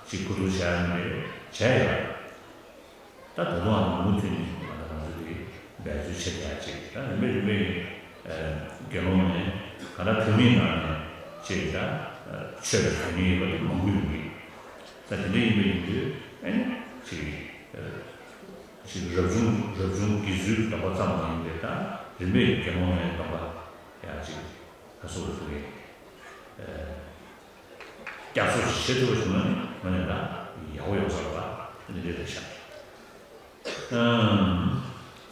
ཅིག་གོ་བསྡུར་བྱས་ཡ་ནི་བྱས་ཡོད། ད་ད་དུང་ཨ་ནི་མུ་མཐུད་ནས་ང་ཚོ་ང་ཚོ་འདི་འབད་རྩོལ་བྱེད་ཡ་ཅིག་ད་རིམ་པས་རིམ་པས་ཀྱི་དགེ་སློང་མའི་ག་ད་བོད་མིའི་ནང་ནས་ཅིག་ད་ཆོས་ལ་དོན་སྙིང་ཡོད་པ་དེ་མང་པོ་ཡོང་གི་ད་དེ་འདྲ་ཡིན་པ་ཡིན་དུས་ཨ་ནི་ཅིག་ཅིག་རབ་བྱུང་རབ་བྱུང་དགེ་ཚུལ་སྡོམ་པ་ཙམ་མ་ཡིན་པའི་ད་རིམ་པས་དགེ་སློང་མའི་སྡོམ་པ་ཡང་ཅིག་ད་སོགས་སུ་གི་བསྐྱར་གསོ་ཞིག་བྱེད་ཐུབ་པ་བྱུང་ན་ནི་ང་ནི་ད་ཡག་པོ་ཡོང་ས་རེད་པ་འདི་འདྲ་རེད་ཤག་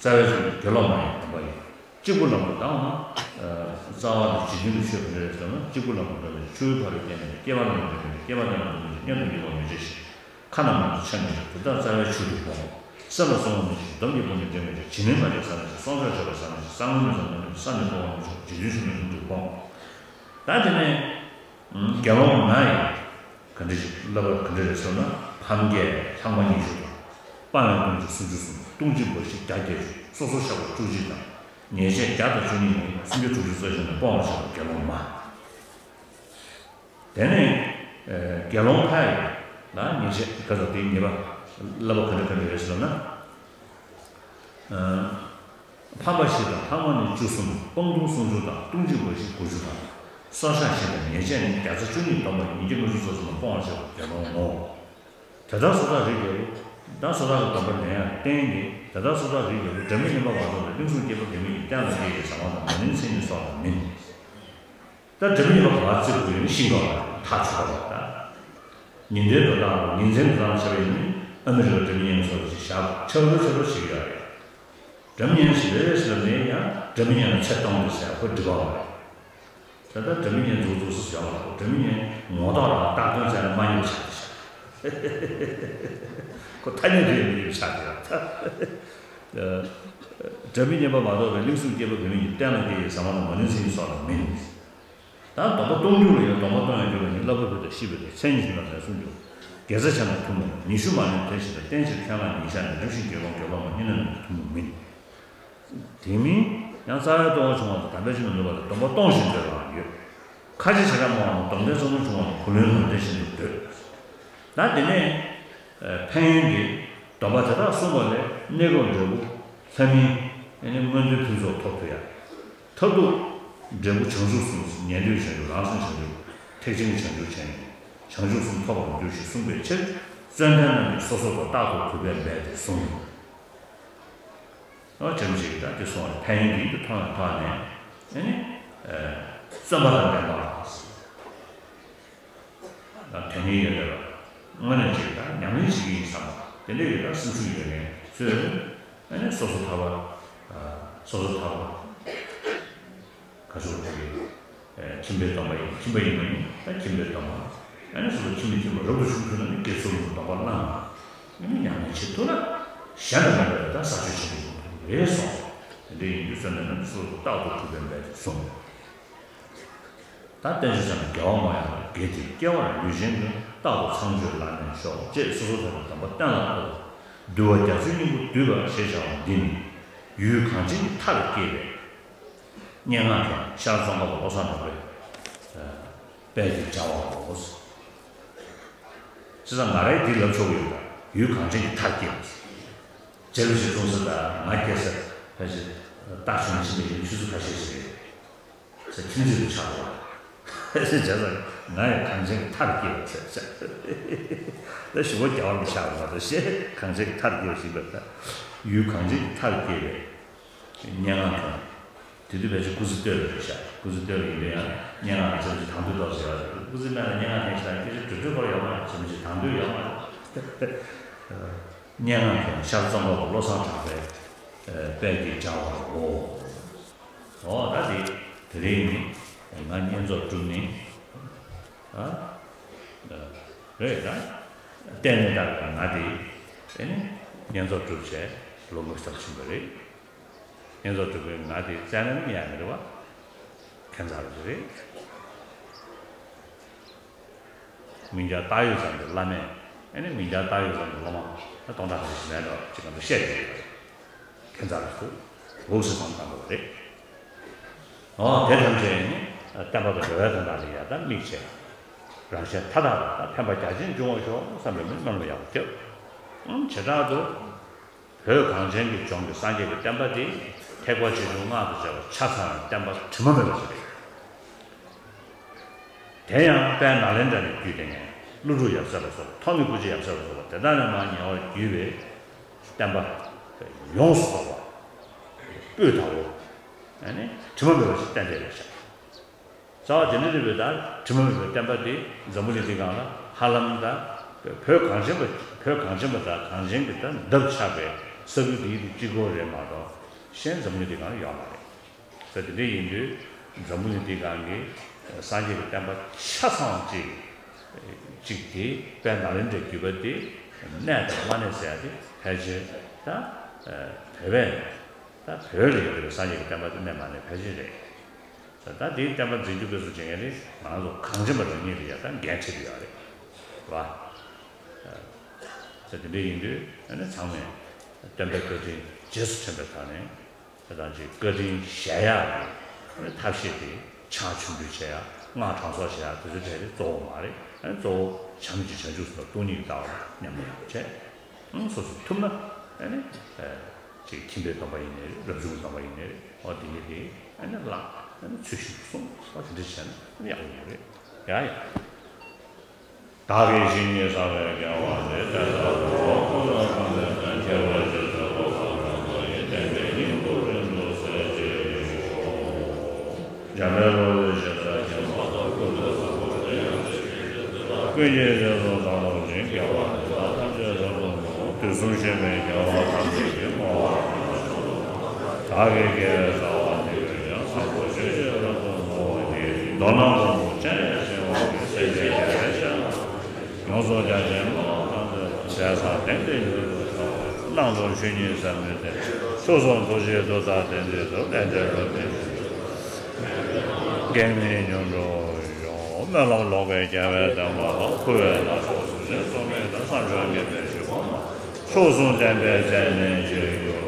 རྩ་བའི་ཚུལ་དགེ་སློང་མ་ཡིན་སྡོམ་པ་ཡིན། གཅིག་པུ་ལམ་དུ་བདག་ན། རྩ་བ་ནི་རྗེ་བཙུན་གྱི་ཆོས་ག་རེ་རེད་ཟེར་ན་གཅིག་པུ་ལམ་དུ་བདག་ནི་ཆུ་བོའི་ཕ་རོལ་བསྐྱལ་ནས་སྐྱེ་བ་ལེན་པའི་སྐྱེ་བ་ལེན་པ་ལ་མི་བྱེད་མཉམ་དུ་འགྱུར་བར་མི་བྱེད་ཞིང་། ཁ་ན་མ་ཐོ་ཆ་མི་འཇོག་དེ་དག་རྩ་བའི་ཆོས་སུ་སྤོང་། སེམས་ལ་སྲུང་བ་མི་བྱེད་ཅིང་སྡོམ་གྱིས་སྤོང་བའི་འདྲེན་མི་བྱེད། བྱིན་ལེན་མ་བྱེད་ཟ་མི་བྱེད། སྲོག་ཆགས་བཅད་པ་ཟ་མི་བྱེད། ས་སྔོན་མི་ཟ་མི་བྱེད། ས་ནི་སྤོང་བ་མི་བྱེད། རྗེ་བཙུན་ཆོས་ནི་ལྷུན་གྲུབ་སྤོང་། ད་དེ་ནས་དགེ་སློང་མ་ཡིས་ག་འདྲ་ཞིག་བསླབ་པ་ག་འདྲ་རེད་ཟེར་ན་ཕམ་བརྒྱད་ལྷག་མ་ཉི་ཤུ་དང་སྤང་བའི་ལྟུང་བྱེད་སུམ་ཅུ་གསུམ་ལྟུང་བྱེད་འབའ་ཞིག་བརྒྱ་བརྒྱད་ཅུ་སོ་སོར་བཤགས་པ་བཅུ་གཅིག་དང་ཉེས་བྱས་བརྒྱ་དང་བཅུ་གཉིས་ནི་སུམ་བརྒྱ་དྲུག་ཅུ་རྩ་བཞི་ནི་སྤོང་བར་བྱ་བ་དགེ་སློང་མ། དེ་ནས་དགེ་སློང་ཕ་ཡི་ལ་ཉེས་བྱས་ག་ཚོད་དེ་ཉེས་པ་བསླབ་པ་ག་འདྲ་ག་འདྲ་རེད་ཟེར་ན། ཕམ་པ་བཞི་དང་ལྷག་མ་ནི་བཅུ་གསུམ་སྤང་ལྟུང་སུམ་ཅུ་དང་ལྟུང་བྱེད་འབའ་ཞིག་དགུ་བཅུ་དང་སྲོག་ཆགས་བཞི་དང་ཉེས་བྱས་ནི་བརྒྱ་རྩ་བཅུ་གཉིས་བསྡོམས་པ་ཉིས་བརྒྱ་ལྔ་བཅུ་རྩ་གསུམ་ལ་སྤོང་བར་བྱ་བ་དགེ་སློང་ངོ་། དེ་ལྟར་སོ་ཐར་རིགས་བརྒྱད་པོ། ད་སོ་ཐར་གྱི་སྡོམ་པ་ལེན་ཡང་བརྟེན་ནས་དེ་ལྟར་སོ་ཐར་རིགས་བརྒྱད་པོ་སྒྲ་མི་སྙན་པ་མ་གཏོགས་པའི་གླིང་སྲོང་སྐྱེས་བུ་དགེ་བའི་རྟེན་ལ་སྐྱེས་ཀྱི་ཟ་མ་དང་མ་ནིང་མཚན་ཉིད་སོགས་ལ་མིན། ད་སྒྲ་མི་སྙན་པ་ག་བར་བརྩི་དགོས་ཡོད་ན་ཤིང་ཀ་བ་ཐག་ཆོད་པ་ལ་ད། ཉིན་ལྡན་འགྲོ་སྟངས་ལ་ཉིན་མཚན་འགྲོ་སྟངས་བྱས་པ་ཡིན་ན་ཨ་མི་རི་ཀ་སྒྲ་མི་སྙན་སོགས་ལ་ཅིག་བཞག་ཆགས་ལོས་ཆགས་ལོས་བྱེད་ཀྱི་ཡོད་རེད། སྒྲ་མི་སྙན་ཞིག་རེད་ཟེར་ནས་ཡང་སྒྲ་མི་སྙན་ལ་ཚད་གཏོང་དགོས་ཟེར་ཁོ་འགྲིག་པ་མ་རེད། ད་ལྟ་སྒྲ་མི་སྙན་འཛུགས་འཛུགས་སུ་བྱ་བ་ལ་སྒྲ་མི་སྙན་ངོ་ཐོག་རང་བཏགས་དོན་ཚད་ལ་མ་ཉེས་པ་ཆགས་ཀྱི་ཤག་ཁོ་ཐ་སྙད་དུ་ཡང་མི་ཉེས་པ་ཆགས་ཀྱི་ཡོད་ད། སྒྲ་མི་སྙན་པ་མ་གཏོགས་པའི་གླིང་སྲོང་སྐྱེས་བུ་དགེ་བའི་གཏན་ལ་འཁེལ་བའི་ཟ་མ་དང་མ་ནིང་མཚན་ཉིད་སོགས་ལ་མིན། ད་སྡོམ་པ་གཏོང་རྒྱུ་ལ་ཡང་སྡོམ་པ་གཏོང་ཡང་རྒྱུ་ལ་ནི་བསླབ་པ་ཕུལ་དང་ཤིས་པ་དང་མཚན་ཉིད་ཞུ་ན་ལན་གསུམ་འདུག་དགེ་རྩ་བྱས་ན་ཐུན་མོང་། ཉི་ཤུ་མ་ལོན་དེ་བཞིན་དུ་རྟེན་ཕྱིར་ཁས་བླངས་ཉིན་ཞག་ནས་འགྲུབ་ཞིང་དགེ་སློང་དགེ་སློང་མ་གཉིས་ནི་ཐུན་མོང་མིན། དེ་མིན་ཡང་རྩ་བའི་ལྟུང་བ་བྱུང་བ་དང་དམ་པའི་ཆོས་མི་སྒྲུབ་པ་ལ་སྡོམ་པ་གཏོང་ཞིང་འདོད་པའང་ཡོད། ཁ་ཆེ་བྱེ་བྲག་སྨྲ་བ་རྣམས་སྡོམ་ལྡན་གཙོ་འཁོར་བྱུང་བ་ལ་བུ་ལོན་ལོན་ལྡན་བཞིན་དུ་འདོད། ད་དེ་ནས་ཕན་ཡོན་གྱི་སྡོམ་པ་དེ་དག་གསུངས་པ་ལས་གནས་སྐབས་འབྲས་བུ་ལྷ་མིན་ཨེ་ནི་མངོན་མཐོའི་ཕུན་ཚོགས་ཐོབ་ཐུབ་ཡ། མཐར་ཐུག་འབྲས་བུ་བྱང་ཆུབ་གསུམ་ཉན་ཐོས་བྱང་ཆུབ་རང་སེམས་བྱང་ཆུབ་ཐེག་ཆེན་གྱི་བྱང་ཆུབ་ཅན་བྱང་ཆུབ་གསུམ་ཐོབ་པར་འགྱུར་ཞེས་གསུངས་པའི་ཕྱིར་བརྩོན་ལྡན་རྣམས་ཀྱིས་སོ་སོ་དང་རྟག་ཏུ་གུས་པས་འབད་དེ་གསུངས། ཨོ་ཅམ་ཞིག་ད་དེ་སོང་བ་ཕན་ཡོན་ཡིད་དུ་མཐོང་བའི་ཐོག་ནས་ཨེ་ནི་བརྩོན་པ་དང་ལྡན་པ། དོན་སྙིང་ཡོད་རེད་པ། དངོས་གནས་ཅིག་ད་ཉམས་ལེན་བྱེད་ཀྱི་ཡིན་བསམ་པ་དེ་འདྲ་ཡོད་ན་སེམས་ཤུགས་ཡོད་མཁན་ཚོས་ཨ་ནི་སོ་སོ་ཐར་པ། སོ་སོ་ཐར་པ་ག་ཚོད་དེ་ཁྱིམ་པའི་སྡོམ་པ་ཡིན་ཁྱིམ་པ་ཡིན་མ་ཡིན་ད་ཁྱིམ་པའི་སྡོམ་པ་ཨ་ནི་སོ་སོ་ཁྱིམ་ནས་ཁྱིམ་པ་རབ་ཏུ་བྱུང་ཐུབ་ན་ནི་དགེ་ཚུལ་སློང་སྡོམ་པ་བླངས་ཨ་ནི་ཉམས་ལེན་བྱེད་ཐུབ་ན་གཞན་དང་མ་འདྲ་བའི་ད་ས་ཆོད་ཆེན་པོ་ཡོང་ཐུབ་ཀྱི་རེད་གསུངས། དེ་འདྲ་ཡིན་དུས་བརྩོན་ལྡན་རྣམས་སོ་སོ་རྟག་ཏུ་གུས་པས་འབད་དེ་གསུངས། ད་བསྟན་བཅོས་ཚར་ནས་དགེ་བ་མང་ཡང་དགེ་དེ་སྐྱེ་བར་ལུས་ཅན་ཀུན། རྟག་ཏུ་ཚངས་སྤྱོད་ལ་གནས་ཤོག་ཅེས་སོ་སོ་ཐར་པའི་སྡོམ་པ་གཏན་ལ་ཕབ། འདུལ་བ་རྒྱ་མཚོའི་སྙིང་པོ་བསྡུས་པ་ཞེས་བྱ་བ་འདི་ནི། ཡུལ་གངས་ཅན་གྱི་མཐའ་ལ་སྐྱེས་པའི་སྙན་ངག་དང་ཤར་ཙོང་ཁ་པ་བློ་བཟང་ནོར་བུས་དཔལ་གྱིས་སྦྱར་བའོ། བྱས་ཙང་ང་རང་འདི་ལབ་ཆོག་གི་ཡོད་ད། ཡུལ་གངས་ཅན་གྱི་མཐའ་སྐྱེས་པ། རྗེ་རིན་པོ་ཆེ་འཁྲུངས་ས་དང་ང་སྐྱེས་ས་ཕལ་ཆེར་རྟ་བྱུང་ཕྱིན་པའི་ཡུལ་ཆུ་ཚོད་ཁ་ཤས་ཤིག་རེད། ཟེར་ཁྱིམ་མཚེས་རུ་ཆགས་འགྲོ་བ། ཟེར་བྱས་ཙང་ ང་ཡང་གངས་ཅན་གྱི་མཐར་སྐྱེས་པ་ཟེར་ཟེར། ད་ཞུ་བ་རྒྱ་བར་གྱི་ཆགས་པ་མ་གཏོགས་ཤེས། གངས་ཅན་གྱི་མཐར་སྐྱེས་པ་ཞིག་པ་ད། ཡུལ་གངས་ཅན་གྱི་མཐར་སྐྱེས་པའི་སྙན་ངག་དང་། དེ་དུས་ཕལ་ཆེར་སྐུ་ཚེ་སྟོད་ལ་རེད་ཤག་སྐུ་ཚེ་སྟོད་ལ་ཡིན་དུས་ཡང་སྙན་ངག་གི་བྱ་བྱེད་དང་དོད་ཏོག་ཙམ་ཡོད་རེད། སྐུ་ཚེ་སྨད་ལ་སྙན་ངག་མཁན་ཞིག་དང་སྐད་ཆ་འགྲོ་འགྲོ་བར་ཡོད་མ་རེད། བྱ་བྱེད་དང་དོད་ཡོད་མ་རེད། སྙན་ངག་མཁན་ཤར་ཙོང་ཁ་པ་བློ་བཟང་གྲགས་པའི་དཔལ་གྱིས་སྦྱར་བའོ། འོ་ད་དེ་དེ་རིང་ནི་ང་བསྙེན་རྫོགས་སྒྲུབ་ནི་ཨ་རེད་ད། གཏན་ནས་ད་ང་དེ་ཨེ་ནི་བསྙེན་རྫོགས་སྒྲུབ་བྱས་ལོ་ངོ་ལྟར་ཕྱིན་པ་རེད། བསྙེན་རྫོགས་སྒྲུབ་པའི་ང་དེ་བཙལ་ན་ནི་ཡང་མི་རེད་བ། ཁྱད་མཚར་ཞིག་རེད། མིང་བྱང་བཏགས་ཡོད་ཙམ་གྱི་བླ་མས། ཨེ་ནི་མིང་བྱང་བཏགས་ཡོད་ཙམ་གྱི་སློབ་མ་ད་སྟོང་ཕྲག་རེ་ཞིག་མེད་འགྲོ་ཅིག་གང་དུ་བཤད་ཀྱི་ཡོད་རེད། ཁྱད་མཚར་རེད་འདུག་འུག་སེ་སོང་བཏང་དགོས་པ་རེད། འོ་དེ་ཐམས་ཅད་ནི་བསྟན་པ་དང་འབྲེལ་བའི་དོན་དག་ལ་ཡ་ད་དམིགས་བྱས། རང་གཞན་མཐའ་དག་ལ་ད་ཕན་པ་རྒྱ་ཆེན་འབྱུང་བར་ཤོག་བསམ་པའི་སྨོན་ལམ་ཡག་པོ་བརྒྱབ། ཨང་བྱེ་བྲག་ཏུ། བོད་གངས་ཅན་གྱི་ལྗོངས་ཀྱི་སངས་རྒྱས་ཀྱི་བསྟན་པ་འདི་ཐེག་པ་ཆེ་ཆུང་སྔགས་དང་བཅས་པ་ཆ་ཚང་བའི་བསྟན་པ་དྲི་མ་མེད་པ་ཞིག་རེད། དེ་ཡང་དཔལ་ནཱ་ལེནྡྲ་ནས་བརྒྱུད་དེ་ངས་ཀླུ་སྒྲུབ་ཡབ་སྲས་ལ་སོགས་པ་ཐོགས་མེད་སྐུ་མཆེད་ཡབ་སྲས་ལ་སོགས་པ་དེ་དག་ནས་མར་ཉེ་བར་བརྒྱུད་པའི་བསྟན་པ་ཡོངས་སུ་རྫོགས་པ་སྤུས་དག་པོ་ཨ་ནི་དྲི་མ་མེད་པ་ཞིག་བསྟན་བསྡད་པའི་ཆ། རྩ་བ་དེ་འདྲ་རེད་པས། ད་དྲི་མ་མེད་པའི་བསྟན་པ་འདི་འཛམ་བུ་གླིང་འདི་སྒང་ལ་ཧ་ལམ་ད་བོད་གངས་ཅན་པ་བོད་གངས་ཅན་པ་དང་གངས་ཅན་གྱི་ད་འདབས་ཆགས་པའི་ས་ཁུལ་འདི་འདི་གཅིག་པོ་རེད་མ་གཏོགས་གཞན་འཛམ་བུ་གླིང་འདི་སྒང་ལ་ཡོད་མ་རེད། ད་དེ་འདྲ་ཡིན་དུས་འཛམ་བུ་གླིང་འདི་སྒང་གི་སངས་རྒྱས་ཀྱི་བསྟན་པ་ཆ་ཚང་གཅིག་གཅིག་དེ་དཔལ་ནཱ་ལེནྡྲའི་བརྒྱུད་པ་འདི་གནས་དང་མ་གནས་ཟེར་ཡ་དེ་ཕལ་ཆེར་ད་བོད་པས་ད་བོད་ལ་ཡོད་པའི་སངས་རྒྱས་ཀྱི་བསྟན་པ་འདི་གནས་མ་གནས་ཕལ་ཆེར་རེད། ད་དེའི་བསྟན་པ་འཛིན་སྐྱོང་སྤེལ་གསུམ་བྱེད་མཁན་དེ་ང་ཚོ་གངས་ཅན་པ་རང་ཉིད་ལ་ཡ་ད་འགན་འཁྲི་དེ་ཡོད་རེད་བ། ད་དེ་འདྲ་ཡིན་དུས་ཨ་ནི་ཚང་མས་སྟོན་པའི་བཀའ་དྲིན་རྗེས་སུ་དྲན་པའི་ཐོག་ནས་ད་ལྟ་ཅིག་བཀའ་དྲིན་གཞལ་ཡག་གི་ཐབས་ཤེས་དེ་ཕྱག་མཆོད་འབུལ་བྱེད་ཡག་སྔགས་གྲངས་གསོག་བྱེད་ཡག་དེ་ཚོ་གྲས་དེ་གཙོ་བོ་མ་རེད། ཨ་ནི་གཙོ་བོ་བྱམས་ཀྱི་བྱང་ཆུབ་སེམས་དང་སྟོང་ཉིད་ཀྱི་ལྟ་བ་ལ་མཉམ་ལས་ཡག་པོ་བྱས། ཨང་སོ་སོ་ཐུབ་ན་ཨ་ནི། ཅིག་ཁྱིམ་པའི་སྡོམ་པ་ཡིན་ནའི་རེད། རབ་བྱུང་གི་སྡོམ་པ་ཡིན་ནའི་རེད། འོ་དེ་ཡིན་དེ་ཨ་ནི་བླངས་ཨ་ནི་ཚུལ་བཞིན་དུ་སྲུང་། འོ་དེ་འདྲ་བྱས་ན་ཨ་ནི་ཡག་པོ་ཡོད་རེད། ཡ་ཡ། བདག་གིས་ཇི་སྙེད་བསགས་པའི་དགེ་བ་འདི། དེ་དག་ཐོབ་པར་ཐུགས་བསམ་བཟང་པོས། ཁྱད་པར་ཅན་ཚོགས་པ་གང་དག་གི། བསྟན་པའི་སྙིང་པོ་རིང་དུ་གསལ་བྱེད་ཤོག། འཇམ་དཔལ་ལྷ་ལུས་ཞེ་སའི་ཁྱིམ་པ་དག། ཀུན་ཏུ་བཟང་པོ་དེ་ཡང་ཞིག་གིས། དེ་དག་ཀུན་གྱི་རྗེས་སུ་བདག་སློབ་ཅིང་། དགེ་བ་འདི་དག་ཐམས་ཅད་རབ་ཏུ་བསྔོ། དུས་གསུམ་གཤེགས་པའི་རྒྱལ་བ་ཐམས་ཅད་ཀྱིས། བསྔོ་བ་ཕྲ་མོས་ཆོག་ཏུ་གཏོང་བ། བདག་གི་དགེ་བའི་རྩ་བ་འདི་ཀུན་ཀྱང་། བཟང་པོ་སྤྱོད་ཕྱིར་རབ་ཏུ་བསྔོ་བ་ཡིས། མདོར་ན་མགོན་པོ་སྤྱན་རས་གཟིགས་དབང་གིས། སྲས་བཅས་རྒྱལ་བའི་གཤེན་རབ་ཡོངས་སུ་རྒྱ་ཆེན་པོ་ཐམས་ཅད་ལ། ཞེ་ས་བརྟན་ཏེ་མྱུར་དུ་ཐོབ་པར། གནང་རོགས་ཞུ་ཉིད་ཟབ་མོའི་གཏེར། ཚུལ་གསུམ་ཐུགས་རྗེའི་མཐུ་རྩལ་ལྡན་ཏེ་ཐུབ། ལས་འབྲས་རབ་བརྟན་ཞིང་། འགལ་མེད་མྱུར་འགྲུབ་ཤོག། སྨོན་ལམ་ལོག་པའི་རྒྱལ་བའི་བསྟན་པ་ལ། འཁུ་བའི་ལས་སོགས་སུ་ཞིག་སོང་མེད་དང་། བསམ་བྱུང་ངེས་པའི་གཞི་སྒོ་མ། ཕྱོགས་གསུམ་བསྟན་པའི་རྩེ་ནས་གཅིག་གྱུར།